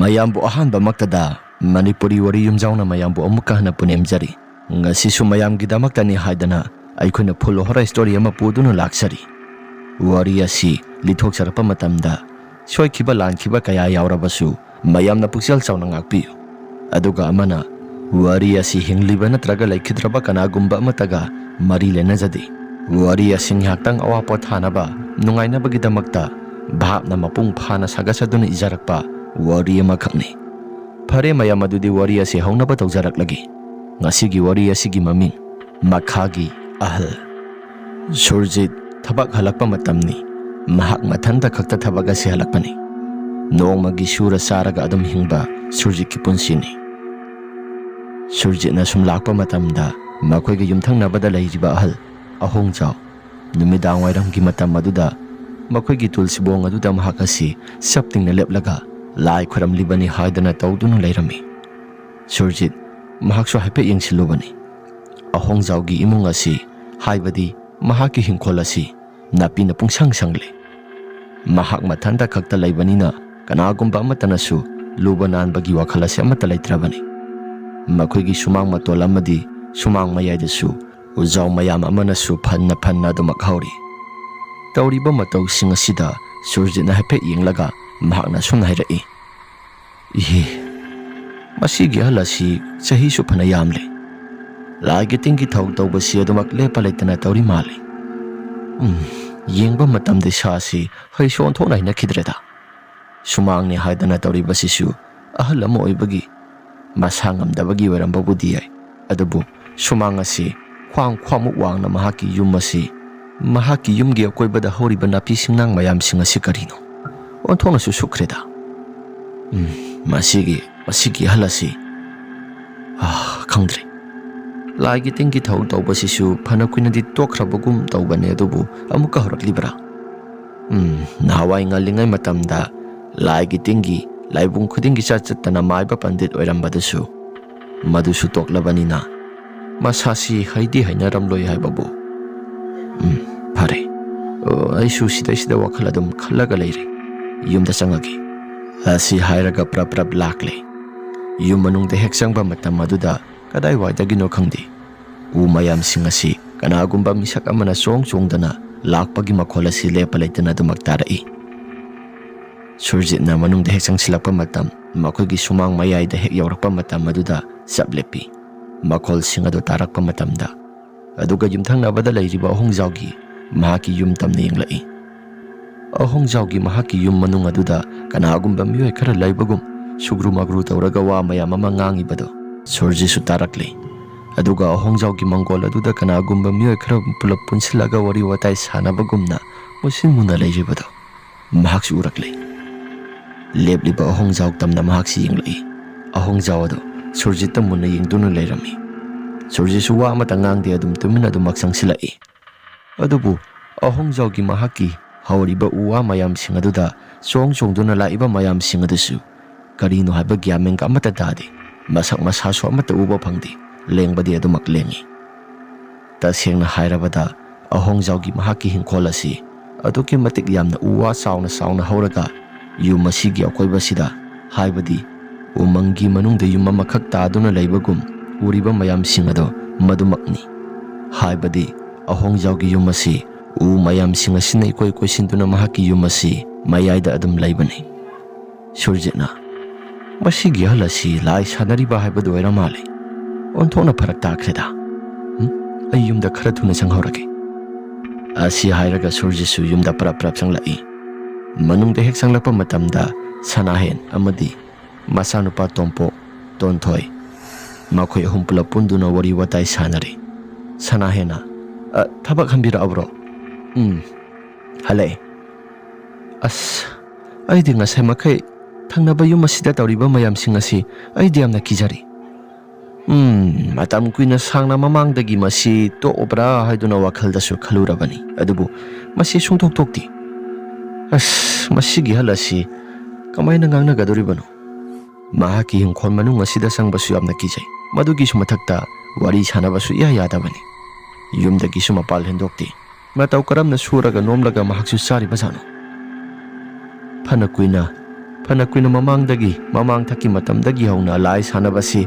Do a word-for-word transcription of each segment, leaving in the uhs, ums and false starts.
ꯃꯌꯥꯝꯕꯨ ꯑꯍꯥꯟꯕꯃꯛꯇꯗ ꯃꯅꯤꯄꯨꯔꯤ ꯋꯥꯔꯤ ꯌꯨꯝꯖꯥꯎꯅ ꯃꯌꯥꯝꯕꯨ ꯑꯃꯨꯛꯀ ꯍꯟꯅ ꯄꯨꯅꯦꯝꯖꯔꯤ꯫ ꯉꯁꯤꯁꯨ ꯃꯌꯥꯝꯒꯤꯗꯃꯛꯇꯅꯤ ꯍꯥꯏꯗꯅ ꯑꯩꯈꯣꯏꯅ full horror story ꯑꯃ ꯄꯨꯗꯨꯅ ꯂꯥꯛꯆꯔꯤ꯫ ꯋꯥꯔꯤ ꯑꯁꯤ ꯂꯤꯊꯣꯛꯆꯔꯛꯄ ꯃꯇꯝꯗ ꯁꯣꯏꯈꯤꯕ ꯂꯥꯟꯈꯤꯕ ꯀꯌꯥ ꯌꯥꯎꯔꯕꯁꯨ ꯃꯌꯥꯝꯅ ꯄꯨꯛꯆꯦꯜ ꯆꯥꯎꯅ ꯉꯥꯛꯄꯤꯌꯨ꯫ ꯑꯗꯨꯒ ꯑꯃꯅ, ꯋꯥꯔꯤ ꯑꯁꯤ ꯍꯤꯡꯂꯤꯕ ꯅꯠꯇ꯭ꯔꯒ ꯂꯩꯈꯤꯗ꯭ꯔꯕ ꯀꯅꯥꯒꯨꯝꯕ ꯑꯃꯠꯇꯒ ꯃꯔꯤ ꯂꯩꯅꯖꯗꯦ꯫ ꯋꯥꯔꯤ ꯑꯁꯤ ꯉꯥꯏꯍꯥꯛꯇꯪ ꯑꯋꯥ ꯄꯣꯊꯥꯅꯕ, ꯅꯨꯡꯉꯥꯏꯅꯕꯒꯤꯗꯃꯛꯇ ꯚꯥꯞꯅ ꯃꯄꯨꯡ ꯐꯥꯅ ꯁꯥꯒꯠꯆꯗꯨꯅ ꯏꯖꯔꯛꯄ ꯋꯥꯔꯤ ꯑꯃꯈꯛꯅꯤ꯫ ꯐꯔꯦ ꯃꯌꯥꯝ, ꯑꯗꯨꯗꯤ ꯋꯥꯔꯤ ꯑꯁꯤ ꯍꯧꯅꯕ ꯇꯧꯖꯔꯛꯂꯒꯦ꯫ ꯉꯁꯤꯒꯤ ꯋꯥꯔꯤ ꯑꯁꯤꯒꯤ ꯃꯃꯤꯡ, ꯃꯈꯥꯒꯤ ꯑꯍꯜ꯫ ꯁꯨꯔꯖꯤꯠ ꯊꯕꯛ ꯍꯜꯂꯛꯄ ꯃꯇꯝꯅꯤ꯫ ꯃꯍꯥꯛ ꯃꯊꯟꯇ ꯈꯛꯇ ꯊꯕꯛ ꯑꯁꯤ ꯍꯜꯂꯛꯄꯅꯤ꯫ ꯅꯣꯡꯃꯒꯤ ꯁꯨꯔ ꯆꯥꯔꯒ ꯑꯗꯨꯝ ꯍꯤꯡꯕ ꯁꯨꯔꯖꯤꯠꯀꯤ ꯄꯨꯟꯁꯤꯅꯤ꯫ ꯁꯨꯔꯖꯤꯠꯅ ꯁꯨꯝ ꯂꯥꯛꯄ ꯃꯇꯝꯗ ꯃꯈꯣꯏꯒꯤ ꯌꯨꯝꯊꯪꯅꯕꯗ ꯂꯩꯔꯤꯕ ꯑꯍꯜ ꯑꯍꯣꯡꯖꯥꯎ ꯅꯨꯃꯤꯗꯥꯡ ꯋꯥꯏꯔꯝꯒꯤ ꯃꯇꯝ ꯑꯗꯨꯗ ꯃꯈꯣꯏꯒꯤ ꯇꯨꯜꯁꯤꯕꯣꯡ ꯑꯗꯨꯗ ꯃꯍꯥꯛ ꯑꯁꯤ ꯆꯞ ꯇꯤꯡꯅ ꯂꯦꯞꯂꯒ ꯂꯥꯏ ꯈꯣꯏꯔꯝꯂꯤꯕꯅꯤ ꯍꯥꯏꯗꯅ ꯇꯧꯗꯨꯅ ꯂꯩꯔꯝꯃꯤ꯫ ꯁꯨꯔꯖꯤꯠ ꯃꯍꯥꯛꯁꯨ ꯍꯥꯏꯐꯦꯠ ꯌꯦꯡꯁꯤꯜꯂꯨꯕꯅꯤ꯫ ꯑꯍꯣꯡꯖꯥꯎꯒꯤ ꯏꯃꯨꯡ ꯑꯁꯤ, ꯍꯥꯏꯕꯗꯤ ꯃꯍꯥꯛꯀꯤ ꯍꯤꯡꯈꯣꯜ ꯑꯁꯤ ꯅꯥꯄꯤꯅ ꯄꯨꯡꯁꯪ ꯁꯪꯂꯦ꯫ ꯃꯍꯥꯛ ꯃꯊꯟꯇ ꯈꯛꯇ ꯂꯩꯕꯅꯤꯅ ꯀꯅꯥꯒꯨꯝꯕ ꯑꯃꯠꯇꯅꯁꯨ ꯂꯨꯕ ꯅꯥꯟꯕꯒꯤ ꯋꯥꯈꯜ ꯑꯁꯤ ꯑꯃꯠꯇ ꯂꯩꯇ꯭ꯔꯕꯅꯤ꯫ ꯃꯈꯣꯏꯒꯤ ꯁꯨꯃꯥꯡ ꯃꯇꯣꯜ ꯑꯃꯗꯤ ꯁꯨꯃꯥꯡ ꯃꯌꯥꯏꯗꯁꯨ ꯎꯖꯥꯎ ꯃꯌꯥꯝ ꯑꯃꯅꯁꯨ ꯐꯟꯅ ꯐꯟꯅ ꯑꯗꯨꯃꯛ ꯍꯧꯔꯤ꯫ ꯇꯧꯔꯤꯕ ꯃꯇꯧꯁꯤꯡ ꯑꯁꯤꯗ ꯁꯨꯔꯖꯤꯠꯅ ꯍꯥꯏꯐꯦꯠ ꯌꯦꯡꯂꯒ ꯃꯍꯥꯛꯅ ꯁꯨꯝꯅ ꯍꯥꯏꯔꯛꯏ, "ꯏꯍꯦ, ꯃꯁꯤꯒꯤ ꯑꯍꯜ ꯑꯁꯤ ꯆꯍꯤꯁꯨ ꯐꯅ ꯌꯥꯝꯂꯦ꯫ ꯂꯥꯏꯒꯤ ꯇꯤꯟꯒꯤ ꯊꯧ ꯇꯧꯕꯁꯤ ꯑꯗꯨꯃꯛ ꯂꯦꯞꯄ ꯂꯩꯇꯅ ꯇꯧꯔꯤ ꯃꯥꯜꯂꯤ꯫ ꯎꯝ, ꯌꯦꯡꯕ ꯃꯇꯝꯗ ꯏꯁꯥꯁꯤ ꯍꯩꯁꯨ ꯑꯣꯟꯊꯣꯛꯅ ꯍꯩꯅꯈꯤꯗ꯭ꯔꯦꯗ꯫ ꯁꯨꯃꯥꯡꯅꯤ ꯍꯥꯏꯗꯅ ꯇꯧꯔꯤꯕꯁꯤꯁꯨ ꯑꯍꯜ ꯑꯃ ꯑꯣꯏꯕꯒꯤ ꯃꯁꯥ ꯉꯝꯗꯕꯒꯤ ꯑꯣꯏꯔꯝꯕꯕꯨꯗꯤ ꯌꯥꯏ, ꯑꯗꯨꯕꯨ ꯁꯨꯃꯥꯡ ꯑꯁꯤ ꯈ꯭ꯋꯥꯡ ꯈ꯭ꯋꯥꯡꯃꯨꯛ ꯋꯥꯡꯅ ꯃꯍꯥꯛꯀꯤ ꯌꯨꯝ ꯑꯁꯤ, ꯃꯍꯥꯛꯀꯤ ꯌꯨꯝꯒꯤ ꯑꯀꯣꯏꯕꯗ ꯍꯧꯔꯤꯕ ꯅꯥꯄꯤ ꯁꯤꯡꯅꯥꯡ ꯃꯌꯥꯝꯁꯤꯡ ꯑꯁꯤ ꯀꯔꯤꯅꯣ? ꯑꯣꯟꯊꯣꯛꯅꯁꯨ ꯁꯨꯛꯈ꯭ꯔꯦꯗ꯫ ꯎꯝ, ꯃꯁꯤꯒꯤ, ꯃꯁꯤꯒꯤ ꯑꯍꯜ ꯑꯁꯤ, ꯑꯥ, ꯈꯪꯗ꯭ꯔꯦ꯫ ꯂꯥꯏꯒꯤ ꯇꯤꯟꯒꯤ ꯊꯧ ꯇꯧꯕꯁꯤꯁꯨ ꯐꯅ ꯀꯨꯏꯅꯗꯤ ꯇꯣꯛꯈ꯭ꯔꯕꯒꯨꯝ ꯇꯧꯕꯅꯦ, ꯑꯗꯨꯕꯨ ꯑꯃꯨꯛꯀ ꯍꯧꯔꯛꯂꯤꯕ꯭ꯔꯥ? ꯎꯝ, ꯅꯍꯥꯟꯋꯥꯏ ꯉꯜꯂꯤꯉꯩ ꯃꯇꯝꯗ ꯂꯥꯏꯒꯤ ꯇꯤꯟꯒꯤ ꯂꯥꯏꯕꯨꯡ ꯈꯨꯗꯤꯡꯒꯤ ꯆꯠ ꯆꯠꯇꯅ ꯃꯥꯏꯕ ꯄꯟꯗꯤꯠ ꯑꯣꯏꯔꯝꯕꯗꯨꯁꯨ ꯃꯗꯨꯁꯨ ꯇꯣꯛꯂꯕꯅꯤꯅ ꯃꯁꯥꯁꯤ ꯍꯩꯗꯤ ꯍꯩꯅꯔꯝꯂꯣꯏ ꯍꯥꯏꯕꯕꯨ꯫ ꯎꯝ, ꯐꯔꯦ꯫ ꯑꯣ, ꯑꯩꯁꯨ ꯁꯤꯗꯩꯁꯤꯗ ꯋꯥꯈꯜ ꯑꯗꯨꯝ ꯈꯜꯂꯒ ꯂꯩꯔꯦ꯫ ꯌꯨꯝꯗ ꯆꯪꯉꯒꯦ꯫ ꯑꯁꯤ ꯍꯥꯏꯔꯒ ꯄ꯭ꯔꯞ ꯄ꯭ꯔꯞ ꯂꯥꯛꯂꯦ꯫ ꯌꯨꯝ ꯃꯅꯨꯡꯗ ꯍꯦꯛ ꯆꯪꯕ ꯃꯇꯝ ꯑꯗꯨꯗ ꯀꯗꯥꯏꯋꯥꯏꯗꯒꯤꯅꯣ ꯈꯪꯗꯦ, ꯎ ꯃꯌꯥꯝꯁꯤꯡ ꯑꯁꯤ ꯀꯅꯥꯒꯨꯝꯕ ꯃꯤꯁꯛ ꯑꯃꯅ ꯆꯣꯡ ꯆꯣꯡꯗꯅ ꯂꯥꯛꯄꯒꯤ ꯃꯈꯣꯜ ꯑꯁꯤ ꯂꯦꯞꯄ ꯂꯩꯇꯅ ꯑꯗꯨꯃꯛ ꯇꯥꯔꯛꯏ꯫ ꯁꯨꯔꯖꯤꯠꯅ ꯃꯅꯨꯡꯗ ꯍꯦꯛ ꯆꯪꯁꯤꯜꯂꯛꯄ ꯃꯇꯝ, ꯃꯈꯣꯏꯒꯤ ꯁꯨꯃꯥꯡ ꯃꯌꯥꯏꯗ ꯍꯦꯛ ꯌꯧꯔꯛꯄ ꯃꯇꯝ ꯑꯗꯨꯗ ꯆꯞ ꯂꯦꯞꯄꯤ꯫ ꯃꯈꯣꯜꯁꯤꯡ ꯑꯗꯨ ꯇꯥꯔꯛꯄ ꯃꯇꯝꯗ, ꯑꯗꯨꯒ ꯌꯨꯝꯊꯪꯅꯕꯗ ꯂꯩꯔꯤꯕ ꯑꯍꯣꯡꯖꯥꯎꯒꯤ ꯃꯍꯥꯛꯀꯤ ꯌꯨꯝ ꯇꯝꯅ ꯌꯦꯡꯂꯛꯏ꯫ ꯑꯍꯣꯡꯖꯥꯎꯒꯤ ꯃꯍꯥꯛꯀꯤ ꯌꯨꯝ ꯃꯅꯨꯡ ꯑꯗꯨꯗ ꯀꯅꯥꯒꯨꯝꯕ ꯃꯤꯑꯣꯏ ꯈꯔ ꯂꯩꯕꯒꯨꯝ ꯁꯨꯒ꯭ꯔꯨ ꯃꯒ꯭ꯔꯨ ꯇꯧꯔꯒ ꯋꯥ ꯃꯌꯥꯝ ꯑꯃ ꯉꯥꯡꯉꯤꯕꯗꯣ ꯁꯨꯔꯖꯤꯠꯁꯨ ꯇꯥꯔꯛꯂꯤ꯫ ꯑꯗꯨꯒ ꯑꯍꯣꯡꯖꯥꯎꯒꯤ ꯃꯪꯒꯣꯜ ꯑꯗꯨꯗ ꯀꯅꯥꯒꯨꯝꯕ ꯃꯤꯑꯣꯏ ꯈꯔ ꯄꯨꯂꯞ ꯄꯨꯟꯁꯤꯜꯂꯒ ꯋꯥꯔꯤ ꯋꯥꯇꯥꯏ ꯁꯥꯟꯅꯕꯒꯨꯝꯅ ꯃꯨꯁꯤꯟ ꯃꯨꯅ ꯂꯩꯔꯤꯕꯗꯣ ꯃꯍꯥꯛꯁꯨ ꯎꯔꯛꯂꯦ꯫ ꯂꯦꯞꯂꯤꯕ ꯑꯍꯣꯡꯖꯥꯎ ꯇꯝꯅ ꯃꯍꯥꯛꯁꯤ ꯌꯦꯡꯂꯛꯏ꯫ ꯑꯍꯣꯡꯖꯥꯎ ꯑꯗꯨ ꯁꯨꯔꯖꯤꯠꯇ ꯃꯨꯟꯅ ꯌꯦꯡꯗꯨꯅ ꯂꯩꯔꯝꯃꯤ꯫ ꯁꯨꯔꯖꯤꯠꯁꯨ ꯋꯥ ꯑꯃꯠꯇ ꯉꯥꯡꯗꯦ, ꯑꯗꯨꯝ ꯇꯨꯃꯤꯟꯅ ꯑꯗꯨꯃꯛ ꯆꯪꯁꯤꯜꯂꯛꯏ꯫ ꯑꯗꯨꯕꯨ ꯑꯍꯣꯡꯖꯥꯎꯒꯤ ꯃꯍꯥꯛꯀꯤ ꯍꯧꯔꯤꯕ ꯎ ꯋꯥ ꯃꯌꯥꯝꯁꯤꯡ ꯑꯗꯨꯗ ꯆꯣꯡ ꯆꯣꯡꯗꯨꯅ ꯂꯥꯛꯏꯕ ꯃꯌꯥꯝꯁꯤꯡ ꯑꯗꯨꯁꯨ ꯀꯔꯤꯅꯣ ꯍꯥꯏꯕ ꯒ꯭ꯌꯥꯟ ꯃꯦꯟꯒ ꯑꯃꯠꯇ ꯇꯥꯗꯦ꯫ ꯃꯁꯛ ꯃꯁꯥꯁꯨ ꯑꯃꯠꯇ ꯎꯕ ꯐꯪꯗꯦ꯫ ꯂꯦꯡꯕꯗꯤ ꯑꯗꯨꯃꯛ ꯂꯦꯡꯉꯤ꯫ ꯇꯁꯦꯡꯅ ꯍꯥꯏꯔꯕꯗ ꯑꯍꯣꯡꯖꯥꯎꯒꯤ ꯃꯍꯥꯛꯀꯤ ꯍꯤꯡꯈꯣꯜ ꯑꯁꯤ ꯑꯗꯨꯛꯀꯤ ꯃꯇꯤꯛ ꯌꯥꯝꯅ ꯎ ꯋꯥ ꯆꯥꯎꯅ ꯆꯥꯎꯅ ꯍꯧꯔꯒ ꯌꯨꯝ ꯑꯁꯤꯒꯤ ꯑꯀꯣꯏꯕꯁꯤꯗ, ꯍꯥꯏꯕꯗꯤ ꯎꯃꯪꯒꯤ ꯃꯅꯨꯡꯗ ꯌꯨꯝ ꯑꯃꯈꯛ ꯇꯥꯗꯨꯅ ꯂꯩꯕꯒꯨꯝ ꯎꯔꯤꯕ ꯃꯌꯥꯝꯁꯤꯡ ꯑꯗꯣ ꯃꯗꯨꯃꯛꯅꯤ꯫ ꯍꯥꯏꯕꯗꯤ ꯑꯍꯣꯡꯖꯥꯎꯒꯤ ꯌꯨꯝ ꯑꯁꯤ ꯎ ꯃꯌꯥꯝꯁꯤꯡ ꯑꯁꯤꯅ ꯏꯀꯣꯏ ꯀꯣꯏꯁꯤꯟꯗꯨꯅ ꯃꯍꯥꯛꯀꯤ ꯌꯨꯝ ꯑꯁꯤ ꯃꯌꯥꯏꯗ ꯑꯗꯨꯝ ꯂꯩꯕꯅꯤ꯫ ꯁꯨꯔꯖꯤꯠꯅ, "ꯃꯁꯤꯒꯤ ꯑꯍꯜ ꯑꯁꯤ ꯂꯥꯏ ꯁꯥꯟꯅꯔꯤꯕ ꯍꯥꯏꯕꯗꯨ ꯑꯣꯏꯔ ꯃꯥꯜꯂꯦ꯫ ꯑꯣꯟꯊꯣꯛꯅ ꯐꯔꯛ ꯇꯥꯈ꯭ꯔꯦꯗ꯫ ꯎꯝ, ꯑꯩ ꯌꯨꯝꯗ ꯈꯔ ꯊꯨꯅ ꯆꯪꯍꯧꯔꯒꯦ"꯫ ꯑꯁꯤ ꯍꯥꯏꯔꯒ ꯁꯨꯔꯖꯤꯠꯁꯨ ꯌꯨꯝꯗ ꯄꯔꯞ ꯄꯔꯞ ꯆꯪꯂꯛꯏ꯫ ꯃꯅꯨꯡꯗ ꯍꯦꯛ ꯆꯪꯂꯛꯄ ꯃꯇꯝꯗ ꯁꯅꯥꯍꯦꯟ ꯑꯃꯗꯤ ꯃꯆꯥꯅꯨꯄꯥ ꯇꯣꯝꯄꯣꯛ, ꯇꯣꯟꯊꯣꯏ, ꯃꯈꯣꯏ ꯑꯍꯨꯝ ꯄꯨꯂꯞ ꯄꯨꯟꯗꯨꯅ ꯋꯥꯔꯤ ꯋꯥꯇꯥꯏ ꯁꯥꯟꯅꯔꯤ꯫ ꯁꯅꯥꯍꯦꯟꯅ, "ꯑ, ꯊꯕꯛ ꯍꯟꯕꯤꯔꯛꯑꯕ꯭ꯔꯣ?" "ꯎꯝ, ꯍꯜꯂꯛꯑꯦ꯫ ꯑꯁ, ꯑꯩꯗꯤ ꯉꯁꯥꯏ ꯃꯈꯩ ꯊꯪꯅꯕ ꯌꯨꯝ ꯑꯁꯤꯗ ꯇꯧꯔꯤꯕ ꯃꯌꯥꯝꯁꯤꯡ ꯑꯁꯤ ꯑꯩꯗꯤ ꯌꯥꯝꯅ ꯀꯤꯖꯔꯤ꯫ ꯎꯝ, ꯃꯇꯝ ꯀꯨꯏꯅ ꯁꯥꯡꯅ ꯃꯃꯥꯡꯗꯒꯤ ꯃꯁꯤ ꯇꯣꯛꯎꯕ꯭ꯔꯥ ꯍꯥꯏꯗꯨꯅ ꯋꯥꯈꯜꯗꯁꯨ ꯈꯜꯂꯨꯔꯕꯅꯤ꯫ ꯑꯗꯨꯕꯨ ꯃꯁꯤ ꯁꯨꯡꯊꯣꯛ ꯊꯣꯛꯇꯦ꯫ ꯑꯁ, ꯃꯁꯤꯒꯤ ꯑꯍꯜ ꯑꯁꯤ ꯀꯃꯥꯏꯅ ꯉꯥꯡꯅꯒꯗꯧꯔꯤꯕꯅꯣ? ꯃꯍꯥꯛꯀꯤ ꯏꯪꯈꯣꯜ ꯃꯅꯨꯡ ꯑꯁꯤꯗ ꯆꯪꯕꯁꯨ ꯌꯥꯝꯅ ꯀꯤꯖꯩ꯫ ꯃꯗꯨꯒꯤꯁꯨ ꯃꯊꯛꯇ ꯋꯥꯔꯤ ꯁꯥꯟꯅꯕꯁꯨ ꯏꯌꯥ ꯌꯥꯗꯕꯅꯤ꯫ ꯌꯨꯝꯗꯒꯤꯁꯨ ꯃꯄꯥꯜ ꯍꯦꯟꯗꯣꯛꯇꯦ꯫ ꯃꯇꯧ ꯀꯔꯝꯅ ꯁꯨꯔꯒ ꯅꯣꯝꯂꯒ ꯃꯍꯥꯛꯁꯨ ꯆꯥꯔꯤꯕꯖꯥꯠꯅꯣ? ꯐꯅ ꯀꯨꯏꯅ ꯐꯅ ꯀꯨꯏꯅ ꯃꯃꯥꯡꯗꯒꯤ, ꯃꯃꯥꯡ ꯊꯛꯀꯤ ꯃꯇꯝꯗꯒꯤ ꯍꯧꯅ ꯂꯥꯏ ꯁꯥꯟꯅꯕꯁꯤ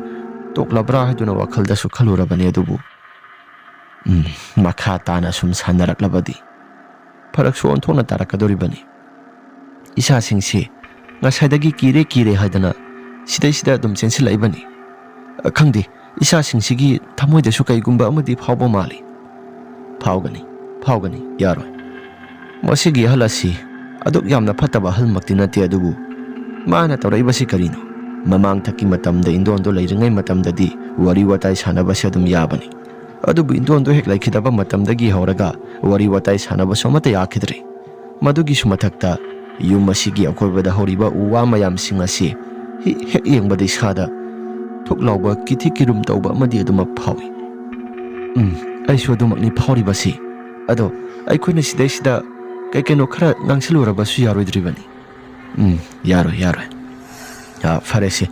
ꯇꯣꯛꯂꯕ꯭ꯔꯥ ꯍꯥꯏꯗꯨꯅ ꯋꯥꯈꯜꯗꯁꯨ ꯈꯜꯂꯨꯔꯕꯅꯤ꯫ ꯑꯗꯨꯕꯨ, ꯎꯝ, ꯃꯈꯥ ꯇꯥꯅ ꯁꯨꯝ ꯁꯥꯟꯅꯔꯛꯂꯕꯗꯤ ꯐꯔꯛꯁꯨ ꯑꯣꯟꯊꯣꯛꯅ ꯇꯥꯔꯛꯀꯗꯧꯔꯤꯕꯅꯤ꯫ ꯏꯆꯥꯁꯤꯡꯁꯤ ꯉꯁꯥꯏꯗꯒꯤ ꯀꯤꯔꯦ ꯀꯤꯔꯦ ꯍꯥꯏꯗꯅ ꯁꯤꯗꯩꯁꯤꯗ ꯑꯗꯨꯝ ꯆꯦꯟꯁꯤꯜꯂꯛꯏꯕꯅꯤ꯫ ꯑ, ꯈꯪꯗꯦ, ꯏꯆꯥꯁꯤꯡꯁꯤꯒꯤ ꯊꯃꯣꯏꯗꯁꯨ ꯀꯩꯒꯨꯝꯕ ꯑꯃꯗꯤ ꯐꯥꯎꯕ ꯃꯥꯜꯂꯤ꯫ ꯐꯥꯎꯒꯅꯤ, ꯐꯥꯎꯒꯅꯤ, ꯌꯥꯔꯣꯏ꯫ ꯃꯁꯤꯒꯤ ꯑꯍꯜ ꯑꯁꯤ ꯑꯗꯨꯛ ꯌꯥꯝꯅ ꯐꯠꯇꯕ ꯑꯍꯜꯃꯛꯇꯤ ꯅꯠꯇꯦ, ꯑꯗꯨꯕꯨ ꯃꯥꯅ ꯇꯧꯔꯛꯏꯕꯁꯤ ꯀꯔꯤꯅꯣ? ꯃꯃꯥꯡ ꯊꯛꯀꯤ ꯃꯇꯝꯗ ꯏꯟꯗꯣꯟꯗꯣ ꯂꯩꯔꯤꯉꯩ ꯃꯇꯝꯗꯗꯤ ꯋꯥꯔꯤ ꯋꯥꯇꯥꯏ ꯁꯥꯟꯅꯕꯁꯤ ꯑꯗꯨꯝ ꯌꯥꯕꯅꯤ꯫ ꯑꯗꯨꯕꯨ ꯏꯟꯗꯣꯟꯗꯣ ꯍꯦꯛ ꯂꯩꯈꯤꯗꯕ ꯃꯇꯝꯗꯒꯤ ꯍꯧꯔꯒ ꯋꯥꯔꯤ ꯋꯥꯇꯥꯏ ꯁꯥꯟꯅꯕꯁꯨ ꯑꯃꯠꯇ ꯌꯥꯈꯤꯗ꯭ꯔꯦ꯫ ꯃꯗꯨꯒꯤꯁꯨ ꯃꯊꯛꯇ ꯌꯨꯝ ꯑꯁꯤꯒꯤ ꯑꯀꯣꯏꯕꯗ ꯍꯧꯔꯤꯕ ꯎ ꯋꯥ ꯃꯌꯥꯝꯁꯤꯡ ꯑꯁꯤ ꯍꯤ-, ꯍꯦꯛ ꯌꯦꯡꯕꯗ ꯏꯁꯥꯗ ꯊꯨꯛ ꯂꯥꯎꯕ ꯀꯤꯊꯤ ꯀꯤꯔꯨꯝ ꯇꯧꯕ ꯑꯃꯗꯤ ꯑꯗꯨꯃꯛ ꯐꯥꯎꯏ꯫ ꯎꯝ, ꯑꯩꯁꯨ ꯑꯗꯨꯃꯛꯅꯤ ꯐꯥꯎꯔꯤꯕꯁꯤ꯫ ꯑꯗꯣ ꯑꯩꯈꯣꯏꯅ ꯁꯤꯗꯩꯁꯤꯗ ꯀꯩ ꯀꯩꯅꯣ ꯈꯔ ꯉꯥꯡꯁꯤꯜꯂꯨꯔꯕꯁꯨ ꯌꯥꯔꯣꯏꯗ꯭ꯔꯤꯕꯅꯤ꯫ ꯎꯝ, ꯌꯥꯔꯣꯏ, ꯌꯥꯔꯣꯏ꯫ ꯑ, ꯐꯔꯦꯁꯦ꯫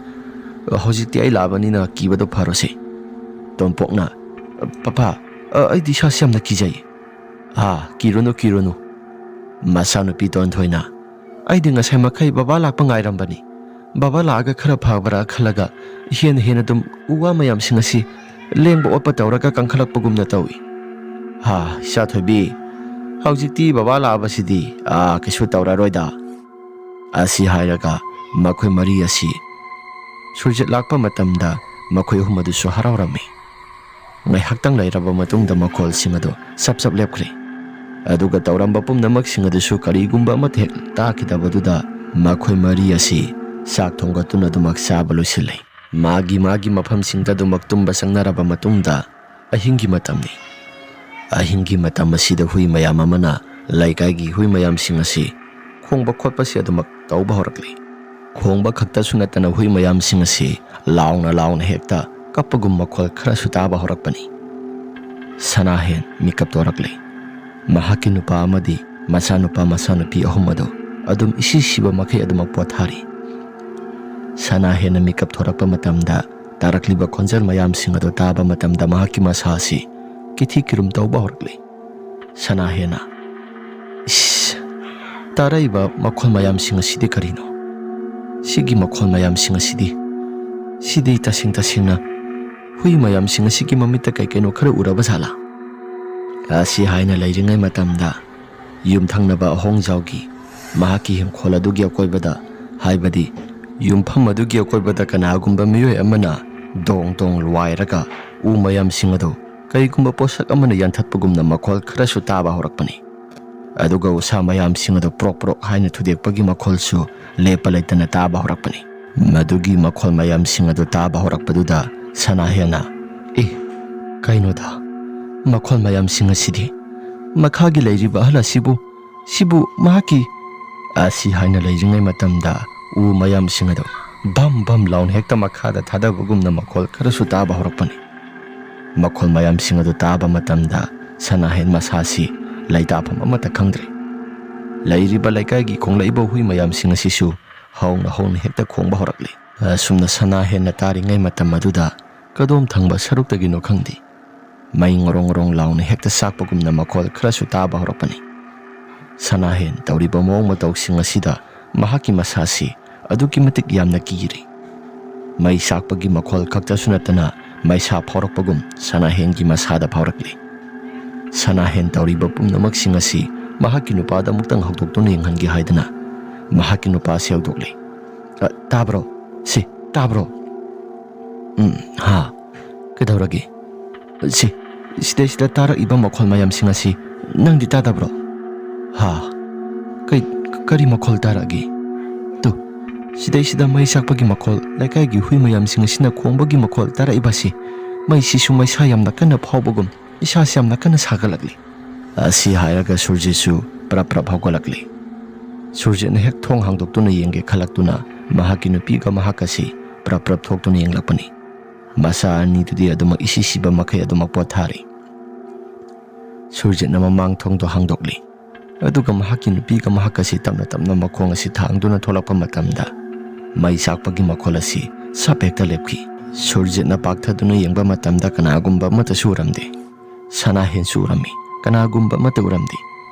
ꯍꯧꯖꯤꯛꯇꯤ ꯑꯩ ꯂꯥꯛꯑꯕꯅꯤꯅ ꯀꯤꯕꯗꯣ ꯐꯔꯣꯁꯦ꯫ ꯇꯣꯝꯄꯣꯛꯅ, "ꯄꯄꯥ, ꯑ, ꯑꯩꯗꯤ ꯏꯁꯥꯁꯦ ꯌꯥꯝꯅ ꯀꯤꯖꯩ꯫" "ꯑꯥ, ꯀꯤꯔꯨꯅꯨ, ꯀꯤꯔꯨꯅꯨ꯫" ꯃꯆꯥꯅꯨꯄꯤ ꯇꯣꯟꯊꯣꯏꯅ, "ꯑꯩꯗꯤ ꯉꯁꯥꯏ ꯃꯈꯩ ꯕꯕꯥ ꯂꯥꯛꯄ ꯉꯥꯏꯔꯝꯕꯅꯤ꯫ ꯕꯕꯥ ꯂꯥꯛꯑꯒ ꯈꯔ ꯐꯕ꯭ꯔꯥ ꯈꯜꯂꯒ ꯍꯦꯟꯅ ꯍꯦꯟꯅ ꯑꯗꯨꯝ ꯎ ꯋꯥ ꯃꯌꯥꯝꯁꯤꯡ ꯑꯁꯤ ꯂꯦꯡꯕ ꯑꯣꯠꯄ ꯇꯧꯔꯒ ꯀꯟꯈꯠꯂꯛꯄꯒꯨꯝꯅ ꯇꯧꯏ꯫" "ꯍꯥ, ꯏꯆꯥ ꯊꯣꯏꯕꯤ, ꯍꯧꯖꯤꯛꯇꯤ ꯕꯕꯥ ꯂꯥꯛꯑꯕꯁꯤꯗꯤ, ꯑꯥ, ꯀꯩꯁꯨ ꯇꯧꯔꯔꯣꯏꯗ꯫" ꯑꯁꯤ ꯍꯥꯏꯔꯒ ꯃꯈꯣꯏ ꯃꯔꯤ ꯑꯁꯤ ꯁꯨꯔꯖꯤꯠ ꯂꯥꯛꯄ ꯃꯇꯝꯗ ꯃꯈꯣꯏ ꯑꯍꯨꯝ ꯑꯗꯨꯁꯨ ꯍꯔꯥꯎꯔꯝꯃꯤ꯫ ꯉꯥꯏꯍꯥꯛꯇꯪ ꯂꯩꯔꯕ ꯃꯇꯨꯡꯗ ꯃꯈꯣꯜꯁꯤꯡ ꯑꯗꯨ ꯆꯞ ꯆꯞ ꯂꯦꯞꯈ꯭ꯔꯦ꯫ ꯑꯗꯨꯒ ꯇꯧꯔꯝꯕ ꯄꯨꯝꯅꯃꯛꯁꯤꯡ ꯑꯗꯨꯁꯨ ꯀꯔꯤꯒꯨꯝꯕ ꯑꯃꯠꯇ ꯍꯦꯛ ꯇꯥꯈꯤꯗꯕꯗꯨꯗ ꯃꯈꯣꯏ ꯃꯔꯤ ꯑꯁꯤ ꯆꯥꯛ ꯊꯣꯡꯒꯠꯇꯨꯅ ꯑꯗꯨꯃꯛ ꯆꯥꯕ ꯂꯣꯏꯁꯤꯜꯂꯦ꯫ ꯃꯥꯒꯤ ꯃꯥꯒꯤ ꯃꯐꯝꯁꯤꯡꯗ ꯑꯗꯨꯃꯛ ꯇꯨꯝꯕ ꯆꯪꯅꯔꯕ ꯃꯇꯨꯡꯗ ꯑꯍꯤꯡꯒꯤ ꯃꯇꯝꯅꯤ꯫ ꯑꯍꯤꯡꯒꯤ ꯃꯇꯝ ꯑꯁꯤꯗ ꯍꯨꯏ ꯃꯌꯥꯝ ꯑꯃꯅ ꯂꯩꯀꯥꯏꯒꯤ ꯍꯨꯏ ꯃꯌꯥꯝꯁꯤꯡ ꯑꯁꯤ ꯈꯣꯡꯕ ꯈꯣꯠꯄꯁꯤ ꯑꯗꯨꯃꯛ ꯇꯧꯕ ꯍꯧꯔꯛꯂꯤ꯫ ꯈꯣꯡꯕ ꯈꯛꯇꯁꯨ ꯅꯠꯇꯅ ꯍꯨꯏ ꯃꯌꯥꯝꯁꯤꯡ ꯑꯁꯤ ꯂꯥꯎꯅ ꯂꯥꯎꯅ ꯍꯦꯛꯇ ꯀꯞꯄꯒꯨꯝ ꯃꯈꯣꯜ ꯈꯔꯁꯨ ꯇꯥꯕ ꯍꯧꯔꯛꯄꯅꯤ꯫ ꯁꯅꯥꯍꯦꯟ ꯃꯤꯀꯞ ꯊꯣꯔꯛꯂꯦ꯫ ꯃꯍꯥꯛꯀꯤ ꯅꯨꯄꯥ ꯑꯃꯗꯤ ꯃꯆꯥꯅꯨꯄꯥ ꯃꯆꯥꯅꯨꯄꯤ ꯑꯍꯨꯝ ꯑꯗꯨ ꯑꯗꯨꯝ ꯏꯁꯤ ꯁꯤꯕ ꯃꯈꯩ ꯑꯗꯨꯃꯛ ꯄꯣꯊꯥꯔꯤ꯫ ꯁꯅꯥꯍꯦꯟꯅ ꯃꯤꯀꯞ ꯊꯣꯔꯛꯄ ꯃꯇꯝꯗ ꯇꯥꯔꯛꯂꯤꯕ ꯈꯣꯟꯖꯦꯜ ꯃꯌꯥꯝꯁꯤꯡ ꯑꯗꯨ ꯇꯥꯕ ꯃꯇꯝꯗ ꯃꯍꯥꯛꯀꯤ ꯃꯁꯥ ꯑꯁꯤ ꯀꯤꯊꯤ ꯀꯤꯔꯨꯝ ꯇꯧꯕ ꯍꯧꯔꯛꯂꯤ꯫ ꯁꯅꯥꯍꯦꯟꯅ, "ꯏꯁ, ꯇꯥꯔꯛꯏꯕ ꯃꯈꯣꯜ ꯃꯌꯥꯝꯁꯤꯡ ꯑꯁꯤꯗꯤ ꯀꯔꯤꯅꯣ? ꯁꯤꯒꯤ ꯃꯈꯣꯜ ꯃꯌꯥꯝꯁꯤꯡ ꯑꯁꯤꯗꯤ, ꯁꯤꯗꯤ ꯇꯁꯦꯡ ꯇꯁꯦꯡꯅ ꯍꯨꯏ ꯃꯌꯥꯝꯁꯤꯡ ꯑꯁꯤꯒꯤ ꯃꯃꯤꯠꯇ ꯀꯩ ꯀꯩꯅꯣ ꯈꯔ ꯎꯔꯕ ꯖꯥꯠꯂꯥ?" ꯑꯁꯤ ꯍꯥꯏꯅ ꯂꯩꯔꯤꯉꯩ ꯃꯇꯝꯗ, ꯌꯨꯝꯊꯪꯅꯕ ꯑꯍꯣꯡꯖꯥꯎꯒꯤ ꯃꯍꯥꯛꯀꯤ ꯏꯪꯈꯣꯜ ꯑꯗꯨꯒꯤ ꯑꯀꯣꯏꯕꯗ, ꯍꯥꯏꯕꯗꯤ ꯌꯨꯝꯐꯝ ꯑꯗꯨꯒꯤ ꯑꯀꯣꯏꯕꯗ ꯀꯅꯥꯒꯨꯝꯕ ꯃꯤꯑꯣꯏ ꯑꯃꯅ ꯗꯣꯡ ꯗꯣꯡ ꯂꯨꯋꯥꯏꯔꯒ ꯎ ꯃꯌꯥꯝꯁꯤꯡ ꯑꯗꯨ ꯀꯔꯤꯒꯨꯝꯕ ꯄꯣꯠꯁꯛ ꯑꯃꯅ ꯌꯥꯟꯊꯠꯄꯒꯨꯝꯅ ꯃꯈꯣꯜ ꯈꯔꯁꯨ ꯇꯥꯕ ꯍꯧꯔꯛꯄꯅꯤ꯫ ꯑꯗꯨꯒ ꯎꯁꯥ ꯃꯌꯥꯝꯁꯤꯡ ꯑꯗꯨ ꯄ꯭ꯔꯣꯛ ꯄ꯭ꯔꯣꯛ ꯍꯥꯏꯅ ꯊꯨꯗꯦꯛꯄꯒꯤ ꯃꯈꯣꯜꯁꯨ ꯂꯦꯞꯄ ꯂꯩꯇꯅ ꯇꯥꯕ ꯍꯧꯔꯛꯄꯅꯤ꯫ ꯃꯗꯨꯒꯤ ꯃꯈꯣꯜ ꯃꯌꯥꯝꯁꯤꯡ ꯑꯗꯨ ꯇꯥꯕ ꯍꯧꯔꯛꯄꯗꯨꯗ ꯁꯅꯥꯍꯦꯟꯅ, "ꯑꯦ, ꯀꯩꯅꯣꯗ, ꯃꯈꯣꯜ ꯃꯌꯥꯝꯁꯤꯡ ꯑꯁꯤꯗꯤ? ꯃꯈꯥꯒꯤ ꯂꯩꯔꯤꯕ ꯑꯍꯜ ꯑꯁꯤꯕꯨ, ꯁꯤꯕꯨ ꯃꯍꯥꯛꯀꯤ" ꯑꯁꯤ ꯍꯥꯏꯅ ꯂꯩꯔꯤꯉꯩ ꯃꯇꯝꯗ ꯎ ꯃꯌꯥꯝꯁꯤꯡ ꯑꯗꯨ ꯕꯝ ꯕꯝ ꯂꯥꯎꯅ ꯍꯦꯛꯇ ꯃꯈꯥꯗ ꯊꯥꯗꯕꯒꯨꯝꯅ ꯃꯈꯣꯜ ꯈꯔꯁꯨ ꯇꯥꯕ ꯍꯧꯔꯛꯄꯅꯤ꯫ ꯃꯈꯣꯜ ꯃꯌꯥꯝꯁꯤꯡ ꯑꯗꯨ ꯇꯥꯕ ꯃꯇꯝꯗ ꯁꯅꯥꯍꯦꯟ ꯃꯁꯥꯁꯤ ꯂꯩꯇꯥꯐꯝ ꯑꯃꯠꯇ ꯈꯪꯗ꯭ꯔꯦ꯫ ꯂꯩꯔꯤꯕ ꯂꯩꯀꯥꯏꯒꯤ ꯈꯣꯡꯂꯛꯏꯕ ꯍꯨꯏ ꯃꯌꯥꯝꯁꯤꯡ ꯑꯁꯤꯁꯨ ꯍꯧꯅ ꯍꯧꯅ ꯍꯦꯛꯇ ꯈꯣꯡꯕ ꯍꯧꯔꯛꯂꯤ꯫ ꯑꯁꯨꯝꯅ ꯁꯅꯥꯍꯦꯟꯅ ꯇꯥꯔꯤꯉꯩ ꯃꯇꯝ ꯑꯗꯨꯗ ꯀꯗꯣꯝ ꯊꯪꯕ ꯁꯔꯨꯛꯇꯒꯤꯅꯣ ꯈꯪꯗꯦ, ꯃꯩ ꯉꯣꯔꯣꯡ ꯉꯣꯔꯣꯡ ꯂꯥꯎꯅ ꯍꯦꯛꯇ ꯆꯥꯛꯄꯒꯨꯝꯅ ꯃꯈꯣꯜ ꯈꯔꯁꯨ ꯇꯥꯕ ꯍꯧꯔꯛꯄꯅꯤ꯫ ꯁꯅꯥꯍꯦꯟ ꯇꯧꯔꯤꯕ ꯃꯑꯣꯡ ꯃꯇꯧꯁꯤꯡ ꯑꯁꯤꯗ ꯃꯍꯥꯛꯀꯤ ꯃꯁꯥꯁꯤ ꯑꯗꯨꯛꯀꯤ ꯃꯇꯤꯛ ꯌꯥꯝꯅ ꯀꯤꯔꯤ꯫ ꯃꯩ ꯆꯥꯛꯄꯒꯤ ꯃꯈꯣꯜ ꯈꯛꯇꯁꯨ ꯅꯠꯇꯅ ꯃꯩꯁꯥ ꯐꯥꯎꯔꯛꯄꯒꯨꯝ ꯁꯅꯥꯍꯦꯟꯒꯤ ꯃꯁꯥꯗ ꯐꯥꯎꯔꯛꯂꯤ꯫ ꯁꯅꯥꯍꯦꯟ ꯇꯧꯔꯤꯕ ꯄꯨꯝꯅꯃꯛꯁꯤꯡ ꯑꯁꯤ ꯃꯍꯥꯛꯀꯤ ꯅꯨꯄꯥꯗ ꯑꯃꯨꯛꯇꯪ ꯍꯧꯗꯣꯛꯇꯨꯅ ꯌꯦꯡꯍꯟꯒꯦ ꯍꯥꯏꯗꯨꯅ ꯃꯍꯥꯛꯀꯤ ꯅꯨꯄꯥꯁꯤ ꯍꯧꯗꯣꯛꯂꯤ꯫ "ꯑ, ꯇꯥꯕ꯭ꯔꯣ? ꯁꯤ, ꯇꯥꯕ꯭ꯔꯣ?" "ꯎꯝ, ꯍꯥ? ꯀꯩꯗꯧꯔꯒꯦ? ꯁꯤ, ꯁꯤꯗꯩꯁꯤꯗ ꯇꯥꯔꯛꯏꯕ ꯃꯈꯣꯜ ꯃꯌꯥꯝꯁꯤꯡ ꯑꯁꯤ ꯅꯪꯗꯤ ꯇꯥꯗꯕ꯭ꯔꯣ?" "ꯍꯥ? ꯀꯩ, ꯀꯔꯤ ꯃꯈꯣꯜ ꯇꯥꯔꯛꯑꯒꯦ?" "ꯇꯨ, ꯁꯤꯗꯩꯁꯤꯗ ꯃꯩ ꯆꯥꯛꯄꯒꯤ ꯃꯈꯣꯜ, ꯂꯩꯀꯥꯏꯒꯤ ꯍꯨꯏ ꯃꯌꯥꯝꯁꯤꯡ ꯑꯁꯤꯅ ꯈꯣꯡꯕꯒꯤ ꯃꯈꯣꯜ ꯇꯥꯔꯛꯏꯕ ꯑꯁꯤ꯫ ꯃꯩꯁꯤꯁꯨ ꯃꯩꯁꯥ ꯌꯥꯝꯅ ꯀꯟꯅ ꯐꯥꯎꯕꯒꯨꯝ ꯏꯁꯥꯁꯤ ꯌꯥꯝꯅ ꯀꯟꯅ ꯁꯥꯒꯠꯂꯛꯂꯤ꯫" ꯑꯁꯤ ꯍꯥꯏꯔꯒ ꯁꯨꯔꯖꯤꯠꯁꯨ ꯄ꯭ꯔꯞ ꯄ꯭ꯔꯞ ꯍꯧꯒꯠꯂꯛꯂꯤ꯫ ꯁꯨꯔꯖꯤꯠꯅ ꯍꯦꯛ ꯊꯣꯡ ꯍꯥꯡꯗꯣꯛꯇꯨꯅ ꯌꯦꯡꯒꯦ ꯈꯜꯂꯛꯇꯨꯅ ꯃꯍꯥꯛꯀꯤ ꯅꯨꯄꯤꯒ ꯃꯍꯥꯛ ꯑꯁꯤ ꯄ꯭ꯔꯞ ꯄ꯭ꯔꯞ ꯊꯣꯛꯇꯨꯅ ꯌꯦꯡꯂꯛꯄꯅꯤ꯫ ꯃꯆꯥ ꯑꯅꯤꯗꯨꯗꯤ ꯑꯗꯨꯃꯛ ꯏꯁꯤ ꯁꯤꯕ ꯃꯈꯩ ꯑꯗꯨꯃꯛ ꯄꯣꯊꯥꯔꯤ꯫ ꯁꯨꯔꯖꯤꯠꯅ ꯃꯃꯥꯡ ꯊꯣꯡꯗꯣ ꯍꯥꯡꯗꯣꯛꯂꯤ꯫ ꯑꯗꯨꯒ ꯃꯍꯥꯛꯀꯤ ꯅꯨꯄꯤꯒ ꯃꯍꯥꯛ ꯑꯁꯤ ꯇꯞꯅ ꯇꯞꯅ ꯃꯈꯣꯡ ꯑꯁꯤ ꯊꯥꯡꯗꯨꯅ ꯊꯣꯛꯂꯛꯄ ꯃꯇꯝꯗ, ꯃꯩ ꯆꯥꯛꯄꯒꯤ ꯃꯈꯣꯜ ꯑꯁꯤ ꯁꯞ ꯍꯦꯛꯇ ꯂꯦꯞꯈꯤ꯫ ꯁꯨꯔꯖꯤꯠꯅ ꯄꯥꯛꯊꯗꯨꯅ ꯌꯦꯡꯕ ꯃꯇꯝꯗ ꯀꯅꯥꯒꯨꯝꯕ ꯑꯃꯠꯇꯁꯨ ꯎꯔꯝꯗꯦ꯫ ꯁꯅꯥꯍꯦꯟꯁꯨ ꯎꯔꯝꯃꯤ, ꯀꯅꯥꯒꯨꯝꯕ ꯑꯃꯠꯇ ꯎꯔꯝꯗꯦ꯫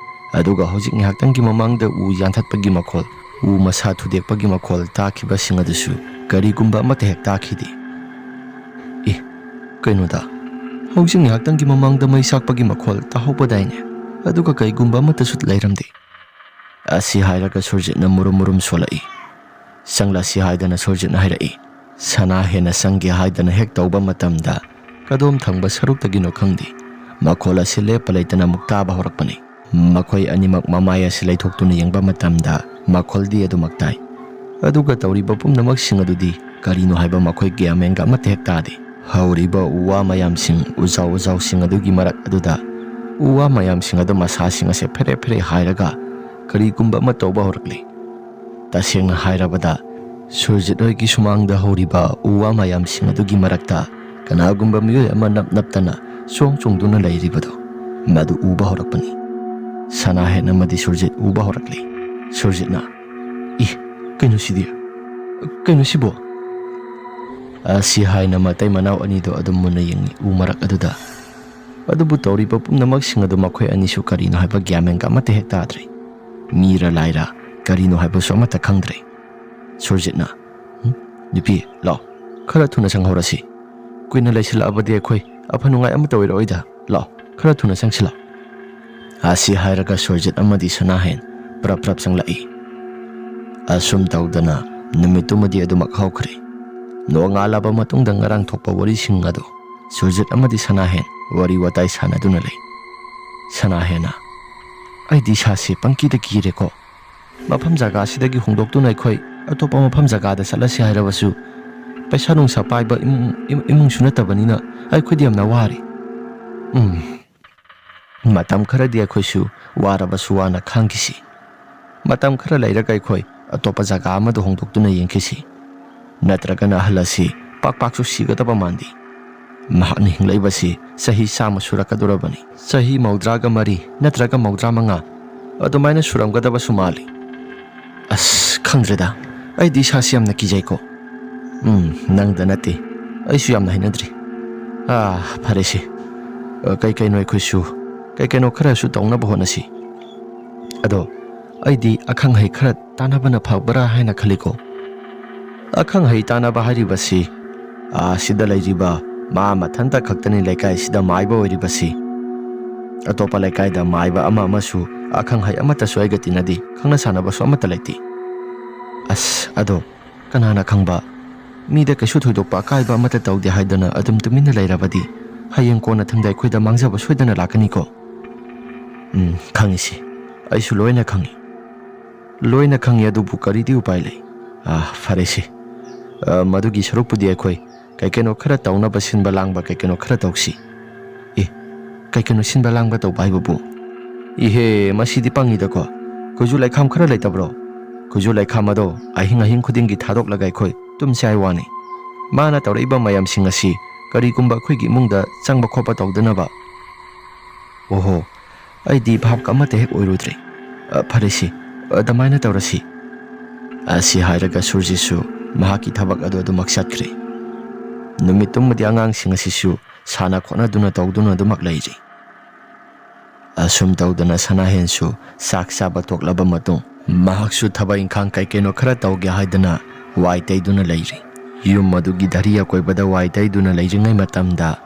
ꯑꯗꯨꯒ ꯍꯧꯖꯤꯛ ꯉꯥꯏꯍꯥꯛꯇꯪꯒꯤ ꯃꯃꯥꯡꯗ ꯎ ꯌꯥꯟꯊꯠꯄꯒꯤ ꯃꯈꯣꯜ ꯎ ꯃꯁꯥ ꯊꯨꯗꯦꯛꯄꯒꯤ ꯃꯈꯣꯜ ꯇꯥꯈꯤꯕꯁꯤꯡ ꯑꯗꯨꯁꯨ ꯀꯔꯤꯒꯨꯝꯕ ꯑꯃꯠꯇ ꯍꯦꯛ ꯇꯥꯈꯤꯗꯦ꯫ "ꯏ, ꯀꯩꯅꯣꯗ, ꯍꯧꯖꯤꯛ ꯉꯥꯏꯍꯥꯛꯇꯪꯒꯤ ꯃꯃꯥꯡꯗ ꯃꯩ ꯁꯥꯛꯄꯒꯤ ꯃꯈꯣꯜ ꯇꯥꯍꯧꯕꯗꯥꯏꯅꯦ? ꯑꯗꯨꯒ ꯀꯩꯒꯨꯝꯕ ꯑꯃꯠꯇꯁꯨ ꯂꯩꯔꯝꯗꯦ?" ꯑꯁꯤ ꯍꯥꯏꯔꯒ ꯁꯨꯔꯖꯤꯠꯅ ꯃꯨꯔꯨꯝ ꯃꯨꯔꯨꯝ ꯁꯣꯜꯂꯛꯏ꯫ ꯆꯪꯂꯁꯤ ꯍꯥꯏꯗꯅ ꯁꯨꯔꯖꯤꯠꯅ ꯍꯥꯏꯔꯛꯏ꯫ ꯁꯅꯥ ꯍꯦꯟꯅ ꯆꯪꯒꯦ ꯍꯥꯏꯗꯅ ꯍꯦꯛ ꯇꯧꯕ ꯃꯇꯝꯗ, ꯀꯗꯣꯝ ꯊꯪꯕ ꯁꯔꯨꯛꯇꯒꯤꯅꯣ ꯈꯪꯗꯦ, ꯃꯈꯣꯜ ꯑꯁꯤ ꯂꯦꯞꯄ ꯂꯩꯇꯅ ꯑꯃꯨꯛ ꯇꯥꯕ ꯍꯧꯔꯛꯄꯅꯤ꯫ ꯃꯈꯣꯏ ꯑꯅꯤꯃꯛ ꯃꯃꯥꯏ ꯑꯁꯤ ꯂꯩꯊꯣꯛꯇꯨꯅ ꯌꯦꯡꯕ ꯃꯇꯝꯗ, ꯃꯈꯣꯜꯗꯤ ꯑꯗꯨꯃꯛ ꯇꯥꯏ꯫ ꯑꯗꯨꯒ ꯇꯧꯔꯤꯕ ꯄꯨꯝꯅꯃꯛꯁꯤꯡ ꯑꯗꯨꯗꯤ ꯀꯔꯤꯅꯣ ꯍꯥꯏꯕ ꯃꯈꯣꯏ ꯒ꯭ꯌꯥꯟ ꯃꯦꯟꯒ ꯑꯃꯠꯇ ꯍꯦꯛ ꯇꯥꯗꯦ꯫ ꯍꯧꯔꯤꯕ ꯎ ꯋꯥ ꯃꯌꯥꯝꯁꯤꯡ, ꯎꯖꯥꯎ ꯎꯖꯥꯎꯁꯤꯡ ꯑꯗꯨꯒꯤ ꯃꯔꯛ ꯑꯗꯨꯗ ꯎ ꯋꯥ ꯃꯌꯥꯝꯁꯤꯡ ꯑꯗꯨ ꯃꯁꯥꯁꯤꯡ ꯑꯁꯦ ꯐꯦꯔꯦ ꯐꯦꯔꯦ ꯍꯥꯏꯔꯒ ꯀꯔꯤꯒꯨꯝꯕ ꯑꯃ ꯇꯧꯕ ꯍꯧꯔꯛꯂꯤ꯫ ꯇꯁꯦꯡꯅ ꯍꯥꯏꯔꯕꯗ, ꯁꯨꯔꯖꯤꯠ ꯍꯣꯏꯒꯤ ꯁꯨꯃꯥꯡꯗ ꯍꯧꯔꯤꯕ ꯎ ꯋꯥ ꯃꯌꯥꯝꯁꯤꯡ ꯑꯗꯨꯒꯤ ꯃꯔꯛꯇ ꯀꯅꯥꯒꯨꯝꯕ ꯃꯤꯑꯣꯏ ꯑꯃ ꯅꯞ ꯅꯞꯇꯅ ꯆꯣꯡ ꯆꯣꯡꯗꯨꯅ ꯂꯩꯔꯤꯕꯗꯨ, ꯃꯗꯨ ꯎꯕ ꯍꯧꯔꯛꯄꯅꯤ꯫ ꯁꯅꯥꯍꯦꯟ ꯑꯃꯗꯤ ꯁꯨꯔꯖꯤꯠ ꯎꯕ ꯍꯧꯔꯛꯂꯤ꯫ ꯁꯨꯔꯖꯤꯠꯅ, "ꯏ, ꯀꯩꯅꯣ ꯁꯤꯗꯤ? ꯀꯩꯅꯣ ꯁꯤꯕꯣ?" ꯑꯁꯤ ꯍꯥꯏꯅ ꯃꯇꯩ ꯃꯅꯥꯎ ꯑꯅꯤꯗꯣ ꯑꯗꯨꯝ ꯃꯨꯟꯅ ꯌꯦꯡꯉꯤ ꯎ ꯃꯔꯛ ꯑꯗꯨꯗ꯫ ꯑꯗꯨꯕꯨ ꯇꯧꯔꯤꯕ ꯄꯨꯝꯅꯃꯛꯁꯤꯡ ꯑꯗꯨ ꯃꯈꯣꯏ ꯑꯅꯤꯁꯨ ꯀꯔꯤꯅꯣ ꯍꯥꯏꯕ ꯒ꯭ꯌꯥꯟ ꯃꯦꯟꯒ ꯑꯃꯠꯇ ꯍꯦꯛ ꯇꯥꯗ꯭ꯔꯦ꯫ ꯃꯤꯔ ꯂꯥꯏꯔ ꯀꯔꯤꯅꯣ ꯍꯥꯏꯕꯁꯨ ꯑꯃꯠꯇ ꯈꯪꯗ꯭ꯔꯦ꯫ ꯁꯨꯔꯖꯤꯠꯅ, "ꯎꯝ, ꯅꯨꯄꯤ, ꯂꯥꯛꯑꯣ, ꯈꯔ ꯊꯨꯅ ꯆꯪꯍꯧꯔꯁꯤ꯫ ꯀꯨꯏꯅ ꯂꯩꯁꯤꯜꯂꯛꯑꯕꯗꯤ ꯑꯩꯈꯣꯏ ꯑꯐ ꯅꯨꯡꯉꯥꯏ ꯑꯃꯠꯇ ꯑꯣꯏꯔꯛꯑꯣꯏꯗ꯫ ꯂꯥꯛꯑꯣ, ꯈꯔ ꯊꯨꯅ ꯆꯪꯁꯤꯜꯂꯛꯑꯣ꯫" ꯑꯁꯤ ꯍꯥꯏꯔꯒ ꯁꯨꯔꯖꯤꯠ ꯑꯃꯗꯤ ꯁꯅꯥꯍꯦꯟ ꯄ꯭ꯔꯞ ꯄ꯭ꯔꯞ ꯆꯪꯂꯛꯏ꯫ ꯑꯁꯨꯝ ꯇꯧꯗꯅ ꯅꯨꯃꯤꯠꯇꯨꯃꯗꯤ ꯑꯗꯨꯃꯛ ꯍꯧꯈ꯭ꯔꯦ꯫ ꯅꯣꯡꯉꯥꯜꯂꯕ ꯃꯇꯨꯡꯗ ꯉꯔꯥꯡ ꯊꯣꯛꯄ ꯋꯥꯔꯤꯁꯤꯡ ꯑꯗꯨ ꯁꯨꯔꯖꯤꯠ ꯑꯃꯗꯤ ꯁꯅꯥꯍꯦꯟ ꯋꯥꯔꯤ ꯋꯥꯇꯥꯏ ꯁꯥꯟꯅꯗꯨꯅ ꯂꯩ꯫ ꯁꯅꯥꯍꯦꯟꯅ, "ꯑꯩꯗꯤ ꯏꯁꯥꯁꯦ ꯄꯪꯀꯤꯗ ꯀꯤꯔꯦꯀꯣ꯫ ꯃꯐꯝ ꯖꯒꯥꯁꯤꯗꯒꯤ ꯍꯣꯡꯗꯣꯛꯇꯨꯅ ꯑꯩꯈꯣꯏ ꯑꯇꯣꯞꯄ ꯃꯐꯝ ꯖꯒꯥꯗ ꯆꯠꯂꯁꯤ ꯍꯥꯏꯔꯕꯁꯨ, ꯄꯩꯁꯥ ꯅꯨꯡꯁꯥ ꯄꯥꯏꯕ ꯏꯃꯨꯡ, ꯏꯃꯨꯡꯁꯨ ꯅꯠꯇꯕꯅꯤꯅ ꯑꯩꯈꯣꯏꯗꯤ ꯌꯥꯝꯅ ꯋꯥꯔꯦ꯫ ꯎꯝ, ꯃꯇꯝ ꯈꯔꯗꯤ ꯑꯩꯈꯣꯏꯁꯨ ꯋꯥꯔꯕꯁꯨ ꯋꯥꯅ ꯈꯥꯡꯈꯤꯁꯤ꯫ ꯃꯇꯝ ꯈꯔ ꯂꯩꯔꯒ ꯑꯩꯈꯣꯏ ꯑꯇꯣꯞꯄ ꯖꯒꯥ ꯑꯃꯗ ꯍꯣꯡꯗꯣꯛꯇꯨꯅ ꯌꯦꯡꯈꯤꯁꯤ꯫ ꯅꯠꯇ꯭ꯔꯒꯅ ꯑꯍꯜ ꯑꯁꯤ ꯄꯥꯛ ꯄꯥꯛꯁꯨ ꯁꯤꯒꯗꯕ ꯃꯥꯟꯗꯦ꯫ ꯃꯍꯥꯛꯅ ꯍꯤꯡꯂꯛꯏꯕꯁꯤ ꯆꯍꯤ ꯆꯥꯝꯃ ꯁꯨꯔꯛꯀꯗꯧꯔꯕꯅꯤ꯫ ꯆꯍꯤ ꯃꯧꯗ꯭ꯔꯥꯒ ꯃꯔꯤ ꯅꯠꯇ꯭ꯔꯒ ꯃꯧꯗ꯭ꯔꯥ ꯃꯉꯥ ꯑꯗꯨꯃꯥꯏꯅ ꯁꯨꯔꯝꯒꯗꯕꯁꯨ ꯃꯥꯜꯂꯤ꯫ ꯑꯁ, ꯈꯪꯗ꯭ꯔꯦꯗ, ꯑꯩꯗꯤ ꯏꯁꯥꯁꯤ ꯌꯥꯝꯅ ꯀꯤꯖꯩꯀꯣ꯫" "ꯎꯝ, ꯅꯪꯗ ꯅꯠꯇꯦ, ꯑꯩꯁꯨ ꯌꯥꯝꯅ ꯍꯩꯅꯗ꯭ꯔꯤ꯫ ꯑꯥ, ꯐꯔꯦꯁꯦ, ꯑ, ꯀꯩ ꯀꯩꯅꯣ ꯑꯩꯈꯣꯏꯁꯨ, ꯀꯩ ꯀꯩꯅꯣ ꯈꯔꯁꯨ ꯇꯧꯅꯕ ꯍꯣꯠꯅꯁꯤ꯫ ꯑꯗꯣ ꯑꯩꯗꯤ ꯑꯈꯪ ꯑꯍꯩ ꯈꯔ ꯇꯥꯟꯅꯕꯅ ꯐꯕ꯭ꯔꯥ ꯍꯥꯏꯅ ꯈꯜꯂꯤꯀꯣ꯫ ꯑꯈꯪ ꯑꯍꯩ ꯇꯥꯟꯅꯕ ꯍꯥꯏꯔꯤꯕꯁꯤ, ꯑꯥ, ꯁꯤꯗ ꯂꯩꯔꯤꯕ ꯃꯥ ꯃꯊꯟꯇ ꯈꯛꯇꯅꯤ ꯂꯩꯀꯥꯏꯁꯤꯗ ꯃꯥꯏꯕ ꯑꯣꯏꯔꯤꯕꯁꯤ꯫ ꯑꯇꯣꯞꯄ ꯂꯩꯀꯥꯏꯗ ꯃꯥꯏꯕ ꯑꯃ ꯑꯃꯁꯨ, ꯑꯈꯪ ꯑꯍꯩ ꯑꯃꯠꯇꯁꯨ ꯑꯩꯒ ꯇꯤꯟꯅꯗꯦ, ꯈꯪꯅ ꯁꯥꯟꯅꯕꯁꯨ ꯑꯃꯠꯇ ꯂꯩꯇꯦ꯫ ꯑꯁ, ꯑꯗꯣ ꯀꯅꯥꯅ ꯈꯪꯕ, ꯃꯤꯗ ꯀꯩꯁꯨ ꯊꯣꯏꯗꯣꯛꯄ ꯑꯀꯥꯏꯕ ꯑꯃꯠꯇ ꯇꯧꯗꯦ ꯍꯥꯏꯗꯅ ꯑꯗꯨꯝ ꯇꯨꯃꯤꯟꯅ ꯂꯩꯔꯕꯗꯤ ꯍꯌꯦꯡ ꯀꯣꯟꯅꯊꯪꯗ ꯑꯩꯈꯣꯏꯗ ꯃꯥꯡꯖꯕ ꯁꯣꯏꯗꯅ ꯂꯥꯛꯀꯅꯤꯀꯣ꯫ ꯎꯝ, ꯈꯪꯉꯤꯁꯤ꯫ ꯑꯩꯁꯨ ꯂꯣꯏꯅ ꯈꯪꯉꯤ꯫ ꯂꯣꯏꯅ ꯈꯪꯉꯤ, ꯑꯗꯨꯕꯨ ꯀꯔꯤꯗꯤ ꯎꯄꯥꯏ ꯂꯩ? ꯑꯥ, ꯐꯔꯦꯁꯦ꯫ ꯑꯥ, ꯃꯗꯨꯒꯤ ꯁꯔꯨꯛꯄꯨꯗꯤ ꯑꯩꯈꯣꯏ ꯀꯩ ꯀꯩꯅꯣ ꯈꯔ ꯇꯧꯅꯕ, ꯁꯤꯟꯕ ꯂꯥꯡꯕ ꯀꯩ ꯀꯩꯅꯣ ꯈꯔ ꯇꯧꯁꯤ꯫ ꯑꯦ, ꯀꯩ ꯀꯩꯅꯣ ꯁꯤꯟꯕ ꯂꯥꯡꯕ ꯇꯧꯕ ꯍꯥꯏꯕꯕꯨ? ꯏꯍꯦ, ꯃꯁꯤꯗꯤ ꯄꯪꯉꯤꯗꯀꯣ꯫ ꯈꯨꯖꯨ ꯂꯩꯈꯥꯝ ꯈꯔ ꯂꯩꯇꯕ꯭ꯔꯣ? ꯈꯨꯖꯨ ꯂꯩꯈꯥꯝ ꯑꯗꯣ ꯑꯍꯤꯡ ꯑꯍꯤꯡ ꯈꯨꯗꯤꯡꯒꯤ ꯊꯥꯗꯣꯛꯂꯒ ꯑꯩꯈꯣꯏ ꯇꯨꯝꯁꯦ ꯍꯥꯏ ꯋꯥꯅꯤ꯫ ꯃꯥꯅ ꯇꯧꯔꯛꯏꯕ ꯃꯌꯥꯝꯁꯤꯡ ꯑꯁꯤ ꯀꯔꯤꯒꯨꯝꯕ ꯑꯩꯈꯣꯏꯒꯤ ꯏꯃꯨꯡꯗ ꯆꯪꯕ ꯈꯣꯠꯄ ꯇꯧꯗꯅꯕ꯫ ꯑꯣꯍꯣ, ꯑꯩꯗꯤ ꯚꯥꯞꯀ ꯑꯃꯠꯇ ꯍꯦꯛ ꯑꯣꯏꯔꯨꯗ꯭ꯔꯦ꯫ ꯑ, ꯐꯔꯦꯁꯤ, ꯑꯗꯨꯃꯥꯏꯅ ꯇꯧꯔꯁꯤ꯫ ꯑꯁꯤ ꯍꯥꯏꯔꯒ ꯁꯨꯔꯖꯤꯠꯁꯨ ꯃꯍꯥꯛꯀꯤ ꯊꯕꯛ ꯑꯗꯨ ꯑꯗꯨꯃꯛ ꯆꯠꯈ꯭ꯔꯦ꯫ ꯅꯨꯃꯤꯠꯇꯨꯃꯗꯤ ꯑꯉꯥꯡꯁꯤꯡ ꯑꯁꯤꯁꯨ ꯁꯥꯟꯅ ꯈꯣꯠꯅꯗꯨꯅ ꯇꯧꯗꯨꯅ ꯑꯗꯨꯃꯛ ꯂꯩꯔꯤ꯫ ꯑꯁꯨꯝ ꯇꯧꯗꯅ ꯁꯅꯥꯍꯦꯟꯁꯨ ꯆꯥꯛ ꯆꯥꯕ ꯇꯣꯛꯂꯕ ꯃꯇꯨꯡ ꯃꯍꯥꯛꯁꯨ ꯊꯕꯛ ꯏꯪꯈꯥꯡ ꯀꯩ ꯀꯩꯅꯣ ꯈꯔ ꯇꯧꯒꯦ ꯍꯥꯏꯗꯅ ꯋꯥꯏ ꯇꯩꯗꯨꯅ ꯂꯩꯔꯤ꯫ ꯌꯨꯝ ꯑꯗꯨꯒꯤ ꯙꯔꯤ ꯑꯀꯣꯏꯕꯗ ꯋꯥꯏ ꯇꯩꯗꯨꯅ ꯂꯩꯔꯤꯉꯩ ꯃꯇꯝꯗ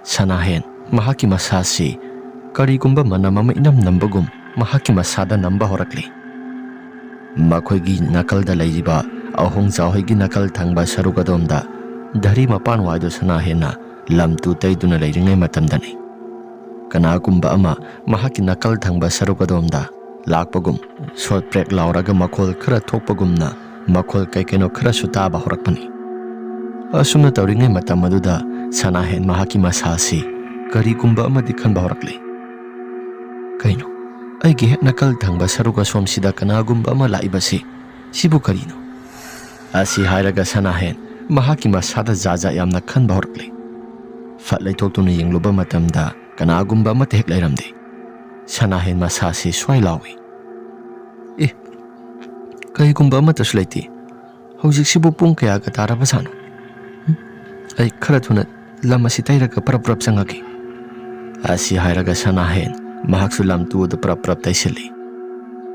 ꯁꯅꯥꯍꯦꯟ ꯃꯍꯥꯛꯀꯤ ꯃꯁꯥꯁꯤ ꯀꯔꯤꯒꯨꯝꯕ ꯃꯅꯝ ꯑꯃ ꯏꯅꯝ ꯅꯝꯕꯒꯨꯝ ꯃꯍꯥꯛꯀꯤ ꯃꯁꯥꯗ ꯅꯝꯕ ꯍꯧꯔꯛꯂꯤ꯫ ꯃꯈꯣꯏꯒꯤ ꯅꯥꯀꯜꯗ ꯂꯩꯔꯤꯕ ꯑꯍꯣꯡꯖꯥ ꯍꯣꯏꯒꯤ ꯅꯥꯀꯜ ꯊꯪꯕ ꯁꯔꯨꯛ ꯑꯗꯣꯝꯗ ꯙꯔꯤ ꯃꯄꯥꯟꯋꯥꯏꯗꯨ ꯁꯅꯥꯍꯦꯟꯅ ꯂꯝ ꯇꯨ ꯇꯩꯗꯨꯅ ꯂꯩꯔꯤꯉꯩ ꯃꯇꯝꯗꯅꯤ꯫ ꯀꯅꯥꯒꯨꯝꯕ ꯑꯃ ꯃꯍꯥꯛꯀꯤ ꯅꯥꯀꯜ ꯊꯪꯕ ꯁꯔꯨꯛ ꯑꯗꯣꯝꯗ ꯂꯥꯛꯄꯒꯨꯝ, ꯁꯣꯠ ꯄ꯭ꯔꯦꯛ ꯂꯥꯎꯔꯒ ꯃꯈꯣꯜ ꯈꯔ ꯊꯣꯛꯄꯒꯨꯝꯅ ꯃꯈꯣꯜ ꯀꯩ ꯀꯩꯅꯣ ꯈꯔꯁꯨ ꯇꯥꯕ ꯍꯧꯔꯛꯄꯅꯤ꯫ ꯑꯁꯨꯝꯅ ꯇꯧꯔꯤꯉꯩ ꯃꯇꯝ ꯑꯗꯨꯗ ꯁꯅꯥꯍꯦꯟ ꯃꯍꯥꯛꯀꯤ ꯃꯁꯥꯁꯤ ꯀꯔꯤꯒꯨꯝꯕ ꯑꯃꯗꯤ ꯈꯟꯕ ꯍꯧꯔꯛꯂꯤ꯫ "ꯀꯩꯅꯣ, ꯑꯩꯒꯤ ꯍꯦꯛ ꯅꯥꯀꯜ ꯊꯪꯕ ꯁꯔꯨꯛ ꯑꯁꯣꯝꯁꯤꯗ ꯀꯅꯥꯒꯨꯝꯕ ꯑꯃ ꯂꯥꯛꯏꯕꯁꯤ, ꯁꯤꯕꯨ ꯀꯔꯤꯅꯣ?" ꯑꯁꯤ ꯍꯥꯏꯔꯒ ꯁꯅꯥꯍꯦꯟ ꯃꯍꯥꯛꯀꯤ ꯃꯁꯥꯗ ꯖꯥꯠ ꯖꯥꯠ ꯌꯥꯝꯅ ꯈꯟꯕ ꯍꯧꯔꯛꯂꯤ꯫ ꯐꯠ ꯂꯩꯊꯣꯛꯇꯨꯅ ꯌꯦꯡꯂꯨꯕ ꯃꯇꯝꯗ ꯀꯅꯥꯒꯨꯝꯕ ꯑꯃꯠꯇ ꯍꯦꯛ ꯂꯩꯔꯝꯗꯦ꯫ ꯁꯅꯥꯍꯦꯟ ꯃꯁꯥꯁꯤ ꯁ꯭ꯋꯥꯏ ꯂꯥꯎꯏ꯫ "ꯑꯦ, ꯀꯔꯤꯒꯨꯝꯕ ꯑꯃꯠꯇꯁꯨ ꯂꯩꯇꯦ꯫ ꯍꯧꯖꯤꯛꯁꯤꯕꯨ ꯄꯨꯡ ꯀꯌꯥꯒ ꯇꯥꯔꯕꯖꯥꯠꯅꯣ? ꯎꯝ, ꯑꯩ ꯈꯔ ꯊꯨꯅ ꯂꯝ ꯑꯁꯤ ꯇꯩꯔꯒ ꯄꯔꯞ ꯄꯔꯞ ꯆꯪꯉꯒꯦ꯫" ꯑꯁꯤ ꯍꯥꯏꯔꯒ ꯁꯅꯥꯍꯦꯟ ꯃꯍꯥꯛꯁꯨ ꯂꯝ ꯇꯨ ꯑꯗꯨ ꯄꯔꯞ ꯄꯔꯞ ꯇꯩꯁꯤꯜꯂꯤ꯫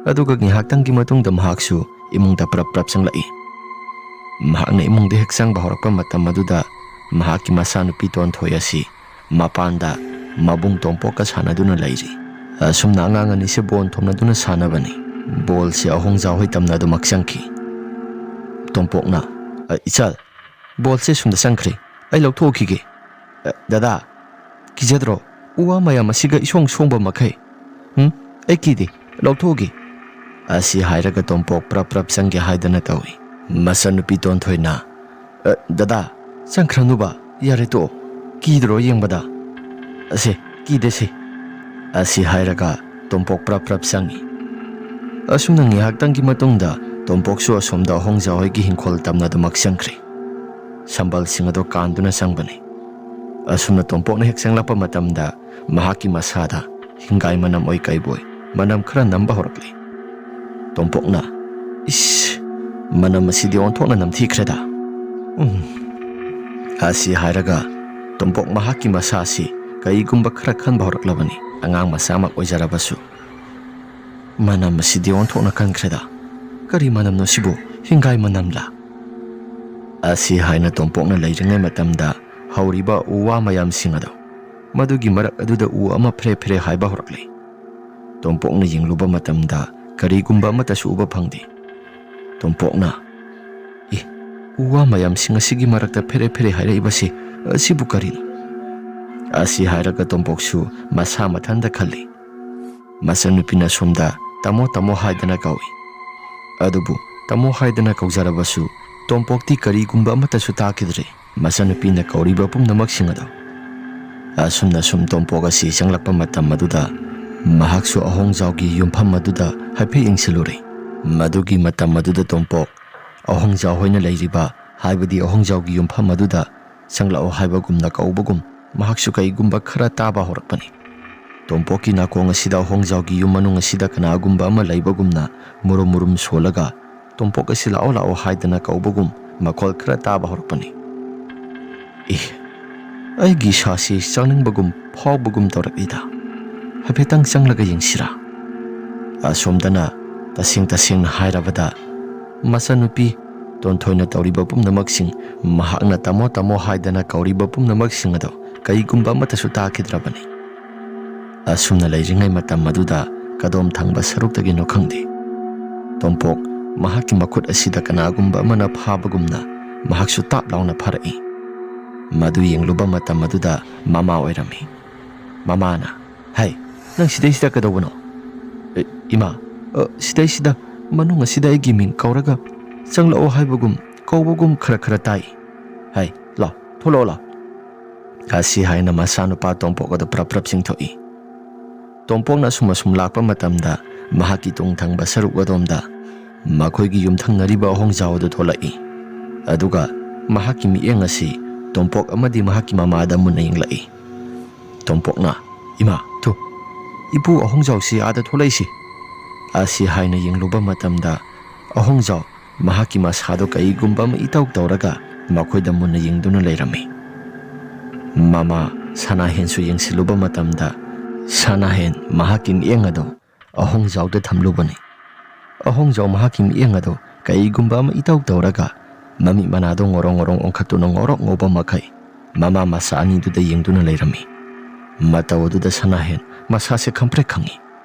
ꯑꯗꯨꯒ ꯉꯥꯏꯍꯥꯛꯇꯪꯒꯤ ꯃꯇꯨꯡꯗ ꯃꯍꯥꯛꯁꯨ ꯏꯃꯨꯡꯗ ꯄ꯭ꯔꯞ ꯄ꯭ꯔꯞ ꯆꯪꯂꯛꯏ꯫ ꯃꯍꯥꯛꯅ ꯏꯃꯨꯡꯗ ꯍꯦꯛ ꯆꯪꯕ ꯍꯧꯔꯛꯄ ꯃꯇꯝ ꯑꯗꯨꯗ ꯃꯍꯥꯛꯀꯤ ꯃꯆꯥꯅꯨꯄꯤ ꯇꯣꯟꯊꯣꯏ ꯑꯁꯤ ꯃꯄꯥꯟꯗ ꯃꯕꯨꯡ ꯇꯣꯝꯄꯣꯛꯀ ꯁꯥꯟꯅꯗꯨꯅ ꯂꯩꯔꯤ꯫ ꯑꯁꯨꯝꯅ ꯑꯉꯥꯡ ꯑꯅꯤꯁꯦ ꯕꯣꯜ ꯊꯣꯝꯅꯗꯨꯅ ꯁꯥꯟꯅꯕꯅꯤ꯫ ꯕꯣꯜꯁꯦ ꯑꯍꯣꯡꯖꯥꯎ ꯍꯣꯏ ꯇꯝꯅ ꯑꯗꯨꯃꯛ ꯆꯪꯈꯤ꯫ ꯇꯣꯝꯄꯣꯛꯅ, "ꯑ, ꯏꯆꯜ, ꯕꯣꯜꯁꯦ ꯁꯨꯝꯗ ꯆꯪꯈ꯭ꯔꯦ꯫ ꯑꯩ ꯂꯧꯊꯣꯛꯈꯤꯒꯦ꯫" "ꯑ, ꯗꯗꯥ, ꯀꯤꯖꯗ꯭ꯔꯣ? ꯎ ꯋꯥ ꯃꯌꯥꯝ ꯑꯁꯤꯒ ꯏꯁꯣꯡ ꯁꯣꯡꯕ ꯃꯈꯩ꯫" "ꯎꯝ, ꯑꯩ ꯀꯤꯗꯦ, ꯂꯧꯊꯣꯛꯎꯒꯦ꯫" ꯑꯁꯤ ꯍꯥꯏꯔꯒ ꯇꯣꯝꯄꯣꯛ ꯄ꯭ꯔꯞ ꯄ꯭ꯔꯞ ꯆꯪꯒꯦ ꯍꯥꯏꯗꯅ ꯇꯧꯏ꯫ ꯃꯆꯟꯅꯨꯄꯤ ꯇꯣꯟꯊꯣꯏꯅ, "ꯑ, ꯗꯗꯥ, ꯆꯪꯈ꯭ꯔꯅꯨꯕ, ꯌꯥꯔꯦ ꯇꯣꯛꯑꯣ, ꯀꯤꯗ꯭ꯔꯣ ꯌꯦꯡꯕꯗ? ꯑꯁꯦ, ꯀꯤꯗꯦꯁꯦ꯫" ꯑꯁꯤ ꯍꯥꯏꯔꯒ ꯇꯣꯝꯄꯣꯛ ꯄ꯭ꯔꯞ ꯄ꯭ꯔꯞ ꯆꯪꯉꯤ꯫ ꯑꯁꯨꯝꯅ ꯉꯥꯏꯍꯥꯛꯇꯪꯒꯤ ꯃꯇꯨꯡꯗ ꯇꯣꯝꯄꯣꯛꯁꯨ ꯑꯁꯣꯝꯗ ꯑꯍꯣꯡꯖꯥ ꯍꯣꯏꯒꯤ ꯍꯤꯡꯈꯣꯜ ꯇꯝꯅ ꯑꯗꯨꯃꯛ ꯆꯪꯈ꯭ꯔꯦ꯫ ꯁꯝꯕꯜꯁꯤꯡ ꯑꯗꯨ ꯀꯥꯟꯗꯨꯅ ꯆꯪꯕꯅꯤ꯫ ꯑꯁꯨꯝꯅ ꯇꯣꯝꯄꯣꯛꯅ ꯍꯦꯛ ꯆꯪꯂꯛꯄ ꯃꯇꯝꯗ ꯃꯍꯥꯛꯀꯤ ꯃꯁꯥꯗ ꯍꯤꯡꯒꯥꯏ ꯃꯅꯝ ꯑꯣꯏ ꯀꯩꯕꯣꯏ ꯃꯅꯝ ꯈꯔ ꯅꯝꯕ ꯍꯧꯔꯛꯂꯤ꯫ ꯇꯣꯝꯄꯣꯛꯅ, "ꯏꯁ, ꯃꯅꯝ ꯑꯁꯤꯗꯤ ꯑꯣꯟꯊꯣꯛꯅ ꯅꯝꯊꯤꯈ꯭ꯔꯦꯗ꯫ ꯎꯝ꯫" ꯑꯁꯤ ꯍꯥꯏꯔꯒ ꯇꯣꯝꯄꯣꯛ ꯃꯍꯥꯛꯀꯤ ꯃꯁꯥꯁꯤ ꯀꯔꯤꯒꯨꯝꯕ ꯈꯔ ꯈꯟꯕ ꯍꯧꯔꯛꯂꯕꯅꯤ꯫ ꯑꯉꯥꯡ ꯃꯆꯥꯃꯛ ꯑꯣꯏꯖꯔꯕꯁꯨ, "ꯃꯅꯝ ꯑꯁꯤꯗꯤ ꯑꯣꯟꯊꯣꯛꯅ ꯀꯟꯈ꯭ꯔꯦꯗ꯫ ꯀꯔꯤ ꯃꯅꯝꯅꯣ ꯁꯤꯕꯨ? ꯍꯤꯡꯒꯥꯏ ꯃꯅꯝꯂꯥ?" ꯑꯁꯤ ꯍꯥꯏꯅ ꯇꯣꯝꯄꯣꯛꯅ ꯂꯩꯔꯤꯉꯩ ꯃꯇꯝꯗ ꯍꯧꯔꯤꯕ ꯎ ꯋꯥ ꯃꯌꯥꯝꯁꯤꯡ ꯑꯗꯣ, ꯃꯗꯨꯒꯤ ꯃꯔꯛ ꯑꯗꯨꯗ ꯎ ꯑꯃ ꯐ꯭ꯔꯦ ꯐ꯭ꯔꯦ ꯍꯥꯏꯕ ꯍꯧꯔꯛꯂꯤ꯫ ꯇꯣꯝꯄꯣꯛꯅ ꯌꯦꯡꯂꯨꯕ ꯃꯇꯝꯗ ꯀꯔꯤꯒꯨꯝꯕ ꯑꯃꯠꯇꯁꯨ ꯎꯕ ꯐꯪꯗꯦ꯫ ꯇꯣꯝꯄꯣꯛꯅ, "ꯑꯦ, ꯎ ꯋꯥ ꯃꯌꯥꯝꯁꯤꯡ ꯑꯁꯤꯒꯤ ꯃꯔꯛꯇ ꯐꯦꯔꯦ ꯐꯦꯔꯦ ꯍꯥꯏꯔꯛꯏꯕꯁꯤ, ꯑꯁꯤꯕꯨ ꯀꯔꯤꯅꯣ?" ꯑꯁꯤ ꯍꯥꯏꯔꯒ ꯇꯣꯝꯄꯣꯛꯁꯨ ꯃꯁꯥ ꯃꯊꯟꯇ ꯈꯜꯂꯤ꯫ ꯃꯆꯟꯅꯨꯄꯤꯅ ꯁꯣꯝꯗ "ꯇꯥꯃꯣ, ꯇꯥꯃꯣ" ꯍꯥꯏꯗꯅ ꯀꯧꯏ꯫ ꯑꯗꯨꯕꯨ ꯇꯥꯃꯣ ꯍꯥꯏꯗꯅ ꯀꯧꯖꯔꯕꯁꯨ ꯇꯣꯝꯄꯣꯛꯇꯤ ꯀꯔꯤꯒꯨꯝꯕ ꯑꯃꯠꯇꯁꯨ ꯇꯥꯈꯤꯗ꯭ꯔꯦ꯫ ꯃꯆꯟꯅꯨꯄꯤꯅ ꯀꯧꯔꯤꯕ ꯄꯨꯝꯅꯃꯛꯁꯤꯡ ꯑꯗꯣ꯫ ꯑꯁꯨꯝꯅ ꯁꯨꯝ ꯇꯣꯝꯄꯣꯛ ꯑꯁꯤ ꯆꯪꯂꯛꯄ ꯃꯇꯝ ꯑꯗꯨꯗ ꯃꯍꯥꯛꯁꯨ ꯑꯍꯣꯡꯖꯥꯎꯒꯤ ꯌꯨꯝꯐꯝ ꯑꯗꯨꯗ ꯍꯥꯏꯐꯦꯠ ꯌꯦꯡꯁꯤꯜꯂꯨꯔꯦ꯫ ꯃꯗꯨꯒꯤ ꯃꯇꯝ ꯑꯗꯨꯗ ꯇꯣꯝꯄꯣꯛ ꯑꯍꯣꯡꯖꯥꯎ ꯍꯣꯏꯅ ꯂꯩꯔꯤꯕ, ꯍꯥꯏꯕꯗꯤ ꯑꯍꯣꯡꯖꯥꯎꯒꯤ ꯌꯨꯝꯐꯝ ꯑꯗꯨꯗ ꯆꯪꯂꯛꯑꯣ ꯍꯥꯏꯕꯒꯨꯝꯅ ꯀꯧꯕꯒꯨꯝ ꯃꯍꯥꯛꯁꯨ ꯀꯩꯒꯨꯝꯕ ꯈꯔ ꯇꯥꯕ ꯍꯧꯔꯛꯄꯅꯤ꯫ ꯇꯣꯝꯄꯣꯛꯀꯤ ꯅꯥꯀꯣꯡ ꯑꯁꯤꯗ ꯑꯍꯣꯡꯖꯥꯎꯒꯤ ꯌꯨꯝ ꯃꯅꯨꯡ ꯑꯁꯤꯗ ꯀꯅꯥꯒꯨꯝꯕ ꯑꯃ ꯂꯩꯕꯒꯨꯝꯅ ꯃꯨꯔꯨꯝ ꯃꯨꯔꯨꯝ ꯁꯣꯜꯂꯒ ꯇꯣꯝꯄꯣꯛ ꯑꯁꯤ "ꯂꯥꯛꯑꯣ, ꯂꯥꯛꯑꯣ" ꯍꯥꯏꯗꯅ ꯀꯧꯕꯒꯨꯝ ꯃꯈꯣꯜ ꯈꯔ ꯇꯥꯕ ꯍꯧꯔꯛꯄꯅꯤ꯫ "ꯑꯦ, ꯑꯩꯒꯤ ꯏꯁꯥꯁꯤ ꯆꯪꯅꯤꯡꯕꯒꯨꯝ ꯐꯥꯎꯕꯒꯨꯝ ꯇꯧꯔꯛꯂꯤꯗ꯫ ꯍꯥꯏꯐꯦꯠꯇꯪ ꯆꯪꯂꯒ ꯌꯦꯡꯁꯤꯔꯥ?" ꯑꯁꯣꯝꯗꯅ ꯇꯁꯦꯡ ꯇꯁꯦꯡꯅ ꯍꯥꯏꯔꯕꯗ, ꯃꯆꯟꯅꯨꯄꯤ ꯇꯣꯟꯊꯣꯏꯅ ꯇꯧꯔꯤꯕ ꯄꯨꯝꯅꯃꯛꯁꯤꯡ, ꯃꯍꯥꯛꯅ "ꯇꯥꯃꯣ, ꯇꯥꯃꯣ" ꯍꯥꯏꯗꯅ ꯀꯧꯔꯤꯕ ꯄꯨꯝꯅꯃꯛꯁꯤꯡ ꯑꯗꯣ ꯀꯔꯤꯒꯨꯝꯕ ꯑꯃꯠꯇꯁꯨ ꯇꯥꯈꯤꯗ꯭ꯔꯕꯅꯤ꯫ ꯑꯁꯨꯝꯅ ꯂꯩꯔꯤꯉꯩ ꯃꯇꯝ ꯑꯗꯨꯗ ꯀꯗꯣꯝ ꯊꯪꯕ ꯁꯔꯨꯛꯇꯒꯤꯅꯣ ꯈꯪꯗꯦ, ꯇꯣꯝꯄꯣꯛ ꯃꯍꯥꯛꯀꯤ ꯃꯈꯨꯠ ꯑꯁꯤꯗ ꯀꯅꯥꯒꯨꯝꯕ ꯑꯃꯅ ꯐꯥꯕꯒꯨꯝꯅ ꯃꯍꯥꯛꯁꯨ ꯇꯥꯞ ꯂꯥꯎꯅ ꯐꯥꯔꯛꯏ꯫ ꯃꯗꯨ ꯌꯦꯡꯂꯨꯕ ꯃꯇꯝ ꯑꯗꯨꯗ ꯃꯃꯥ ꯑꯣꯏꯔꯝꯃꯤ꯫ ꯃꯃꯥꯅ, "ꯍꯩ, ꯅꯪ ꯁꯤꯗꯩꯁꯤꯗ ꯀꯩꯗꯧꯕꯅꯣ?" "ꯑꯦ, ꯏꯃꯥ, ꯑ, ꯁꯤꯗꯩꯁꯤꯗ ꯃꯅꯨꯡ ꯑꯁꯤꯗ ꯑꯩꯒꯤ ꯃꯤꯡ ꯀꯧꯔꯒ ꯆꯪꯂꯛꯑꯣ ꯍꯥꯏꯕꯒꯨꯝ ꯀꯧꯕꯒꯨꯝ ꯈꯔ ꯈꯔ ꯇꯥꯏ꯫ ꯍꯩ, ꯂꯥꯎ, ꯊꯣꯛꯂꯛꯑꯣ, ꯂꯥꯎ"꯫ ꯑꯁꯤ ꯍꯥꯏꯅ ꯃꯆꯥꯅꯨꯄꯥ ꯇꯣꯝꯄꯣꯛ ꯑꯗꯨ ꯄ꯭ꯔꯞ ꯄ꯭ꯔꯞ ꯆꯤꯡꯊꯣꯛꯏ꯫ ꯇꯣꯝꯄꯣꯛꯅ ꯑꯁꯨꯝ ꯑꯁꯨꯝ ꯂꯥꯛꯄ ꯃꯇꯝꯗ ꯃꯍꯥꯛꯀꯤ ꯇꯨꯡ ꯊꯪꯕ ꯁꯔꯨꯛ ꯑꯗꯣꯝꯗ ꯃꯈꯣꯏꯒꯤ ꯌꯨꯝꯊꯪꯅꯔꯤꯕ ꯑꯍꯣꯡꯖꯥꯎ ꯑꯗꯨ ꯊꯣꯛꯂꯛꯏ꯫ ꯑꯗꯨꯒ ꯃꯍꯥꯛꯀꯤ ꯃꯤꯠꯌꯦꯡ ꯑꯁꯤ ꯇꯣꯝꯄꯣꯛ ꯑꯃꯗꯤ ꯃꯍꯥꯛꯀꯤ ꯃꯃꯥꯗ ꯃꯨꯟꯅ ꯌꯦꯡꯂꯛꯏ꯫ ꯇꯣꯝꯄꯣꯛꯅ, "ꯏꯃꯥ, ꯊꯨ, ꯏꯄꯨ ꯑꯍꯣꯡꯖꯥꯎꯁꯤ ꯑꯥꯗ ꯊꯣꯛꯂꯛꯏꯁꯤ"꯫ ꯑꯁꯤ ꯍꯥꯏꯅ ꯌꯦꯡꯂꯨꯕ ꯃꯇꯝꯗ ꯑꯍꯣꯡꯖꯥꯎ ꯃꯍꯥꯛꯀꯤ ꯃꯁꯥꯗꯣ ꯀꯩꯒꯨꯝꯕ ꯑꯃ ꯏꯇꯧ ꯇꯧꯔꯒ ꯃꯈꯣꯏꯗ ꯃꯨꯟꯅ ꯌꯦꯡꯗꯨꯅ ꯂꯩꯔꯝꯃꯤ꯫ ꯃꯃꯥ ꯁꯅꯥꯍꯦꯟꯁꯨ ꯌꯦꯡꯁꯤꯜꯂꯨꯕ ꯃꯇꯝꯗ ꯁꯅꯥꯍꯦꯟ ꯃꯍꯥꯛꯀꯤ ꯃꯤꯠꯌꯦꯡ ꯑꯗꯨ ꯑꯍꯣꯡꯖꯥꯎꯗ ꯊꯝꯂꯨꯕꯅꯤ꯫ ꯑꯍꯣꯡꯖꯥꯎ ꯃꯍꯥꯛꯀꯤ ꯃꯤꯠꯌꯦꯡ ꯑꯗꯨ ꯀꯩꯒꯨꯝꯕ ꯑꯃ ꯏꯇꯧ ꯇꯧꯔꯒ ꯃꯃꯤꯠ ꯃꯅꯥꯗꯣ ꯉꯣꯔꯣꯡ ꯉꯣꯔꯣꯡ ꯑꯣꯟꯈꯠꯇꯨꯅ ꯉꯧꯔꯣꯛ ꯉꯧꯕ ꯃꯈꯩ ꯃꯃꯥ ꯃꯆꯥ ꯑꯅꯤꯗꯨꯗ ꯌꯦꯡꯗꯨꯅ ꯂꯩꯔꯝꯃꯤ꯫ ꯃꯇꯧ ꯑꯗꯨꯗ ꯁꯅꯥꯍꯦꯟ ꯃꯁꯥꯁꯦ ꯈꯪꯄ꯭ꯔꯦꯛ ꯈꯪꯉꯤ꯫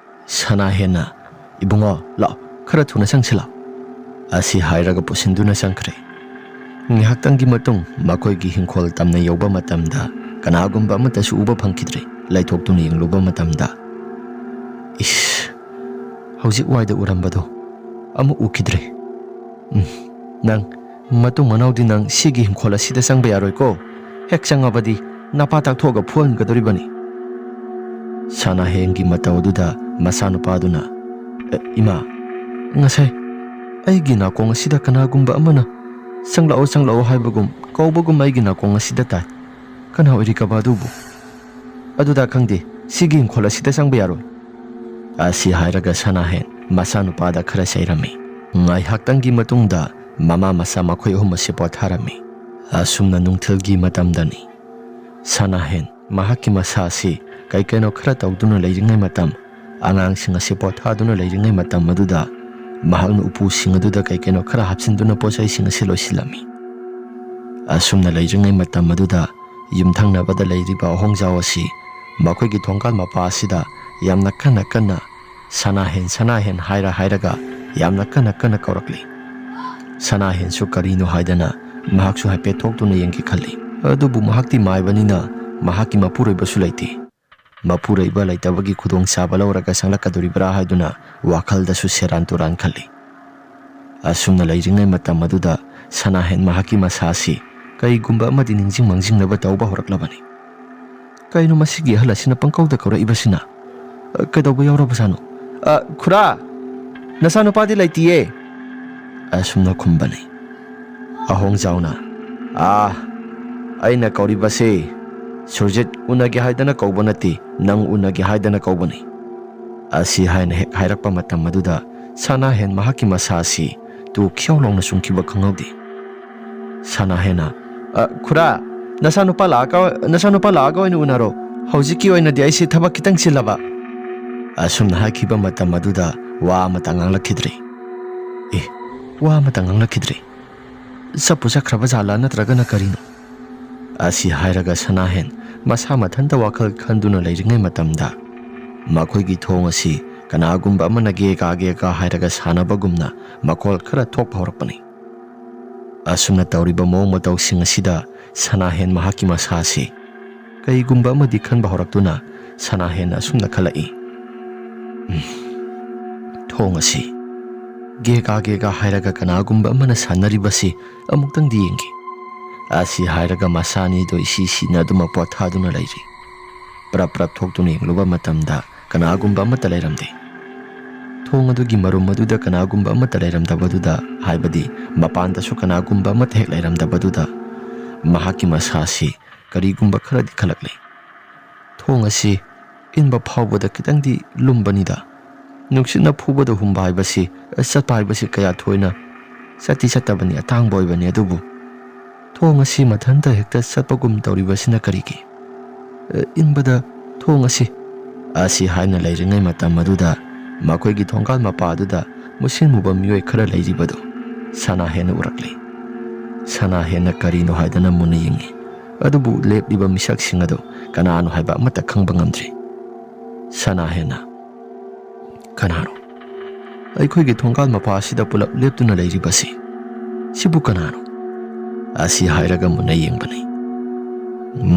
ꯁꯅꯥꯍꯦꯟꯅ, "ꯏꯕꯨꯡꯉꯣ, ꯂꯥꯛꯑꯣ, ꯈꯔ ꯊꯨꯅ ꯆꯪꯁꯤ ꯂꯥꯛꯑꯣ" ꯑꯁꯤ ꯍꯥꯏꯔꯒ ꯄꯨꯁꯤꯟꯗꯨꯅ ꯆꯪꯈ꯭ꯔꯦ꯫ ꯉꯥꯏꯍꯥꯛꯇꯪꯒꯤ ꯃꯇꯨꯡ ꯃꯈꯣꯏꯒꯤ ꯍꯤꯡꯈꯣꯜ ꯇꯝꯅ ꯌꯧꯕ ꯃꯇꯝꯗ ꯀꯅꯥꯒꯨꯝꯕ ꯑꯃꯠꯇꯁꯨ ꯎꯕ ꯐꯪꯈꯤꯗ꯭ꯔꯦ꯫ ꯂꯩꯊꯣꯛꯇꯨꯅ ꯌꯦꯡꯂꯨꯕ ꯃꯇꯝꯗ, ꯏꯁ, ꯍꯧꯖꯤꯛ ꯋꯥꯏꯗ ꯎꯔꯝꯕꯗꯣ ꯑꯃꯨꯛ ꯎꯈꯤꯗ꯭ꯔꯦ꯫ ꯎꯝ, ꯅꯪ ꯃꯇꯨꯡ ꯃꯅꯥꯎꯗꯤ ꯅꯪ ꯁꯤꯒꯤ ꯍꯤꯡꯈꯣꯜ ꯑꯁꯤꯗ ꯆꯪꯕ ꯌꯥꯔꯣꯏꯀꯣ꯫ ꯍꯦꯛ ꯆꯪꯉꯕꯗꯤ ꯅꯄꯥ ꯇꯥꯛꯊꯣꯛꯑꯒ ꯐꯨꯍꯟꯒꯗꯧꯔꯤꯕꯅꯤ꯫ ꯁꯅꯥꯍꯦꯟꯒꯤ ꯃꯇꯧ ꯑꯗꯨꯗ ꯃꯆꯥꯅꯨꯄꯥꯗꯨꯅ, "ꯑꯦ, ꯏꯃꯥ, ꯉꯁꯥꯏ ꯑꯩꯒꯤ ꯅꯥꯀꯣꯡ ꯑꯁꯤꯗ ꯀꯅꯥꯒꯨꯝꯕ ꯑꯃꯅ 'ꯆꯪꯂꯛꯑꯣ, ꯆꯪꯂꯛꯑꯣ' ꯍꯥꯏꯕꯒꯨꯝ ꯀꯧꯕꯒꯨꯝ ꯑꯩꯒꯤ ꯅꯥꯀꯣꯡ ꯑꯁꯤꯗ ꯇꯥꯏ꯫ ꯀꯅꯥ ꯑꯣꯏꯔꯤꯒꯕ ꯑꯗꯨꯕꯨ?" "ꯑꯗꯨꯗ ꯈꯪꯗꯦ, ꯁꯤꯒꯤ ꯍꯤꯡꯈꯣꯜ ꯑꯁꯤꯗ ꯆꯪꯕ ꯌꯥꯔꯣꯏ" ꯑꯁꯤ ꯍꯥꯏꯔꯒ ꯁꯅꯥꯍꯦꯟ ꯃꯆꯥꯅꯨꯄꯥꯗ ꯈꯔ ꯆꯩꯔꯝꯃꯤ꯫ ꯉꯥꯏꯍꯥꯛꯇꯪꯒꯤ ꯃꯇꯨꯡꯗ ꯃꯃꯥ ꯃꯆꯥ ꯃꯈꯣꯏ ꯑꯍꯨꯝ ꯑꯁꯤ ꯄꯣꯊꯥꯔꯝꯃꯤ꯫ ꯑꯁꯨꯝꯅ ꯅꯨꯡꯊꯤꯜꯒꯤ ꯃꯇꯝꯗꯅꯤ꯫ ꯁꯅꯥꯍꯦꯟ ꯃꯍꯥꯛꯀꯤ ꯃꯁꯥ ꯑꯁꯤ ꯀꯩ ꯀꯩꯅꯣ ꯈꯔ ꯇꯧꯗꯨꯅ ꯂꯩꯔꯤꯉꯩ ꯃꯇꯝ, ꯑꯉꯥꯡꯁꯤꯡ ꯑꯁꯤ ꯄꯣꯊꯥꯗꯨꯅ ꯂꯩꯔꯤꯉꯩ ꯃꯇꯝ ꯑꯗꯨꯗ ꯃꯍꯥꯛꯅ ꯎꯄꯨꯁꯤꯡ ꯑꯗꯨꯗ ꯀꯩ ꯀꯩꯅꯣ ꯈꯔ ꯍꯥꯞꯆꯤꯟꯗꯨꯅ ꯄꯣꯠ ꯆꯩꯁꯤꯡ ꯑꯁꯤ ꯂꯣꯏꯁꯤꯜꯂꯝꯃꯤ꯫ ꯑꯁꯨꯝꯅ ꯂꯩꯔꯤꯉꯩ ꯃꯇꯝ ꯑꯗꯨꯗ ꯌꯨꯝꯊꯪꯅꯕꯗ ꯂꯩꯔꯤꯕ ꯑꯍꯣꯡꯖꯥꯎ ꯑꯁꯤ ꯃꯈꯣꯏꯒꯤ ꯊꯣꯡꯒꯥꯜ ꯃꯄꯥ ꯑꯁꯤꯗ ꯌꯥꯝꯅ ꯀꯟꯅ ꯀꯟꯅ "ꯁꯅꯥꯍꯦꯟ, ꯁꯅꯥꯍꯦꯟ" ꯍꯥꯏꯔ ꯍꯥꯏꯔꯒ ꯌꯥꯝꯅ ꯀꯟꯅ ꯀꯟꯅ ꯀꯧꯔꯛꯂꯤ꯫ ꯁꯅꯥꯍꯦꯟꯁꯨ ꯀꯔꯤꯅꯣ ꯍꯥꯏꯗꯅ ꯃꯍꯥꯛꯁꯨ ꯍꯥꯏꯐꯦꯠ ꯊꯣꯛꯇꯨꯅ ꯌꯦꯡꯒꯦ ꯈꯜꯂꯤ꯫ ꯑꯗꯨꯕꯨ ꯃꯍꯥꯛꯇꯤ ꯃꯥꯏꯕꯅꯤꯅ ꯃꯍꯥꯛꯀꯤ ꯃꯄꯨꯔꯣꯏꯕꯁꯨ ꯂꯩꯇꯦ꯫ ꯃꯄꯨꯔꯣꯏꯕ ꯂꯩꯇꯕꯒꯤ ꯈꯨꯗꯣꯡꯆꯥꯕ ꯂꯧꯔꯒ ꯆꯪꯂꯛꯀꯗꯣꯔꯤꯕ꯭ꯔꯥ ꯍꯥꯏꯗꯨꯅ ꯋꯥꯈꯜꯗꯁꯨ ꯁꯦꯔꯥꯟ ꯇꯨꯔꯥꯟ ꯈꯜꯂꯤ꯫ ꯑꯁꯨꯝꯅ ꯂꯩꯔꯤꯉꯩ ꯃꯇꯝ ꯑꯗꯨꯗ ꯁꯅꯥꯍꯦꯟ ꯃꯍꯥꯛꯀꯤ ꯃꯁꯥ ꯑꯁꯤ ꯀꯔꯤꯒꯨꯝꯕ ꯑꯃꯗꯤ ꯅꯤꯡꯁꯤꯡ ꯃꯥꯡꯖꯤꯡꯅꯕ ꯇꯧꯕ ꯍꯧꯔꯛꯂꯕꯅꯤ꯫ "ꯀꯩꯅꯣ ꯃꯁꯤꯒꯤ ꯑꯍꯜ ꯑꯁꯤꯅ ꯄꯪꯀꯧꯗ ꯀꯧꯔꯛꯏꯕꯁꯤꯅ? ꯀꯩꯗꯧꯕ ꯌꯥꯎꯔꯕꯖꯥꯠꯅꯣ? ꯑ, ꯈꯨꯔꯥ, ꯅꯆꯥꯅꯨꯄꯥꯗꯤ ꯂꯩꯇꯤꯌꯦ?" ꯑꯁꯨꯝꯅ ꯈꯨꯝꯕꯅꯤ꯫ ꯑꯍꯣꯡꯖꯥꯎꯅ, "ꯑꯥ, ꯑꯩꯅ ꯀꯧꯔꯤꯕꯁꯤ ꯁꯨꯔꯖꯤꯠ ꯎꯅꯒꯦ ꯍꯥꯏꯗꯅ ꯀꯧꯕ ꯅꯠꯇꯦ, ꯅꯪ ꯎꯅꯒꯦ ꯍꯥꯏꯗꯅ ꯀꯧꯕꯅꯤ" ꯑꯁꯤ ꯍꯥꯏꯅ ꯍꯦꯛ ꯍꯥꯏꯔꯛꯄ ꯃꯇꯝ ꯑꯗꯨꯗ ꯁꯅꯥꯍꯦꯟ ꯃꯍꯥꯛꯀꯤ ꯃꯁꯥ ꯑꯁꯤ ꯇꯨ ꯈ꯭ꯌꯥꯎ ꯂꯥꯎꯅ ꯆꯨꯡꯈꯤꯕ ꯈꯪꯍꯧꯗꯦ꯫ ꯁꯅꯥꯍꯦꯟꯅ, "ꯑ, ꯈꯨꯔꯥ, ꯅꯆꯥꯅꯨꯄꯥ ꯂꯥꯛꯑꯒ, ꯅꯆꯥꯅꯨꯄꯥ ꯂꯥꯛꯑꯒ ꯑꯣꯏꯅ ꯎꯅꯔꯣ꯫ ꯍꯧꯖꯤꯛꯀꯤ ꯑꯣꯏꯅꯗꯤ ꯑꯩꯁꯦ ꯊꯕꯛ ꯈꯤꯇꯪ ꯆꯤꯜꯂꯕ" ꯑꯁꯨꯝꯅ ꯍꯥꯏꯈꯤꯕ ꯃꯇꯝ ꯑꯗꯨꯗ ꯋꯥ ꯑꯃꯇ ꯉꯥꯡꯂꯛꯈꯤꯗ꯭ꯔꯦ꯫ ꯑꯦ, ꯋꯥ ꯑꯃꯇ ꯉꯥꯡꯂꯛꯈꯤꯗ꯭ꯔꯦ꯫ ꯆꯠꯄꯨ ꯆꯠꯈ꯭ꯔꯕ ꯖꯥꯠꯂꯥ ꯅꯠꯇ꯭ꯔꯒꯅ ꯀꯔꯤꯅꯣ? ꯑꯁꯤ ꯍꯥꯏꯔꯒ ꯁꯅꯥꯍꯦꯟ ꯃꯁꯥ ꯃꯊꯟꯇ ꯋꯥꯈꯜ ꯈꯟꯗꯨꯅ ꯂꯩꯔꯤꯉꯩ ꯃꯇꯝꯗ ꯃꯈꯣꯏꯒꯤ ꯊꯣꯡ ꯑꯁꯤ ꯀꯅꯥꯒꯨꯝꯕ ꯑꯃꯅ ꯒꯦꯒꯥ ꯒꯦꯒꯥ ꯍꯥꯏꯔꯒ ꯁꯥꯟꯅꯕꯒꯨꯝꯅ ꯃꯈꯣꯜ ꯈꯔ ꯊꯣꯛꯄ ꯍꯧꯔꯛꯄꯅꯤ꯫ ꯑꯁꯨꯝꯅ ꯇꯧꯔꯤꯕ ꯃꯑꯣꯡ ꯃꯇꯧꯁꯤꯡ ꯑꯁꯤꯗ ꯁꯅꯥꯍꯦꯟ ꯃꯍꯥꯛꯀꯤ ꯃꯁꯥ ꯑꯁꯤ ꯀꯔꯤꯒꯨꯝꯕ ꯑꯃꯗꯤ ꯈꯟꯕ ꯍꯧꯔꯛꯇꯨꯅ ꯁꯅꯥꯍꯦꯟꯅ ꯑꯁꯨꯝꯅ ꯈꯜꯂꯛꯏ, "ꯎꯝ, ꯊꯣꯡ ꯑꯁꯤ ꯒꯦꯒꯥ ꯒꯦꯒꯥ ꯍꯥꯏꯔꯒ ꯀꯅꯥꯒꯨꯝꯕ ꯑꯃꯅ ꯁꯥꯟꯅꯔꯤꯕꯁꯤ ꯑꯃꯨꯛꯇꯪꯗꯤ ꯌꯦꯡꯒꯦ" ꯑꯁꯤ ꯍꯥꯏꯔꯒ ꯃꯁꯥ ꯑꯅꯤꯗꯣ ꯏꯁꯤ ꯁꯤꯅ ꯑꯗꯨꯃꯛ ꯄꯣꯊꯥꯗꯨꯅ ꯂꯩꯔꯤ꯫ ꯄ꯭ꯔꯞ ꯄ꯭ꯔꯞ ꯊꯣꯛꯇꯨꯅ ꯌꯦꯡꯂꯨꯕ ꯃꯇꯝꯗ ꯀꯅꯥꯒꯨꯝꯕ ꯑꯃꯠꯇ ꯂꯩꯔꯝꯗꯦ꯫ ꯊꯣꯡ ꯑꯗꯨꯒꯤ ꯃꯔꯨꯝ ꯑꯗꯨꯗ ꯀꯅꯥꯒꯨꯝꯕ ꯑꯃꯠꯇ ꯂꯩꯔꯝꯗꯕꯗꯨꯗ, ꯍꯥꯏꯕꯗꯤ ꯃꯄꯥꯟꯗꯁꯨ ꯀꯅꯥꯒꯨꯝꯕ ꯑꯃꯠꯇ ꯍꯦꯛ ꯂꯩꯔꯝꯗꯕꯗꯨꯗ, ꯃꯍꯥꯛꯀꯤ ꯃꯁꯥꯁꯤ ꯀꯔꯤꯒꯨꯝꯕ ꯈꯔꯗꯤ ꯈꯜꯂꯛꯂꯤ꯫ "ꯊꯣꯡ ꯑꯁꯤ ꯏꯟꯕ ꯐꯥꯎꯕꯗ ꯈꯤꯇꯪꯗꯤ ꯂꯨꯝꯕꯅꯤꯗ꯫ ꯅꯨꯡꯁꯤꯠꯅ ꯐꯨꯕꯗ ꯍꯨꯝꯕ ꯍꯥꯏꯕꯁꯤ, ꯆꯠꯄ ꯍꯥꯏꯕꯁꯤ ꯀꯌꯥ ꯊꯣꯏꯅ ꯆꯠꯇꯤ ꯆꯠꯇꯕꯅꯤ, ꯑꯇꯥꯡꯕ ꯑꯣꯏꯕꯅꯤ꯫ ꯑꯗꯨꯕꯨ ꯊꯣꯡ ꯑꯁꯤ ꯃꯊꯟꯇ ꯍꯦꯛꯇ ꯆꯠꯄꯒꯨꯝ ꯇꯧꯔꯤꯕꯁꯤꯅ ꯀꯔꯤꯒꯤ? ꯏꯟꯕꯗ ꯊꯣꯡ ꯑꯁꯤ" ꯑꯁꯤ ꯍꯥꯏꯅ ꯂꯩꯔꯤꯉꯩ ꯃꯇꯝ ꯑꯗꯨꯗ ꯃꯈꯣꯏꯒꯤ ꯊꯣꯡꯒꯥꯜ ꯃꯄꯥ ꯑꯗꯨꯗ ꯃꯨꯁꯤꯟ ꯃꯨꯕ ꯃꯤꯑꯣꯏ ꯈꯔ ꯂꯩꯔꯤꯕꯗꯨ ꯁꯅꯥꯍꯦꯟꯅ ꯎꯔꯛꯂꯦ꯫ ꯁꯅꯥꯍꯦꯟꯅ ꯀꯔꯤꯅꯣ ꯍꯥꯏꯗꯅ ꯃꯨꯟꯅ ꯌꯦꯡꯉꯤ꯫ ꯑꯗꯨꯕꯨ ꯂꯦꯞꯂꯤꯕ ꯃꯤꯁꯛꯁꯤꯡ ꯑꯗꯨ ꯀꯅꯥꯅꯣ ꯍꯥꯏꯕ ꯑꯃꯠꯇ ꯈꯪꯕ ꯉꯝꯗ꯭ꯔꯦ꯫ ꯁꯅꯥꯍꯦꯟꯅ, "ꯀꯅꯥꯅꯣ? ꯑꯩꯈꯣꯏꯒꯤ ꯊꯣꯡꯒꯥꯜ ꯃꯄꯥ ꯑꯁꯤꯗ ꯄꯨꯂꯞ ꯂꯦꯞꯇꯨꯅ ꯂꯩꯔꯤꯕꯁꯤ? ꯁꯤꯕꯨ ꯀꯅꯥꯅꯣ?" ꯑꯁꯤ ꯍꯥꯏꯔꯒ ꯃꯨꯟꯅ ꯌꯦꯡꯕꯅꯤ꯫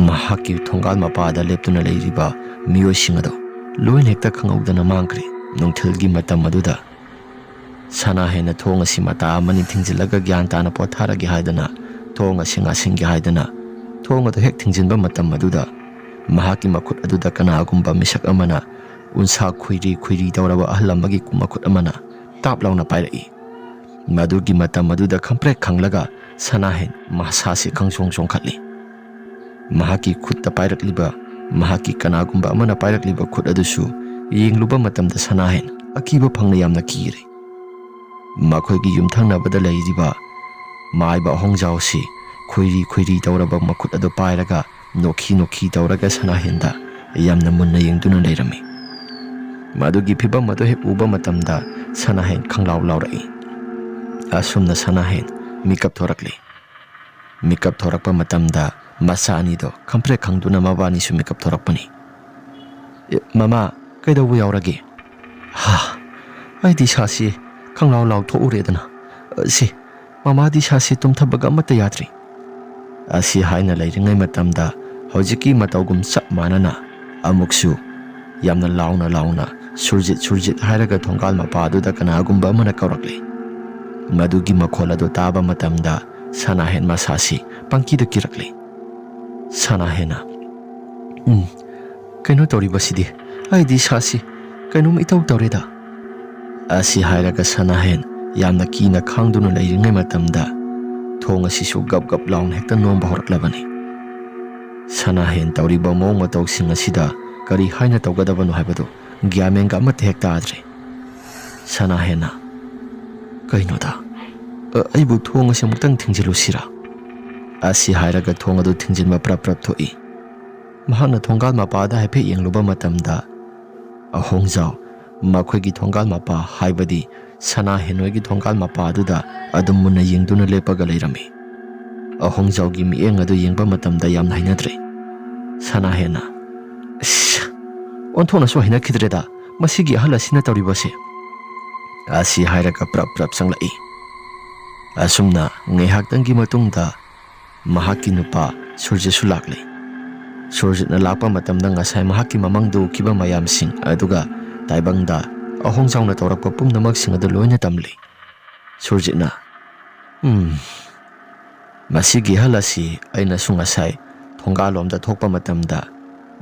ꯃꯍꯥꯛꯀꯤ ꯊꯣꯡꯒꯥꯜ ꯃꯄꯥꯗ ꯂꯦꯞꯇꯨꯅ ꯂꯩꯔꯤꯕ ꯃꯤꯑꯣꯏꯁꯤꯡ ꯑꯗꯨ ꯂꯣꯏꯅ ꯍꯦꯛꯇ ꯈꯪꯍꯧꯗꯅ ꯃꯥꯡꯈ꯭ꯔꯦ꯫ ꯅꯨꯡꯊꯤꯜꯒꯤ ꯃꯇꯝ ꯑꯗꯨꯗ ꯁꯅꯥꯍꯦꯟꯅ ꯊꯣꯡ ꯑꯁꯤ ꯃꯇꯥ ꯑꯃꯅꯤ ꯊꯤꯡꯖꯤꯜꯂꯒ ꯒ꯭ꯌꯥꯟ ꯇꯥꯅ ꯄꯣꯊꯥꯔꯒꯦ ꯍꯥꯏꯗꯅ, ꯊꯣꯡ ꯑꯁꯤ ꯉꯥꯁꯤꯟꯒꯦ ꯍꯥꯏꯗꯅ ꯊꯣꯡ ꯑꯗꯨ ꯍꯦꯛ ꯊꯤꯡꯖꯤꯟꯕ ꯃꯇꯝ ꯑꯗꯨꯗ, ꯃꯍꯥꯛꯀꯤ ꯃꯈꯨꯠ ꯑꯗꯨꯗ ꯀꯅꯥꯒꯨꯝꯕ ꯃꯤꯁꯛ ꯑꯃꯅ, ꯎꯟꯁꯥ ꯈꯨꯏꯔꯤ ꯈꯨꯏꯔꯤ ꯇꯧꯔꯕ ꯑꯍꯜ ꯑꯃꯒꯤ ꯃꯈꯨꯠ ꯑꯃꯅ ꯇꯥꯞ ꯂꯥꯎꯅ ꯄꯥꯏꯔꯛꯏ꯫ ꯃꯗꯨꯒꯤ ꯃꯇꯝ ꯑꯗꯨꯗ ꯈꯪꯄ꯭ꯔꯦꯛ ꯈꯪꯂꯒ ꯁꯅꯥꯍꯦꯟ ꯃꯁꯥꯁꯤ ꯈꯪꯆꯣꯡ ꯆꯣꯡꯈꯠꯂꯤ꯫ ꯃꯍꯥꯛꯀꯤ ꯈꯨꯠꯇ ꯄꯥꯏꯔꯛꯂꯤꯕ, ꯃꯍꯥꯛꯀꯤ ꯀꯅꯥꯒꯨꯝꯕ ꯑꯃꯅ ꯄꯥꯏꯔꯛꯂꯤꯕ ꯈꯨꯠ ꯑꯗꯨꯁꯨ ꯌꯦꯡꯂꯨꯕ ꯃꯇꯝꯗ ꯁꯅꯥꯍꯦꯟ ꯑꯀꯤꯕ ꯐꯪꯅ ꯌꯥꯝꯅ ꯀꯤꯔꯦ꯫ ꯃꯈꯣꯏꯒꯤ ꯌꯨꯝꯊꯪꯅꯕꯗ ꯂꯩꯔꯤꯕ ꯃꯥꯏꯕ ꯑꯍꯣꯡꯖꯥꯎꯁꯤ ꯈꯨꯏꯔꯤ ꯈꯨꯏꯔꯤ ꯇꯧꯔꯕ ꯃꯈꯨꯠ ꯑꯗꯨ ꯄꯥꯏꯔꯒ ꯅꯣꯛꯈꯤ ꯅꯣꯛꯈꯤ ꯇꯧꯔꯒ ꯁꯅꯥꯍꯦꯟꯗ ꯌꯥꯝꯅ ꯃꯨꯟꯅ ꯌꯦꯡꯗꯨꯅ ꯂꯩꯔꯝꯃꯤ꯫ ꯃꯗꯨꯒꯤ ꯐꯤꯕꯝ ꯑꯗꯨ ꯍꯦꯛ ꯎꯕ ꯃꯇꯝꯗ ꯁꯅꯥꯍꯦꯟ ꯈꯪꯂꯥꯎ ꯂꯥꯎꯔꯛꯏ꯫ ꯑꯁꯨꯝꯅ ꯁꯅꯥꯍꯦꯟ ꯃꯤꯀꯞ ꯊꯣꯔꯛꯂꯤ꯫ ꯃꯤꯀꯞ ꯊꯣꯔꯛꯄ ꯃꯇꯝꯗ ꯃꯆꯥ ꯑꯅꯤꯗꯣ ꯈꯪꯄ꯭ꯔꯦꯛ ꯈꯪꯗꯨꯅ ꯃꯕꯥꯅꯤꯁꯨ ꯃꯤꯀꯞ ꯊꯣꯔꯛꯄꯅꯤ꯫ "ꯑꯦ, ꯃꯃꯥ, ꯀꯩꯗꯧꯕ ꯌꯥꯎꯔꯒꯦ?" "ꯍꯥ, ꯑꯩꯗꯤ ꯏꯁꯥꯁꯤ ꯈꯪꯂꯥꯎ ꯂꯥꯎ ꯊꯣꯛꯎꯔꯦꯗꯅ꯫ ꯑ, ꯁꯤ, ꯃꯃꯥꯗꯤ ꯏꯁꯥꯁꯤ ꯇꯨꯝꯊꯕꯒ ꯑꯃꯠꯇ ꯌꯥꯗ꯭ꯔꯤ"꯫ ꯑꯁꯤ ꯍꯥꯏꯅ ꯂꯩꯔꯤꯉꯩ ꯃꯇꯝꯗ ꯍꯧꯖꯤꯛꯀꯤ ꯃꯇꯧꯒꯨꯝ ꯆꯞ ꯃꯥꯟꯅꯅ ꯑꯃꯨꯛꯁꯨ ꯌꯥꯝꯅ ꯂꯥꯎꯅ ꯂꯥꯎꯅ, ꯁꯨꯔꯖꯤꯠ ꯁꯨꯔꯖꯤꯠ ꯍꯥꯏꯔꯒ ꯊꯣꯡꯒꯥꯜ ꯃꯄꯥ ꯑꯗꯨꯗ ꯀꯅꯥꯒꯨꯝꯕ ꯑꯃꯅ ꯀꯧꯔꯛꯂꯦ꯫ ꯃꯗꯨꯒꯤ ꯃꯈꯣꯜ ꯑꯗꯨ ꯇꯥꯕ ꯃꯇꯝꯗ ꯁꯅꯥꯍꯦꯟ ꯃꯁꯥꯁꯤ ꯄꯪꯀꯤꯗ ꯀꯤꯔꯛꯂꯦ꯫ ꯁꯅꯥꯍꯦꯟꯅ, "ꯎꯝ, ꯀꯩꯅꯣ ꯇꯧꯔꯤꯕꯁꯤꯗꯤ? ꯑꯩꯗꯤ ꯏꯁꯥꯁꯤ ꯀꯩꯅꯣꯝ ꯏꯇꯧ ꯇꯧꯔꯦꯗ"꯫ ꯑꯁꯤ ꯍꯥꯏꯔꯒ ꯁꯅꯥꯍꯦꯟ ꯌꯥꯝꯅ ꯀꯤꯅ ꯈꯥꯡꯗꯨꯅ ꯂꯩꯔꯤꯉꯩ ꯃꯇꯝꯗ ꯊꯣꯡ ꯑꯁꯤꯁꯨ ꯒꯞ ꯒꯞ ꯂꯥꯎꯅ ꯍꯦꯛꯇ ꯅꯣꯝꯕ ꯍꯧꯔꯛꯂꯕꯅꯤ꯫ ꯁꯅꯥꯍꯦꯟ ꯇꯧꯔꯤꯕ ꯃꯑꯣꯡ ꯃꯇꯧꯁꯤꯡ ꯑꯁꯤꯗ ꯀꯔꯤ ꯍꯥꯏꯅ ꯇꯧꯒꯗꯕꯅꯣ ꯍꯥꯏꯕꯗꯨ ꯒ꯭ꯌꯥꯟ ꯃꯦꯟꯒ ꯑꯃꯠꯇ ꯍꯦꯛ ꯇꯥꯗ꯭ꯔꯦ꯫ ꯁꯅꯥꯍꯦꯟꯅ, "ꯀꯩꯅꯣꯗ, ꯑ, ꯑꯩꯕꯨ ꯊꯣꯡ ꯑꯁꯤ ꯑꯃꯨꯛꯇꯪ ꯊꯤꯡꯖꯤꯜꯂꯨꯁꯤꯔꯥ?" ꯑꯁꯤ ꯍꯥꯏꯔꯒ ꯊꯣꯡ ꯑꯗꯨ ꯊꯤꯡꯖꯤꯟꯕ ꯄ꯭ꯔꯞ ꯄ꯭ꯔꯞ ꯊꯣꯛꯏ꯫ ꯃꯍꯥꯛꯅ ꯊꯣꯡꯒꯥꯜ ꯃꯄꯥꯗ ꯍꯥꯏꯐꯦꯠ ꯌꯦꯡꯂꯨꯕ ꯃꯇꯝꯗ, ꯑꯍꯣꯡꯖꯥꯎ, ꯃꯈꯣꯏꯒꯤ ꯊꯣꯡꯒꯥꯜ ꯃꯄꯥ ꯍꯥꯏꯕꯗꯤ ꯁꯅꯥꯍꯦꯟ ꯍꯣꯏꯒꯤ ꯊꯣꯡꯒꯥꯜ ꯃꯄꯥ ꯑꯗꯨꯗ ꯑꯗꯨꯝ ꯃꯨꯟꯅ ꯌꯦꯡꯗꯨꯅ ꯂꯦꯞꯄꯒ ꯂꯩꯔꯝꯃꯤ꯫ ꯑꯍꯣꯡꯖꯥꯎꯒꯤ ꯃꯤꯠꯌꯦꯡ ꯑꯗꯨ ꯌꯦꯡꯕ ꯃꯇꯝꯗ ꯌꯥꯝꯅ ꯍꯩꯅꯗ꯭ꯔꯦ꯫ ꯁꯅꯥꯍꯦꯟꯅ, "ꯏꯁ, ꯑꯣꯟꯊꯣꯛꯅꯁꯨ ꯍꯩꯅꯈꯤꯗ꯭ꯔꯦꯗ ꯃꯁꯤꯒꯤ ꯑꯍꯜ ꯑꯁꯤꯅ ꯇꯧꯔꯤꯕꯁꯦ," ꯑꯁꯤ ꯍꯥꯏꯔꯒ ꯄ꯭ꯔꯞ ꯄ꯭ꯔꯞ ꯆꯪꯂꯛꯏ꯫ ꯑꯁꯨꯝꯅ ꯉꯥꯏꯍꯥꯛꯇꯪꯒꯤ ꯃꯇꯨꯡꯗ ꯃꯍꯥꯛꯀꯤ ꯅꯨꯄꯥ ꯁꯨꯔꯖꯤꯠꯁꯨ ꯂꯥꯛꯂꯦ꯫ ꯁꯨꯔꯖꯤꯠꯅ ꯂꯥꯛꯄ ꯃꯇꯝꯗ ꯉꯁꯥꯏ ꯃꯍꯥꯛꯀꯤ ꯃꯃꯥꯡꯗ ꯎꯈꯤꯕ ꯃꯌꯥꯝꯁꯤꯡ ꯑꯗꯨꯒ ꯇꯥꯏꯕꯪꯗ ꯑꯍꯣꯡꯖꯥꯎꯅ ꯇꯧꯔꯛꯄ ꯄꯨꯝꯅꯃꯛꯁꯤꯡ ꯑꯗꯨ ꯂꯣꯏꯅ ꯇꯝꯂꯤ꯫ ꯁꯨꯔꯖꯤꯠꯅ, "ꯎꯝ, ꯃꯁꯤꯒꯤ ꯑꯍꯜ ꯑꯁꯤ ꯑꯩꯅꯁꯨ ꯉꯁꯥꯏ ꯊꯣꯡꯒꯥꯜꯂꯣꯝꯗ ꯊꯣꯛꯄ ꯃꯇꯝꯗ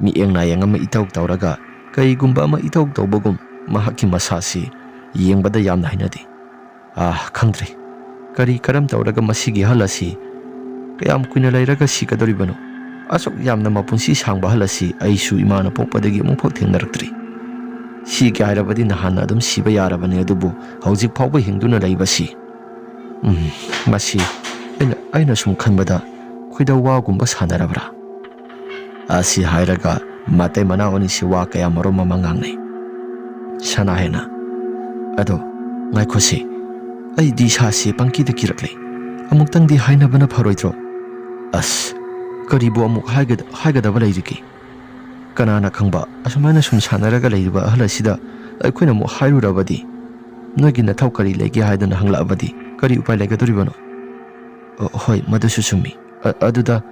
ꯃꯤꯠꯌꯦꯡ ꯅꯥꯌꯦꯡ ꯑꯃ ꯏꯇꯧ ꯇꯧꯔꯒ ꯀꯔꯤꯒꯨꯝꯕ ꯑꯃ ꯏꯇꯧ ꯇꯧꯕꯒꯨꯝ ꯃꯍꯥꯛꯀꯤ ꯃꯁꯥꯁꯤ ꯌꯦꯡꯕꯗ ꯌꯥꯝꯅ ꯍꯩꯅꯗꯦ꯫ ꯑꯥ, ꯈꯪꯗ꯭ꯔꯦ꯫ ꯀꯔꯤ ꯀꯔꯝ ꯇꯧꯔꯒ ꯃꯁꯤꯒꯤ ꯑꯍꯜ ꯑꯁꯤ ꯀꯌꯥꯝ ꯀꯨꯏꯅ ꯂꯩꯔꯒ ꯁꯤꯒꯗꯧꯔꯤꯕꯅꯣ? ꯑꯁꯨꯛ ꯌꯥꯝꯅ ꯃꯄꯨꯟꯁꯤ ꯁꯥꯡꯕ ꯑꯍꯜ ꯑꯁꯤ ꯑꯩꯁꯨ ꯏꯃꯥꯅ ꯄꯣꯛꯄꯗꯒꯤ ꯑꯃꯨꯛꯐꯥꯎ ꯊꯦꯡꯅꯔꯛꯇ꯭ꯔꯤ꯫ ꯁꯤꯒꯦ ꯍꯥꯏꯔꯕꯗꯤ ꯅꯍꯥꯟꯅ ꯑꯗꯨꯝ ꯁꯤꯕ ꯌꯥꯔꯕꯅꯤ, ꯑꯗꯨꯕꯨ ꯍꯧꯖꯤꯛ ꯐꯥꯎꯕ ꯍꯤꯡꯗꯨꯅ ꯂꯩꯕꯁꯤ, ꯎꯝ, ꯃꯁꯤ ꯑꯩꯅ, ꯑꯩꯅ ꯁꯨꯝ ꯈꯟꯕꯗ ꯈꯣꯏꯗꯧ ꯋꯥꯒꯨꯝꯕ ꯁꯥꯟꯅꯔꯕ꯭ꯔꯥ?" ꯑꯁꯤ ꯍꯥꯏꯔꯒ ꯃꯇꯩ ꯃꯅꯥꯎ ꯑꯅꯤꯁꯤ ꯋꯥ ꯀꯌꯥ ꯃꯔꯨꯝ ꯑꯃ ꯉꯥꯡꯅꯩ꯫ ꯁꯅꯥꯍꯦꯟꯅ, "ꯑꯗꯣ ꯉꯥꯏꯈꯣꯁꯦ, ꯑꯩꯗꯤ ꯏꯁꯥꯁꯦ ꯄꯪꯀꯤꯗ ꯀꯤꯔꯛꯂꯦ꯫ ꯑꯃꯨꯛꯇꯪꯗꯤ ꯍꯥꯏꯅꯕꯅ ꯐꯔꯣꯏꯗ꯭ꯔꯣ?" "ꯑꯁ, ꯀꯔꯤꯕꯨ ꯑꯃꯨꯛ ꯍꯥꯏꯒꯗ-, ꯍꯥꯏꯒꯗꯕ ꯂꯩꯔꯤꯒꯦ? ꯀꯅꯥꯅ ꯈꯪꯕ, ꯑꯁꯨꯃꯥꯏꯅ ꯁꯨꯝ ꯁꯥꯟꯅꯔꯒ ꯂꯩꯔꯤꯕ ꯑꯍꯜ ꯑꯁꯤꯗ ꯑꯩꯈꯣꯏꯅ ꯑꯃꯨꯛ ꯍꯥꯏꯔꯨꯔꯕꯗꯤ? ꯅꯣꯏꯒꯤ ꯅꯊꯧ ꯀꯔꯤ ꯂꯩꯒꯦ ꯍꯥꯏꯗꯅ ꯍꯪꯂꯛꯑꯕꯗꯤ ꯀꯔꯤ ꯎꯄꯥꯏ ꯂꯩꯒꯗꯧꯔꯤꯕꯅꯣ?" "ꯑ, ꯍꯣꯏ, ꯃꯗꯨꯁꯨ ꯆꯨꯝꯃꯤ꯫ ꯑ-, ꯑꯗꯨꯗ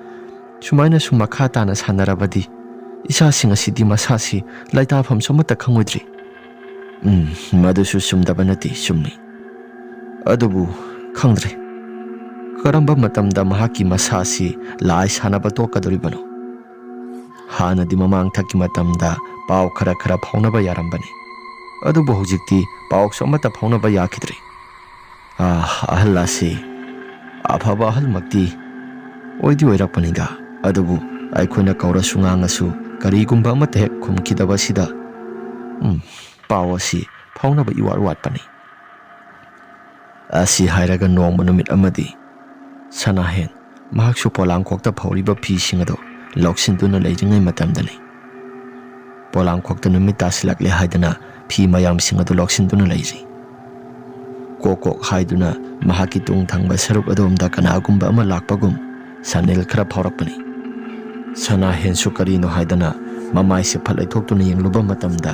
ꯁꯨꯃꯥꯏꯅ ꯁꯨꯝ ꯃꯈꯥ ꯇꯥꯅ ꯁꯥꯟꯅꯔꯕꯗꯤ ꯏꯆꯥꯁꯤꯡ ꯑꯁꯤꯗꯤ ꯃꯁꯥꯁꯤ ꯂꯩꯇꯥꯐꯝꯁꯨ ꯑꯃꯠꯇ ꯈꯪꯉꯣꯏꯗ꯭ꯔꯤ꯫" "ꯎꯝ, ꯃꯗꯨꯁꯨ ꯆꯨꯝꯗꯕ ꯅꯠꯇꯦ, ꯆꯨꯝꯃꯤ꯫ ꯑꯗꯨꯕꯨ ꯈꯪꯗ꯭ꯔꯦ, ꯀꯔꯝꯕ ꯃꯇꯝꯗ ꯃꯍꯥꯛꯀꯤ ꯃꯁꯥꯁꯤ ꯂꯥꯏ ꯁꯥꯟꯅꯕ ꯇꯣꯛꯀꯗꯧꯔꯤꯕꯅꯣ? ꯍꯥꯟꯅꯗꯤ ꯃꯃꯥꯡꯊꯛꯀꯤ ꯃꯇꯝꯗ ꯄꯥꯎ ꯈꯔ ꯈꯔ ꯐꯥꯎꯅꯕ ꯌꯥꯔꯝꯕꯅꯤ, ꯑꯗꯨꯕꯨ ꯍꯧꯖꯤꯛꯇꯤ ꯄꯥꯎꯁꯨ ꯑꯃꯠꯇ ꯐꯥꯎꯅꯕ ꯌꯥꯈꯤꯗ꯭ꯔꯦ꯫ ꯑꯥ, ꯑꯍꯜ ꯑꯁꯤ ꯑꯐꯕ ꯑꯍꯜꯃꯛꯇꯤ ꯑꯣꯏꯗꯤ ꯑꯣꯏꯔꯛꯄꯅꯤꯗ, ꯑꯗꯨꯕꯨ ꯑꯩꯈꯣꯏꯅ ꯀꯧꯔꯁꯨ ꯉꯥꯡꯉꯁꯨ ꯀꯔꯤꯒꯨꯝꯕ ꯑꯃꯠꯇ ꯍꯦꯛ ꯈꯨꯝꯈꯤꯗꯕꯁꯤꯗ, ꯎꯝ, ꯄꯥꯎ ꯑꯁꯤ ꯐꯥꯎꯅꯕ ꯏꯋꯥꯠ ꯋꯥꯠꯄꯅꯤ꯫" ꯑꯁꯤ ꯍꯥꯏꯔꯒ ꯅꯣꯡꯃ ꯅꯨꯃꯤꯠ ꯑꯃꯗꯤ ꯁꯅꯥꯍꯦꯟ ꯃꯍꯥꯛꯁꯨ ꯄꯣꯂꯥꯡꯈꯣꯛꯇ ꯐꯧꯔꯤꯕ ꯐꯤꯁꯤꯡ ꯑꯗꯨ ꯂꯧꯁꯤꯟꯗꯨꯅ ꯂꯩꯔꯤꯉꯩ ꯃꯇꯝꯗꯅꯤ꯫ ꯄꯣꯂꯥꯡꯈꯣꯛꯇ ꯅꯨꯃꯤꯠ ꯇꯥꯁꯤꯜꯂꯛꯂꯦ ꯍꯥꯏꯗꯨꯅ ꯐꯤ ꯃꯌꯥꯝꯁꯤꯡ ꯑꯗꯨ ꯂꯧꯁꯤꯟꯗꯨꯅ ꯂꯩꯔꯤ꯫ ꯀꯣꯛ ꯀꯣꯛ ꯍꯥꯏꯗꯨꯅ ꯃꯍꯥꯛꯀꯤ ꯇꯨꯡ ꯊꯪꯕ ꯁꯔꯨꯛ ꯑꯗꯣꯝꯗ ꯀꯅꯥꯒꯨꯝꯕ ꯑꯃ ꯂꯥꯛꯄꯒꯨꯝ ꯁꯅꯤꯜ ꯈꯔ ꯐꯥꯎꯔꯛꯄꯅꯤ꯫ ꯁꯅꯥꯍꯦꯟꯁꯨ ꯀꯔꯤꯅꯣ ꯍꯥꯏꯗꯅ ꯃꯃꯥꯏꯁꯦ ꯐꯠ ꯂꯩꯊꯣꯛꯇꯨꯅ ꯌꯦꯡꯂꯨꯕ ꯃꯇꯝꯗ,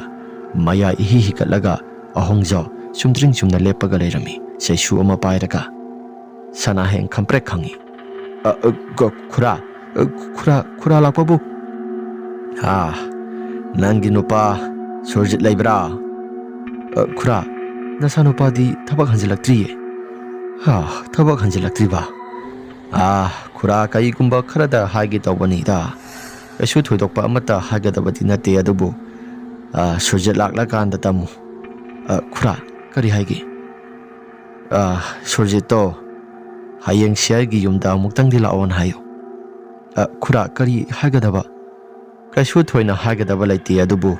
ꯃꯌꯥ ꯏꯍꯤ ꯍꯤꯒꯠꯂꯒ ꯑꯍꯣꯡꯖꯥꯎ ꯆꯨꯝꯗ꯭ꯔꯤꯡ ꯆꯨꯝꯅ ꯂꯦꯞꯄꯒ ꯂꯩꯔꯝꯃꯤ, ꯆꯩꯁꯨ ꯑꯃ ꯄꯥꯏꯔꯒ꯫ ꯁꯅꯥꯍꯦꯟ ꯈꯝꯄ꯭ꯔꯦꯛ ꯈꯪꯉꯤ꯫ "ꯑ, ꯑ, ꯈꯨ-, ꯈꯨꯔꯥ, ꯑ, ꯈꯨꯔꯥ, ꯈꯨꯔꯥ ꯂꯥꯛꯄꯕꯨ?" "ꯑꯥ, ꯅꯪꯒꯤ ꯅꯨꯄꯥ ꯁꯨꯔꯖꯤꯠ ꯂꯩꯕ꯭ꯔꯥ?" "ꯑ, ꯈꯨꯔꯥ, ꯅꯆꯥꯅꯨꯄꯥꯗꯤ ꯊꯕꯛ ꯍꯟꯖꯤꯜꯂꯛꯇ꯭ꯔꯤꯌꯦ?" "ꯑꯥ, ꯊꯕꯛ ꯍꯟꯖꯤꯜꯂꯛꯇ꯭ꯔꯤꯕ? ꯑꯥ, ꯈꯨꯔꯥ, ꯀꯩꯒꯨꯝꯕ ꯈꯔꯗ ꯍꯥꯏꯒꯦ ꯇꯧꯕꯅꯤꯗ꯫ ꯀꯩꯁꯨ ꯊꯣꯏꯗꯣꯛꯄ ꯑꯃꯠꯇ ꯍꯥꯏꯒꯗꯕꯗꯤ ꯅꯠꯇꯦ, ꯑꯗꯨꯕꯨ, ꯑꯥ, ꯁꯨꯔꯖꯤꯠ ꯂꯥꯛꯂꯀꯥꯟꯗ ꯇꯝꯃꯨ꯫" "ꯑ, ꯈꯨꯔꯥ, ꯀꯔꯤ ꯍꯥꯏꯒꯦ?" "ꯑꯥ, ꯁꯨꯔꯖꯤꯠꯇꯣ ꯍꯌꯦꯡ ꯁꯤꯌꯔꯒꯤ ꯌꯨꯝꯗ ꯑꯃꯨꯛꯇꯪꯗꯤ ꯂꯥꯛꯑꯣꯅ ꯍꯥꯏꯌꯨ꯫" "ꯑ, ꯈꯨꯔꯥ, ꯀꯔꯤ ꯍꯥꯏꯒꯗꯕ?" "ꯀꯩꯁꯨ ꯊꯣꯏꯅ ꯍꯥꯏꯒꯗꯕ ꯂꯩꯇꯦ, ꯑꯗꯨꯕꯨ,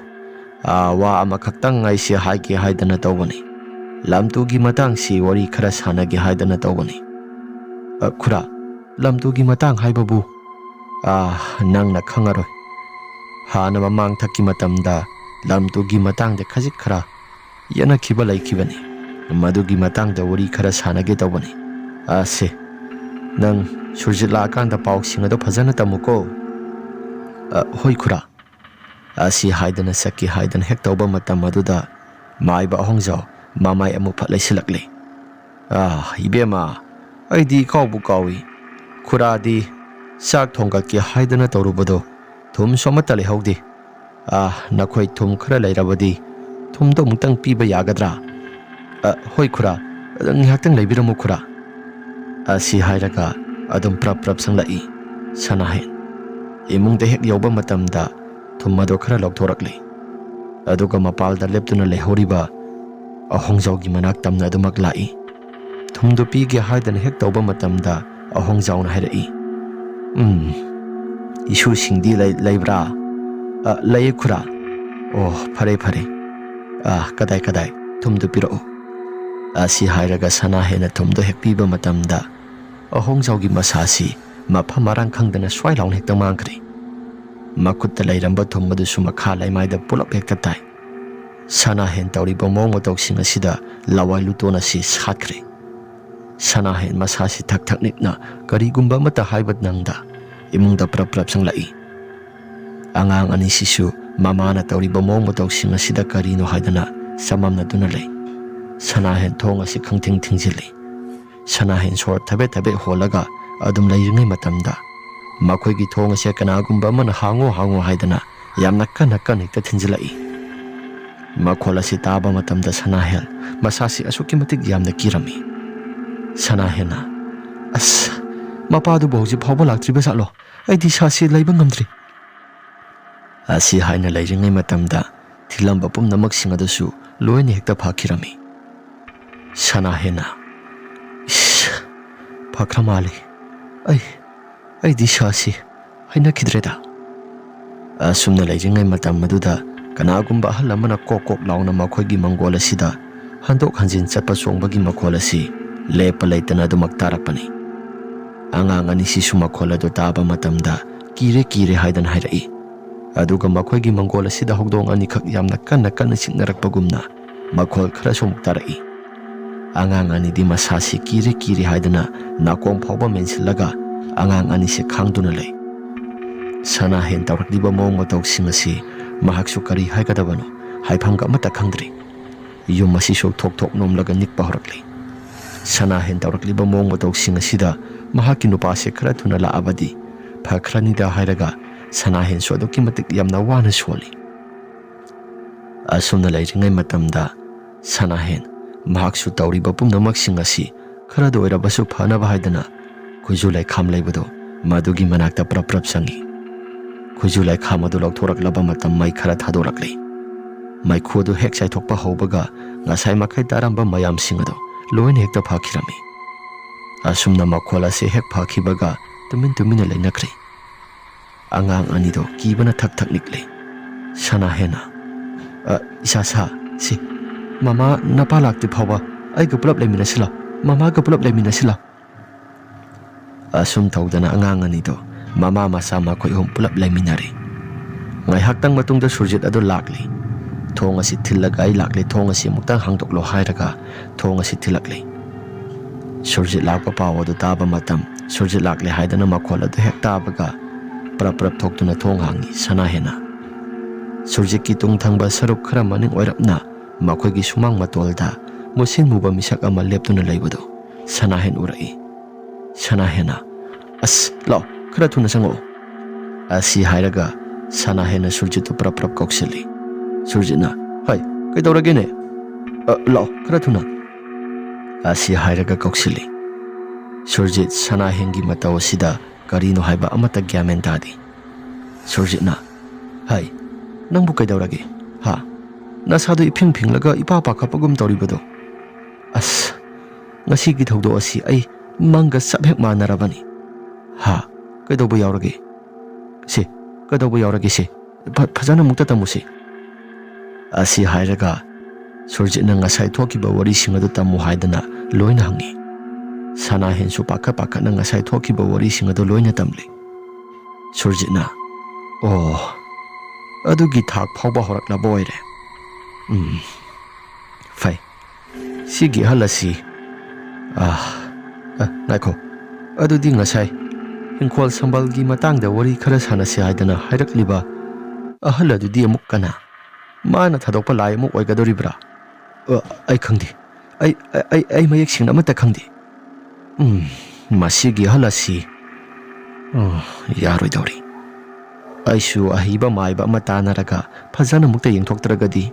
ꯑꯥ, ꯋꯥ ꯑꯃꯈꯛꯇꯪ ꯑꯩꯁꯦ ꯍꯥꯏꯒꯦ ꯍꯥꯏꯗꯅ ꯇꯧꯕꯅꯤ꯫ ꯂꯝ ꯇꯨꯒꯤ ꯃꯇꯥꯡꯁꯤ ꯋꯥꯔꯤ ꯈꯔ ꯁꯥꯟꯅꯒꯦ ꯍꯥꯏꯗꯅ ꯇꯧꯕꯅꯤ꯫" "ꯑ, ꯈꯨꯔꯥ, ꯂꯝ ꯇꯨꯒꯤ ꯃꯇꯥꯡ ꯍꯥꯏꯕꯕꯨ?" "ꯑꯥ, ꯅꯪꯅ ꯈꯪꯉꯔꯣꯏ꯫ ꯍꯥꯟꯅ ꯃꯃꯥꯡ ꯊꯛꯀꯤ ꯃꯇꯝꯗ ꯂꯝ ꯇꯨꯒꯤ ꯃꯇꯥꯡꯗ ꯈꯖꯤꯛ ꯈꯔ ꯌꯦꯠꯅꯈꯤꯕ ꯂꯩꯈꯤꯕꯅꯤ꯫ ꯃꯗꯨꯒꯤ ꯃꯇꯥꯡꯗ ꯋꯥꯔꯤ ꯈꯔ ꯁꯥꯟꯅꯒꯦ ꯇꯧꯕꯅꯤ꯫ ꯑꯥ, ꯁꯦ, ꯅꯪ ꯁꯨꯔꯖꯤꯠ ꯂꯥꯛꯑꯀꯥꯟꯗ ꯄꯥꯎꯁꯤꯡ ꯑꯗꯨ ꯐꯖꯅ ꯇꯝꯃꯨꯀꯣ꯫" "ꯑ, ꯍꯣꯏ ꯈꯨꯔꯥ꯫" ꯑꯁꯤ ꯍꯥꯏꯗꯅ ꯆꯠꯀꯦ ꯍꯥꯏꯗꯅ ꯍꯦꯛ ꯇꯧꯕ ꯃꯇꯝ ꯑꯗꯨꯗ ꯃꯥꯏꯕ ꯑꯍꯣꯡꯖꯥꯎ ꯃꯃꯥꯏ ꯑꯃꯨꯛ ꯐꯠ ꯂꯩꯁꯤꯜꯂꯛꯂꯦ꯫ "ꯑꯥ, ꯏꯕꯦꯝꯃ, ꯑꯩꯗꯤ ꯀꯥꯎꯕꯨ ꯀꯥꯎꯏ꯫ ꯈꯨꯔꯥꯗꯤ ꯆꯥꯛ ꯊꯣꯡꯒꯠꯀꯦ ꯍꯥꯏꯗꯅ ꯇꯧꯔꯨꯕꯗꯣ ꯊꯨꯝꯁꯨ ꯑꯃꯠꯇ ꯂꯩꯍꯧꯗꯦ꯫ ꯑꯥ, ꯅꯈꯣꯏ ꯊꯨꯝ ꯈꯔ ꯂꯩꯔꯕꯗꯤ ꯊꯨꯝꯗꯣ ꯑꯃꯨꯛꯇꯪ ꯄꯤꯕ ꯌꯥꯒꯗ꯭ꯔꯥ?" "ꯑ, ꯍꯣꯏ ꯈꯨꯔꯥ, ꯑꯗꯨ ꯉꯥꯏꯍꯥꯛꯇꯪ ꯂꯩꯕꯤꯔꯝꯃꯨ ꯈꯨꯔꯥ꯫" ꯑꯁꯤ ꯍꯥꯏꯔꯒ ꯑꯗꯨꯝ ꯄ꯭ꯔꯞ ꯄ꯭ꯔꯞ ꯆꯪꯂꯛꯏ ꯁꯅꯥꯍꯦꯟ꯫ ꯏꯃꯨꯡꯗ ꯍꯦꯛ ꯌꯧꯕ ꯃꯇꯝꯗ ꯊꯨꯝ ꯑꯗꯨ ꯈꯔ ꯂꯧꯊꯣꯔꯛꯂꯤ꯫ ꯑꯗꯨꯒ ꯃꯄꯥꯜꯗ ꯂꯦꯞꯇꯨꯅ ꯂꯩꯍꯧꯔꯤꯕ ꯑꯍꯣꯡꯖꯥꯎꯒꯤ ꯃꯅꯥꯛ ꯇꯝꯅ ꯑꯗꯨꯃꯛ ꯂꯥꯛꯏ꯫ ꯊꯨꯝꯗꯨ ꯄꯤꯒꯦ ꯍꯥꯏꯗꯅ ꯍꯦꯛ ꯇꯧꯕ ꯃꯇꯝꯗ ꯑꯍꯣꯡꯖꯥꯎꯅ ꯍꯥꯏꯔꯛꯏ, "ꯎꯝ, ꯏꯁꯨꯁꯤꯡꯗꯤ ꯂꯩ-, ꯂꯩꯕ꯭ꯔꯥ?" "ꯑ, ꯂꯩꯌꯦ ꯈꯨꯔꯥ꯫" "ꯑꯣ, ꯐꯔꯦ, ꯐꯔꯦ꯫ ꯑ, ꯀꯗꯥꯏ, ꯀꯗꯥꯏ? ꯊꯨꯝꯗꯨ ꯄꯤꯔꯛꯎ꯫" ꯑꯁꯤ ꯍꯥꯏꯔꯒ ꯁꯅꯥꯍꯦꯟꯅ ꯊꯨꯝꯗꯨ ꯍꯦꯛ ꯄꯤꯕ ꯃꯇꯝꯗ ꯑꯍꯣꯡꯖꯥꯎꯒꯤ ꯃꯁꯥꯁꯤ ꯃꯐꯝ ꯃꯔꯥꯡ ꯈꯪꯗꯅ ꯁ꯭ꯋꯥꯏ ꯂꯥꯎꯅ ꯍꯦꯛꯇ ꯃꯥꯡꯈ꯭ꯔꯦ꯫ ꯃꯈꯨꯠꯇ ꯂꯩꯔꯝꯕ ꯊꯨꯝ ꯑꯗꯨꯁꯨ ꯃꯈꯥ ꯂꯩꯃꯥꯏꯗ ꯄꯨꯂꯞ ꯍꯦꯛꯇ ꯇꯥꯏ꯫ ꯁꯅꯥꯍꯦꯟ ꯇꯧꯔꯤꯕ ꯃꯑꯣꯡ ꯃꯇꯧꯁꯤꯡ ꯑꯁꯤꯗ ꯂꯋꯥꯏ ꯂꯨꯇꯣꯟ ꯑꯁꯤ ꯁꯥꯠꯈ꯭ꯔꯦ꯫ ꯁꯅꯥꯍꯦꯟ ꯃꯁꯥꯁꯤ ꯊꯛ ꯊꯛ ꯅꯤꯛꯅ ꯀꯔꯤꯒꯨꯝꯕ ꯑꯃꯠꯇ ꯍꯥꯏꯕ ꯅꯪꯗ ꯏꯃꯨꯡꯗ ꯄ꯭ꯔꯞ ꯄ꯭ꯔꯞ ꯆꯪꯂꯛꯏ꯫ ꯑꯉꯥꯡ ꯑꯅꯤꯁꯤꯁꯨ ꯃꯃꯥꯅ ꯇꯧꯔꯤꯕ ꯃꯑꯣꯡ ꯃꯇꯧꯁꯤꯡ ꯑꯁꯤꯗ ꯀꯔꯤꯅꯣ ꯍꯥꯏꯗꯅ ꯆꯃꯝꯅꯗꯨꯅ ꯂꯩ꯫ ꯁꯅꯥꯍꯦꯟ ꯊꯣꯡ ꯑꯁꯤ ꯈꯪꯊꯤꯡ ꯊꯤꯡꯖꯤꯜꯂꯤ꯫ ꯁꯅꯥꯍꯦꯟ ꯁꯣꯔ ꯊꯕꯦꯠ ꯊꯕꯦꯠ ꯍꯣꯜꯂꯒ ꯑꯗꯨꯝ ꯂꯩꯔꯤꯉꯩ ꯃꯇꯝꯗ ꯃꯈꯣꯏꯒꯤ ꯊꯣꯡ ꯑꯁꯦ ꯀꯅꯥꯒꯨꯝꯕ ꯑꯃꯅ "ꯍꯥꯡꯉꯣ, ꯍꯥꯡꯉꯣ" ꯍꯥꯏꯗꯅ ꯌꯥꯝꯅ ꯀꯟꯅ ꯀꯟꯅ ꯍꯦꯛꯇ ꯊꯤꯟꯖꯤꯜꯂꯛꯏ꯫ ꯃꯈꯣꯜ ꯑꯁꯤ ꯇꯥꯕ ꯃꯇꯝꯗ ꯁꯅꯥꯍꯦꯟ ꯃꯁꯥꯁꯤ ꯑꯁꯨꯛꯀꯤ ꯃꯇꯤꯛ ꯌꯥꯝꯅ ꯀꯤꯔꯝꯃꯤ꯫ ꯁꯅꯥꯍꯦꯟꯅ, "ꯑꯁ, ꯃꯄꯥꯗꯨꯕꯨ ꯍꯧꯖꯤꯛ ꯐꯥꯎꯕ ꯂꯥꯛꯇ꯭ꯔꯤꯕ ꯖꯥꯠꯂꯣ? ꯑꯩꯗꯤ ꯏꯁꯥꯁꯤ ꯂꯩꯕ ꯉꯝꯗ꯭ꯔꯤ"꯫ ꯑꯁꯤ ꯍꯥꯏꯅ ꯂꯩꯔꯤꯉꯩ ꯃꯇꯝꯗ ꯊꯤꯜꯂꯝꯕ ꯄꯨꯝꯅꯃꯛꯁꯤꯡ ꯑꯗꯨꯁꯨ ꯂꯣꯏꯅ ꯍꯦꯛꯇ ꯐꯈꯤꯔꯝꯃꯤ꯫ ꯁꯅꯥꯍꯦꯟꯅ, "ꯏꯁ, ꯐꯈ꯭ꯔ ꯃꯥꯜꯂꯤ꯫ ꯑꯩ, ꯑꯩꯗꯤ ꯏꯁꯥꯁꯤ ꯍꯩꯅꯈꯤꯗ꯭ꯔꯦꯗ"꯫ ꯑꯁꯨꯝꯅ ꯂꯩꯔꯤꯉꯩ ꯃꯇꯝ ꯑꯗꯨꯗ ꯀꯅꯥꯒꯨꯝꯕ ꯑꯍꯜ ꯑꯃꯅ ꯀꯣꯛ ꯀꯣꯛ ꯂꯥꯎꯅ ꯃꯈꯣꯏꯒꯤ ꯃꯪꯒꯣꯜ ꯑꯁꯤꯗ ꯍꯟꯗꯣꯛ ꯍꯟꯖꯤꯟ ꯆꯠꯄ ꯆꯣꯡꯕꯒꯤ ꯃꯈꯣꯜ ꯑꯁꯤ ꯂꯦꯞꯄ ꯂꯩꯇꯅ ꯑꯗꯨꯃꯛ ꯇꯥꯔꯛꯄꯅꯤ꯫ ꯑꯉꯥꯡ ꯑꯅꯤꯁꯤꯁꯨ ꯃꯈꯣꯜ ꯑꯗꯨ ꯇꯥꯕ ꯃꯇꯝꯗ "ꯀꯤꯔꯦ, ꯀꯤꯔꯦ" ꯍꯥꯏꯗꯅ ꯍꯥꯏꯔꯛꯏ꯫ ꯑꯗꯨꯒ ꯃꯈꯣꯏꯒꯤ ꯃꯪꯒꯣꯜ ꯑꯁꯤꯗ ꯍꯧꯗꯣꯡ ꯑꯅꯤꯈꯛ ꯌꯥꯝꯅ ꯀꯟꯅ ꯀꯟꯅ ꯆꯤꯛꯅꯔꯛꯄꯒꯨꯝꯅ ꯃꯈꯣꯜ ꯈꯔꯁꯨ ꯑꯃꯨꯛ ꯇꯥꯔꯛꯏ꯫ ꯑꯉꯥꯡ ꯑꯅꯤꯗꯤ ꯃꯁꯥꯁꯤ "ꯀꯤꯔꯦ, ꯀꯤꯔꯦ" ꯍꯥꯏꯗꯅ ꯅꯥꯀꯣꯡ ꯐꯥꯎꯕ ꯃꯦꯟꯁꯤꯜꯂꯒ ꯑꯉꯥꯡ ꯑꯅꯤꯁꯤ ꯈꯥꯡꯗꯨꯅ ꯂꯩ꯫ ꯁꯅꯥꯍꯦꯟ ꯇꯧꯔꯛꯂꯤꯕ ꯃꯑꯣꯡ ꯃꯇꯧꯁꯤꯡ ꯑꯁꯤ ꯃꯍꯥꯛꯁꯨ ꯀꯔꯤ ꯍꯥꯏꯒꯗꯕꯅꯣ ꯍꯥꯏꯐꯝꯒ ꯑꯃꯠꯇ ꯈꯪꯗ꯭ꯔꯤ꯫ ꯌꯨꯝ ꯑꯁꯤꯁꯨ ꯊꯣꯛ ꯊꯣꯛ ꯅꯣꯝꯂꯒ ꯅꯤꯛꯄ ꯍꯧꯔꯛꯂꯤ꯫ ꯁꯅꯥꯍꯦꯟ ꯇꯧꯔꯛꯂꯤꯕ ꯃꯑꯣꯡ ꯃꯇꯧꯁꯤꯡ ꯑꯁꯤꯗ ꯃꯍꯥꯛꯀꯤ ꯅꯨꯄꯥꯁꯦ ꯈꯔ ꯊꯨꯅ ꯂꯥꯛꯑꯕꯗꯤ ꯐꯈ꯭ꯔꯅꯤꯗ ꯍꯥꯏꯔꯒ ꯁꯅꯥꯍꯦꯟꯁꯨ ꯑꯗꯨꯛꯀꯤ ꯃꯇꯤꯛ ꯌꯥꯝꯅ ꯋꯥꯅ ꯁꯣꯜꯂꯤ꯫ ꯑꯁꯨꯝꯅ ꯂꯩꯔꯤꯉꯩ ꯃꯇꯝꯗ ꯁꯅꯥꯍꯦꯟ ꯃꯍꯥꯛꯁꯨ ꯇꯧꯔꯤꯕ ꯄꯨꯝꯅꯃꯛꯁꯤꯡ ꯑꯁꯤ ꯈꯔꯗ ꯑꯣꯏꯔꯕꯁꯨ ꯐꯅꯕ ꯍꯥꯏꯗꯅ ꯈꯨꯖꯨ ꯂꯩꯈꯥꯝ ꯂꯩꯕꯗꯨ ꯃꯗꯨꯒꯤ ꯃꯅꯥꯛꯇ ꯄ꯭ꯔꯞ ꯄ꯭ꯔꯞ ꯆꯪꯏ꯫ ꯈꯨꯖꯨ ꯂꯩꯈꯥꯝ ꯑꯗꯨ ꯂꯧꯊꯣꯔꯛꯂꯕ ꯃꯇꯝ ꯃꯩ ꯈꯔ ꯊꯥꯗꯣꯔꯛꯂꯤ꯫ ꯃꯩꯈꯨ ꯑꯗꯨ ꯍꯦꯛ ꯆꯥꯏꯊꯣꯛꯄ ꯍꯧꯕꯒ ꯉꯁꯥꯏ ꯃꯈꯩ ꯇꯥꯔꯝꯕ ꯃꯌꯥꯝꯁꯤꯡ ꯑꯗꯨ ꯂꯣꯏꯅ ꯍꯦꯛꯇ ꯐꯈꯤꯔꯝꯃꯤ꯫ ꯑꯁꯨꯝꯅ ꯃꯈꯣꯜ ꯑꯁꯤ ꯍꯦꯛ ꯐꯈꯤꯕꯒ ꯇꯨꯃꯤꯟ ꯇꯨꯃꯤꯟꯅ ꯂꯩꯅꯈ꯭ꯔꯦ꯫ ꯑꯉꯥꯡ ꯑꯅꯤꯗꯣ ꯀꯤꯕꯅ ꯊꯛ ꯊꯛ ꯅꯤꯛꯂꯤ꯫ ꯁꯅꯥꯍꯦꯟꯅ, "ꯑ, ꯏꯁꯥ ꯁꯥ, ꯁꯤ, ꯃꯃꯥ ꯅꯄꯥ ꯂꯥꯛꯇ꯭ꯔꯤ ꯐꯥꯎꯕ ꯑꯩꯒ ꯄꯨꯂꯞ ꯂꯩꯃꯤꯟꯅꯁꯤ ꯂꯥꯎ, ꯃꯃꯥꯒ ꯄꯨꯂꯞ ꯂꯩꯃꯤꯟꯅꯁꯤ ꯂꯥꯎ"꯫ ꯑꯁꯨꯝ ꯇꯧꯗꯅ ꯑꯉꯥꯡ ꯑꯅꯤꯗꯣ ꯃꯃꯥ ꯃꯆꯥ ꯃꯈꯣꯏ ꯑꯍꯨꯝ ꯄꯨꯂꯞ ꯂꯩꯃꯤꯟꯅꯔꯦ꯫ ꯉꯥꯏꯍꯥꯛꯇꯪ ꯃꯇꯨꯡꯗ ꯁꯨꯔꯖꯤꯠ ꯑꯗꯨ ꯂꯥꯛꯂꯦ꯫ "ꯊꯣꯡ ꯑꯁꯤ ꯊꯤꯜꯂꯒ ꯑꯩ ꯂꯥꯛꯂꯦ, ꯊꯣꯡ ꯑꯁꯤ ꯑꯃꯨꯛꯇꯪ ꯍꯥꯡꯗꯣꯛꯂꯣ" ꯍꯥꯏꯔꯒ ꯊꯣꯡ ꯑꯁꯤ ꯊꯤꯜꯂꯛꯂꯦ꯫ ꯁꯨꯔꯖꯤꯠ ꯂꯥꯛꯄ ꯄꯥꯎ ꯑꯗꯨ ꯇꯥꯕ ꯃꯇꯝ, ꯁꯨꯔꯖꯤꯠ ꯂꯥꯛꯂꯦ ꯍꯥꯏꯗꯅ ꯃꯈꯣꯜ ꯑꯗꯨ ꯍꯦꯛ ꯇꯥꯕꯒ ꯄ꯭ꯔꯞ ꯄ꯭ꯔꯞ ꯊꯣꯛꯇꯨꯅ ꯊꯣꯡ ꯍꯥꯡꯉꯤ ꯁꯅꯥꯍꯦꯟꯅ꯫ ꯁꯨꯔꯖꯤꯠꯀꯤ ꯇꯨꯡ ꯊꯪꯕ ꯁꯔꯨꯛ ꯈꯔ ꯃꯅꯤꯡ ꯑꯣꯏꯔꯞꯅ ꯃꯈꯣꯏꯒꯤ ꯁꯨꯃꯥꯡ ꯃꯇꯣꯜꯗ ꯃꯨꯁꯤꯟ ꯃꯨꯕ ꯃꯤꯁꯛ ꯑꯃ ꯂꯦꯞꯇꯨꯅ ꯂꯩꯕꯗꯨ ꯁꯅꯥꯍꯦꯟ ꯎꯔꯛꯏ꯫ ꯁꯅꯥꯍꯦꯟꯅ, "ꯑꯁ, ꯂꯥꯛꯑꯣ, ꯈꯔ ꯊꯨꯅ ꯆꯪꯉꯛꯑꯣ" ꯑꯁꯤ ꯍꯥꯏꯔꯒ ꯁꯅꯥꯍꯦꯟꯅ ꯁꯨꯔꯖꯤꯠꯇꯨ ꯄ꯭ꯔꯞ ꯄ꯭ꯔꯞ ꯀꯧꯁꯤꯜꯂꯤ꯫ ꯁꯨꯔꯖꯤꯠꯅ, "ꯍꯥꯏ, ꯀꯩꯗꯧꯔꯒꯦꯅꯦ? ꯑ, ꯂꯥꯛꯑꯣ, ꯈꯔ ꯊꯨꯅ" ꯑꯁꯤ ꯍꯥꯏꯔꯒ ꯀꯧꯁꯤꯜꯂꯤ꯫ ꯁꯨꯔꯖꯤꯠ ꯁꯅꯥꯍꯦꯟꯒꯤ ꯃꯇꯧ ꯑꯁꯤꯗ ꯀꯔꯤꯅꯣ ꯍꯥꯏꯕ ꯑꯃꯠꯇ ꯒ꯭ꯌꯥꯟ ꯃꯦꯟ ꯇꯥꯗꯦ꯫ ꯁꯨꯔꯖꯤꯠꯅ, "ꯍꯥꯏ, ꯅꯪꯕꯨ ꯀꯩꯗꯧꯔꯒꯦ? ꯍꯥ? ꯅꯁꯥꯗꯣ ꯏꯐꯤꯡ ꯐꯤꯡꯂꯒ ꯏꯄꯥ ꯄꯥꯈꯠꯄꯒꯨꯝ ꯇꯧꯔꯤꯕꯗꯣ? ꯑꯁ, ꯉꯁꯤꯒꯤ ꯊꯧꯗꯣꯛ ꯑꯁꯤ ꯑꯩ ꯃꯪꯒ ꯆꯞ ꯍꯦꯛ ꯃꯥꯟꯅꯔꯕꯅꯤ꯫ ꯍꯥ? ꯀꯩꯗꯧꯕ ꯌꯥꯎꯔꯒꯦ? ꯁꯦ, ꯀꯩꯗꯧꯕ ꯌꯥꯎꯔꯒꯦ ꯁꯦ? ꯐ-, ꯐꯖꯅ ꯑꯃꯨꯛꯇ ꯇꯝꯃꯨꯁꯦ" ꯑꯁꯤ ꯍꯥꯏꯔꯒ ꯁꯨꯔꯖꯤꯠꯅ ꯉꯁꯥꯏ ꯊꯣꯛꯈꯤꯕ ꯋꯥꯔꯤꯁꯤꯡ ꯑꯗꯨ ꯇꯝꯃꯨ ꯍꯥꯏꯗꯅ ꯂꯣꯏꯅ ꯍꯪꯉꯤ꯫ ꯁꯅꯥꯍꯦꯟꯁꯨ ꯄꯥꯈꯠ ꯄꯥꯈꯠꯅ ꯉꯁꯥꯏ ꯊꯣꯛꯈꯤꯕ ꯋꯥꯔꯤꯁꯤꯡ ꯑꯗꯨ ꯂꯣꯏꯅ ꯇꯝꯂꯤ꯫ ꯁꯨꯔꯖꯤꯠꯅ, "ꯑꯣ, ꯑꯗꯨꯒꯤ ꯊꯥꯛ ꯐꯥꯎꯕ ꯍꯧꯔꯛꯂꯕ ꯑꯣꯏꯔꯦ꯫ ꯎꯝ, ꯐꯩ꯫ ꯁꯤꯒꯤ ꯑꯍꯜ ꯑꯁꯤ, ꯑ, ꯑ, ꯉꯥꯏꯈꯣ, ꯑꯗꯨꯗꯤ ꯉꯁꯥꯏ ꯍꯤꯡꯈꯣꯜ ꯁꯝꯕꯜꯒꯤ ꯃꯇꯥꯡꯗ ꯋꯥꯔꯤ ꯈꯔ ꯁꯥꯟꯅꯁꯤ ꯍꯥꯏꯗꯅ ꯍꯥꯏꯔꯛꯂꯤꯕ ꯑꯍꯜ ꯑꯗꯨꯗꯤ ꯑꯃꯨꯛ ꯀꯅꯥ? ꯃꯥꯅ ꯊꯥꯗꯣꯛꯄ ꯂꯥꯏ ꯑꯃ ꯑꯣꯏꯒꯗꯧꯔꯤꯕ꯭ꯔꯥ? ꯑ, ꯑꯩ ꯈꯪꯗꯦ꯫ ꯑꯩ, ꯑꯩ, ꯑꯩ ꯃꯌꯦꯛ ꯁꯦꯡꯅ ꯑꯃꯠꯇ ꯈꯪꯗꯦ꯫ ꯎꯝ, ꯃꯁꯤꯒꯤ ꯑꯍꯜ ꯑꯁꯤ, ꯑ, ꯌꯥꯔꯣꯏꯗꯧꯔꯤ꯫ ꯑꯩꯁꯨ ꯑꯍꯩꯕ ꯃꯥꯏꯕ ꯑꯃ ꯇꯥꯟꯅꯔꯒ ꯐꯖꯅ ꯑꯃꯨꯛꯇ ꯌꯦꯡꯊꯣꯛꯇ꯭ꯔꯒꯗꯤ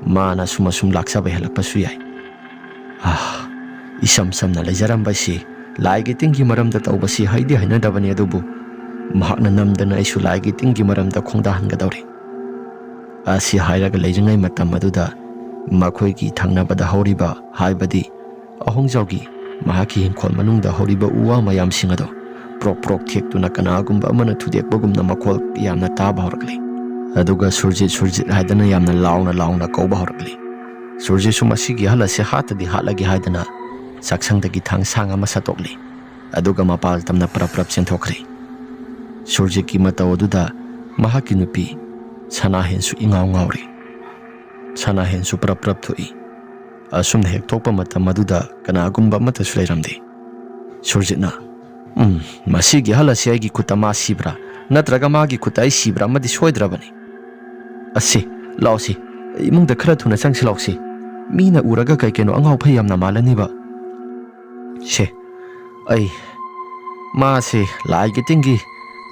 ꯃꯥꯅ ꯑꯁꯨꯝ ꯑꯁꯨꯝ ꯂꯥꯛꯆꯕ ꯍꯦꯜꯂꯛꯄꯁꯨ ꯌꯥꯏ꯫ ꯑꯥ, ꯏꯁꯝ ꯁꯝꯅ ꯂꯩꯖꯔꯝꯕꯁꯤ ꯂꯥꯏꯒꯤ ꯇꯤꯟꯒꯤ ꯃꯔꯝꯗ ꯇꯧꯕꯁꯤ ꯍꯩꯗꯤ ꯍꯩꯅꯗꯕꯅꯤ, ꯑꯗꯨꯕꯨ ꯃꯍꯥꯛꯅ ꯅꯝꯗꯅ ꯑꯩꯁꯨ ꯂꯥꯏꯒꯤ ꯇꯤꯟꯒꯤ ꯃꯔꯝꯗ ꯈꯣꯡꯗꯥꯍꯟꯒꯗꯧꯔꯤ" ꯑꯁꯤ ꯍꯥꯏꯔꯒ ꯂꯩꯔꯤꯉꯩ ꯃꯇꯝ ꯑꯗꯨꯗ ꯃꯈꯣꯏꯒꯤ ꯊꯪꯅꯕꯗ ꯍꯧꯔꯤꯕ, ꯍꯥꯏꯕꯗꯤ ꯑꯍꯣꯡꯖꯥꯎꯒꯤ, ꯃꯍꯥꯛꯀꯤ ꯍꯤꯡꯈꯣꯜ ꯃꯅꯨꯡꯗ ꯍꯧꯔꯤꯕ ꯎ ꯋꯥ ꯃꯌꯥꯝꯁꯤꯡ ꯑꯗꯣ ꯄ꯭ꯔꯣꯛ ꯄ꯭ꯔꯣꯛ ꯊꯦꯛꯇꯨꯅ ꯀꯅꯥꯒꯨꯝꯕ ꯑꯃꯅ ꯊꯨꯗꯦꯛꯄꯒꯨꯝꯅ ꯃꯈꯣꯜ ꯌꯥꯝꯅ ꯇꯥꯕ ꯍꯧꯔꯛꯂꯤ꯫ ꯑꯗꯨꯒ "ꯁꯨꯔꯖꯤꯠ, ꯁꯨꯔꯖꯤꯠ" ꯍꯥꯏꯗꯅ ꯌꯥꯝꯅ ꯂꯥꯎꯅ ꯂꯥꯎꯅ ꯀꯧꯕ ꯍꯧꯔꯛꯂꯤ꯫ ꯁꯨꯔꯖꯤꯠꯁꯨ ꯃꯁꯤꯒꯤ ꯑꯍꯜ ꯑꯁꯤ ꯍꯥꯠꯇꯗꯤ ꯍꯥꯠꯂꯒꯦ ꯍꯥꯏꯗꯅ ꯆꯥꯛꯁꯪꯗꯒꯤ ꯊꯥꯡꯁꯥꯡ ꯑꯃ ꯁꯠꯇꯣꯛꯂꯤ꯫ ꯑꯗꯨꯒ ꯃꯄꯥꯜ ꯇꯝꯅ ꯄ꯭ꯔꯞ ꯄ꯭ꯔꯞ ꯆꯦꯟꯊꯣꯛꯈ꯭ꯔꯦ꯫ ꯁꯨꯔꯖꯤꯠꯀꯤ ꯃꯇꯧ ꯑꯗꯨꯗ ꯃꯍꯥꯛꯀꯤ ꯅꯨꯄꯤ ꯁꯅꯥꯍꯦꯟꯁꯨ ꯏꯉꯥꯎ ꯉꯥꯎꯔꯦ꯫ ꯁꯅꯥꯍꯦꯟꯁꯨ ꯄ꯭ꯔꯞ ꯄ꯭ꯔꯞ ꯊꯣꯛꯏ꯫ ꯑꯁꯨꯝꯅ ꯍꯦꯛ ꯊꯣꯛꯄ ꯃꯇꯝ ꯑꯗꯨꯗ ꯀꯅꯥꯒꯨꯝꯕ ꯑꯃꯠꯇꯁꯨ ꯂꯩꯔꯝꯗꯦ꯫ ꯁꯨꯔꯖꯤꯠꯅ, "ꯎꯝ, ꯃꯁꯤꯒꯤ ꯑꯍꯜ ꯑꯁꯤ ꯑꯩꯒꯤ ꯈꯨꯠꯇ ꯃꯥ ꯁꯤꯕ꯭ꯔꯥ ꯅꯠꯇ꯭ꯔꯒ ꯃꯥꯒꯤ ꯈꯨꯠꯇ ꯑꯩ ꯁꯤꯕ꯭ꯔꯥ ꯑꯃꯗꯤ ꯁꯣꯏꯗ꯭ꯔꯕꯅꯤ꯫ ꯑꯁꯤ, ꯂꯥꯛꯑꯣꯁꯤ, ꯏꯃꯨꯡꯗ ꯈꯔ ꯊꯨꯅ ꯆꯪꯁꯤ ꯂꯥꯛꯑꯣꯁꯤ꯫ ꯃꯤꯅ ꯎꯔꯒ ꯀꯩ ꯀꯩꯅꯣ ꯑꯉꯥꯎ ꯑꯐꯩ ꯌꯥꯝꯅ ꯃꯥꯜꯂꯅꯤꯕ꯫ ꯁꯦ, ꯑꯩ, ꯃꯥꯁꯦ ꯂꯥꯏꯒꯤ ꯇꯤꯟꯒꯤ,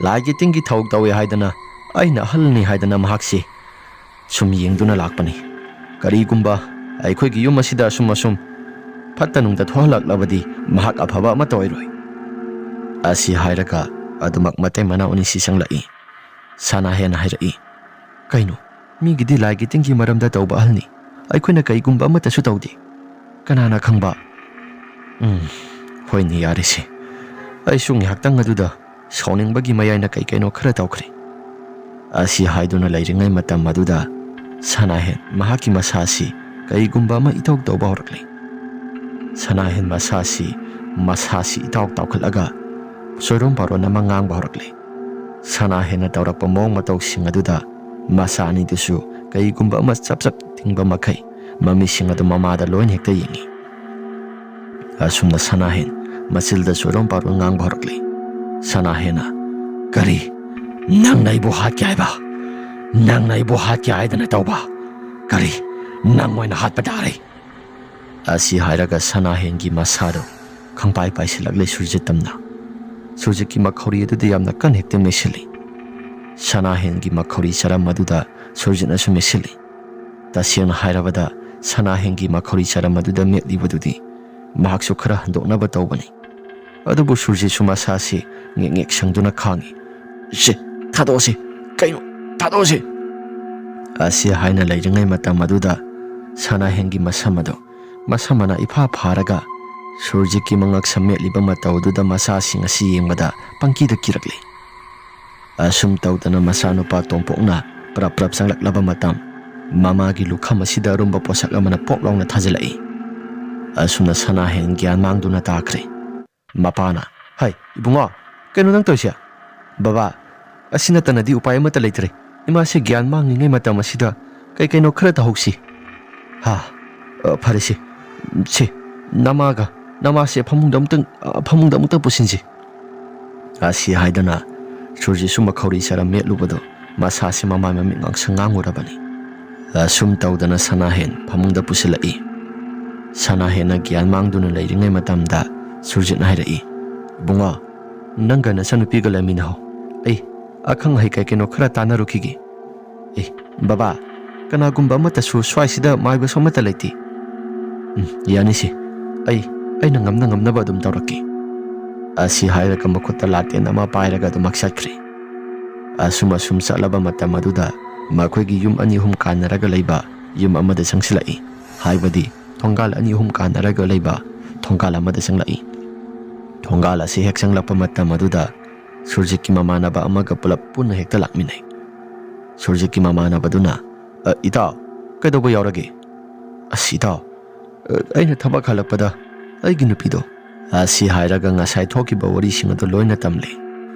ꯂꯥꯏꯒꯤ ꯇꯤꯟꯒꯤ ꯊꯧ ꯇꯧꯏ ꯍꯥꯏꯗꯅ, ꯑꯩꯅ ꯑꯍꯜꯅꯤ ꯍꯥꯏꯗꯅ ꯃꯍꯥꯛꯁꯤ ꯁꯨꯝ ꯌꯦꯡꯗꯨꯅ ꯂꯥꯛꯄꯅꯤ꯫ ꯀꯔꯤꯒꯨꯝꯕ ꯑꯩꯈꯣꯏꯒꯤ ꯌꯨꯝ ꯑꯁꯤꯗ ꯑꯁꯨꯝ ꯑꯁꯨꯝ ꯐꯠꯇ ꯅꯨꯡꯗ ꯊꯣꯛꯍꯜꯂꯛꯂꯕꯗꯤ ꯃꯍꯥꯛ ꯑꯐꯕ ꯑꯃꯠꯇ ꯑꯣꯏꯔꯣꯏ"꯫ ꯑꯁꯤ ꯍꯥꯏꯔꯒ ꯑꯗꯨꯃꯛ ꯃꯇꯩ ꯃꯅꯥꯎ ꯑꯅꯤꯁꯤ ꯆꯪꯂꯛꯏ꯫ ꯁꯅꯥꯍꯦꯟꯅ ꯍꯥꯏꯔꯛꯏ, "ꯀꯩꯅꯣ? ꯃꯤꯒꯤꯗꯤ ꯂꯥꯏꯒꯤ ꯇꯤꯟꯒꯤ ꯃꯔꯝꯗ ꯇꯧꯕ ꯑꯍꯜꯅꯤ꯫ ꯑꯩꯈꯣꯏꯅ ꯀꯩꯒꯨꯝꯕ ꯑꯃꯠꯇꯁꯨ ꯇꯧꯗꯦ꯫ ꯀꯅꯥꯅ ꯈꯪꯕ?" "ꯎꯝ, ꯍꯣꯏꯅꯦ, ꯌꯥꯔꯦꯁꯦ꯫ ꯑꯩꯁꯨ ꯉꯥꯏꯍꯥꯛꯇꯪ ꯑꯗꯨꯗ ꯁꯥꯎꯅꯤꯡꯕꯒꯤ ꯃꯌꯥꯏꯅ ꯀꯩ ꯀꯩꯅꯣ ꯈꯔ ꯇꯧꯈ꯭ꯔꯦ"꯫ ꯑꯁꯤ ꯍꯥꯏꯗꯨꯅ ꯂꯩꯔꯤꯉꯩ ꯃꯇꯝ ꯑꯗꯨꯗ ꯁꯅꯥꯍꯦꯟ ꯃꯍꯥꯛꯀꯤ ꯃꯁꯥꯁꯤ ꯀꯩꯒꯨꯝꯕ ꯑꯃ ꯏꯇꯧ ꯇꯧꯕ ꯍꯧꯔꯛꯂꯦ꯫ ꯁꯅꯥꯍꯦꯟ ꯃꯁꯥꯁꯤ, ꯃꯁꯥꯁꯤ ꯏꯇꯥꯎ ꯇꯥꯎꯈꯠꯂꯒ ꯆꯣꯏꯔꯣꯝ ꯄꯥꯔꯣꯟ ꯑꯃ ꯉꯥꯡꯕ ꯍꯧꯔꯛꯂꯦ꯫ ꯁꯅꯥꯍꯦꯟꯅ ꯇꯧꯔꯛꯄ ꯃꯑꯣꯡ ꯃꯇꯧꯁꯤꯡ ꯑꯗꯨꯗ ꯃꯆꯥ ꯑꯅꯤꯗꯨꯁꯨ ꯀꯩꯒꯨꯝꯕ ꯑꯃ ꯆꯞ ꯆꯞ ꯊꯤꯡꯕ ꯃꯈꯩ ꯃꯃꯤꯁꯤꯡ ꯑꯗꯨ ꯃꯃꯥꯗ ꯂꯣꯏꯅ ꯍꯦꯛꯇ ꯌꯦꯡꯉꯤ꯫ ꯑꯁꯨꯝꯅ ꯁꯅꯥꯍꯦꯟ ꯃꯆꯤꯜꯗ ꯆꯣꯏꯔꯣꯝ ꯄꯥꯔꯣꯟ ꯉꯥꯡꯕ ꯍꯧꯔꯛꯂꯤ꯫ ꯁꯅꯥꯍꯦꯟꯅ, "ꯀꯔꯤ? ꯅꯪꯅ ꯑꯩꯕꯨ ꯍꯥꯠꯀꯦ ꯍꯥꯏꯕ? ꯅꯪꯅ ꯑꯩꯕꯨ ꯍꯥꯠꯀꯦ ꯍꯥꯏꯗꯅ ꯇꯧꯕ? ꯀꯔꯤ? ꯅꯪ ꯑꯣꯏꯅ ꯍꯥꯠꯄ ꯇꯥꯔꯦ"꯫ ꯑꯁꯤ ꯍꯥꯏꯔꯒ ꯁꯅꯥꯍꯦꯟꯒꯤ ꯃꯁꯥꯗꯣ ꯈꯪꯄꯥꯏ ꯄꯥꯏꯁꯤꯜꯂꯛꯂꯦ ꯁꯨꯔꯖꯤꯠ ꯇꯝꯅ꯫ ꯁꯨꯔꯖꯤꯠꯀꯤ ꯃꯈꯧꯔꯤ ꯑꯗꯨꯗ ꯌꯥꯝꯅ ꯀꯟꯅ ꯍꯦꯛꯇ ꯃꯦꯠꯁꯤꯜꯂꯤ꯫ ꯁꯅꯥꯍꯦꯟꯒꯤ ꯃꯈꯧꯔꯤ ꯆꯔꯝ ꯑꯗꯨꯗ ꯁꯨꯔꯖꯤꯠꯅꯁꯨ ꯃꯦꯠꯁꯤꯜꯂꯤ꯫ ꯇꯁꯦꯡꯅ ꯍꯥꯏꯔꯕꯗ, ꯁꯅꯥꯍꯦꯟꯒꯤ ꯃꯈꯧꯔꯤ ꯆꯔꯝ ꯑꯗꯨꯗ ꯃꯦꯠꯂꯤꯕꯗꯨꯗꯤ ꯃꯍꯥꯛꯁꯨ ꯈꯔ ꯍꯟꯗꯣꯛꯅꯕ ꯇꯧꯕꯅꯤ꯫ ꯑꯗꯨꯕꯨ ꯁꯨꯔꯖꯤꯠꯁꯨ ꯃꯁꯥꯁꯤ ꯉꯦꯛ ꯉꯦꯛ ꯁꯪꯗꯨꯅ ꯈꯥꯡꯉꯤ꯫ "ꯁꯦ, ꯊꯥꯗꯣꯛꯑꯁꯤ꯫ ꯀꯩꯅꯣ? ꯊꯥꯗꯣꯛꯑꯁꯤ!" ꯑꯁꯤ ꯍꯥꯏꯅ ꯂꯩꯔꯤꯉꯩ ꯃꯇꯝ ꯑꯗꯨꯗ ꯁꯅꯥꯍꯦꯟꯒꯤ ꯃꯁꯝ ꯑꯗꯨ ꯃꯁꯝ ꯃꯅꯥ ꯏꯐꯥ ꯐꯥꯔꯒ ꯁꯨꯔꯖꯤꯠꯀꯤ ꯃꯉꯛꯁꯝ ꯃꯦꯠꯂꯤꯕ ꯃꯇꯧ ꯑꯗꯨꯗ ꯃꯆꯥꯁꯤꯡ ꯑꯁꯤ ꯌꯦꯡꯕꯗ ꯄꯪꯀꯤꯗ ꯀꯤꯔꯛꯂꯤ꯫ ꯑꯁꯨꯝ ꯇꯧꯗꯅ ꯃꯆꯥꯅꯨꯄꯥ ꯇꯣꯝꯄꯣꯛꯅ ꯄ꯭ꯔꯞ ꯄ꯭ꯔꯞ ꯆꯪꯂꯛꯂꯕ ꯃꯇꯝ, ꯃꯃꯥꯒꯤ ꯂꯨꯈꯝ ꯑꯁꯤꯗ ꯑꯔꯨꯝꯕ ꯄꯣꯠꯁꯛ ꯑꯃꯅ ꯄꯣꯛ ꯂꯥꯎꯅ ꯊꯥꯖꯤꯜꯂꯛꯏ꯫ ꯑꯁꯨꯝꯅ ꯁꯅꯥꯍꯦꯟ ꯒ꯭ꯌꯥꯟ ꯃꯥꯡꯗꯨꯅ ꯇꯥꯈ꯭ꯔꯦ꯫ ꯃꯄꯥꯅ, "ꯍꯩ, ꯏꯕꯨꯡꯉꯣ, ꯀꯩꯅꯣ ꯅꯪ ꯇꯧꯔꯤꯁꯦ?" "ꯕꯕꯥ, ꯑꯁꯤ ꯅꯠꯇꯅꯗꯤ ꯎꯄꯥꯏ ꯑꯃꯠꯇ ꯂꯩꯇ꯭ꯔꯦ꯫ ꯏꯃꯥꯁꯦ ꯒ꯭ꯌꯥꯟ ꯃꯥꯡꯉꯤꯉꯩ ꯃꯇꯝ ꯑꯁꯤꯗ ꯀꯩ ꯀꯩꯅꯣ ꯈꯔ ꯇꯧꯍꯧꯁꯤ꯫ ꯍꯥ, ꯑ, ꯐꯔꯦꯁꯦ꯫ ꯁꯦ, ꯅꯃꯥꯒ, ꯅꯃꯥꯁꯦ ꯐꯃꯨꯡꯗ ꯑꯃꯨꯛꯇꯪ, ꯑ, ꯐꯃꯨꯡꯗ ꯑꯃꯨꯛꯇꯪ ꯄꯨꯁꯤꯟꯁꯤ꯫ ꯑꯁꯤ ꯍꯥꯏꯗꯅ ꯁꯨꯔꯖꯤꯠꯁꯨ ꯃꯈꯧꯔꯤ ꯆꯔꯝ ꯃꯦꯠꯂꯨꯕꯗꯣ ꯃꯁꯥꯁꯦ ꯃꯃꯥꯏ ꯃꯃꯤꯠ ꯉꯥꯡꯁꯪ ꯉꯥꯡꯉꯨꯔꯕꯅꯤ꯫ ꯑꯁꯨꯝ ꯇꯧꯗꯅ ꯁꯅꯥꯍꯦꯟ ꯐꯃꯨꯡꯗ ꯄꯨꯁꯤꯜꯂꯛꯏ꯫ ꯁꯅꯥꯍꯦꯟꯅ ꯒ꯭ꯌꯥꯟ ꯃꯥꯡꯗꯨꯅ ꯂꯩꯔꯤꯉꯩ ꯃꯇꯝꯗ ꯁꯨꯔꯖꯤꯠꯅ ꯍꯥꯏꯔꯛꯏ, "ꯏꯕꯨꯡꯉꯣ, ꯅꯪꯒ ꯅꯆꯟꯅꯨꯄꯤꯒ ꯂꯩꯃꯤꯟꯅꯍꯧ꯫ ꯑꯩ ꯑꯈꯪ ꯑꯍꯩ ꯀꯩ ꯀꯩꯅꯣ ꯈꯔ ꯇꯥꯟꯅꯔꯨꯈꯤꯒꯦ꯫ ꯑꯦ, ꯕꯕꯥ, ꯀꯅꯥꯒꯨꯝꯕ ꯑꯃꯠꯇꯁꯨ ꯁ꯭ꯋꯥꯏꯁꯤꯗ ꯃꯥꯏꯕꯁꯨ ꯑꯃꯠꯇ ꯂꯩꯇꯦ꯫ ꯎꯝ, ꯌꯥꯅꯤꯁꯦ꯫ ꯑꯩ, ꯑꯩꯅ ꯉꯝꯅ ꯉꯝꯅꯕ ꯑꯗꯨꯝ ꯇꯧꯔꯛꯀꯦ"꯫ ꯑꯁꯤ ꯍꯥꯏꯔꯒ ꯃꯈꯨꯠꯇ ꯂꯥꯇꯦꯟ ꯑꯃ ꯄꯥꯏꯔꯒ ꯑꯗꯨꯃꯛ ꯆꯠꯈ꯭ꯔꯦ꯫ ꯑꯁꯨꯝ ꯑꯁꯨꯝ ꯆꯠꯂꯕ ꯃꯇꯝ ꯑꯗꯨꯗ ꯃꯈꯣꯏꯒꯤ ꯌꯨꯝ ꯑꯅꯤ ꯑꯍꯨꯝ ꯀꯥꯟꯅꯔꯒ ꯂꯩꯕ ꯌꯨꯝ ꯑꯃꯗ ꯆꯪꯁꯤꯜꯂꯛꯏ꯫ ꯍꯥꯏꯕꯗꯤ ꯊꯣꯡꯒꯥꯜ ꯑꯅꯤ ꯑꯍꯨꯝ ꯀꯥꯟꯅꯔꯒ ꯂꯩꯕ ꯊꯣꯡꯒꯥꯜ ꯑꯃꯗ ꯆꯪꯂꯛꯏ꯫ ꯊꯣꯡꯒꯥꯜ ꯑꯁꯤ ꯍꯦꯛ ꯆꯪꯂꯛꯄ ꯃꯇꯝ ꯑꯗꯨꯗ ꯁꯨꯔꯖꯤꯠꯀꯤ ꯃꯃꯥꯟꯅꯕ ꯑꯃꯒ ꯄꯨꯂꯞ ꯄꯨꯟꯅ ꯍꯦꯛꯇ ꯂꯥꯛꯃꯤꯟꯅꯩ꯫ ꯁꯨꯔꯖꯤꯠꯀꯤ ꯃꯃꯥꯟꯅꯕꯗꯨꯅ, "ꯑ, ꯏꯇꯥꯎ, ꯀꯩꯗꯧꯕ ꯌꯥꯎꯔꯒꯦ?" "ꯑꯁ, ꯏꯇꯥꯎ, ꯑ, ꯑꯩꯅ ꯊꯕꯛ ꯍꯜꯂꯛꯄꯗ ꯑꯩꯒꯤ ꯅꯨꯄꯤꯗꯣ"꯫ ꯑꯁꯤ ꯍꯥꯏꯔꯒ ꯉꯁꯥꯏ ꯊꯣꯛꯈꯤꯕ ꯋꯥꯔꯤꯁꯤꯡ ꯑꯗꯨ ꯂꯣꯏꯅ ꯇꯝꯂꯦ꯫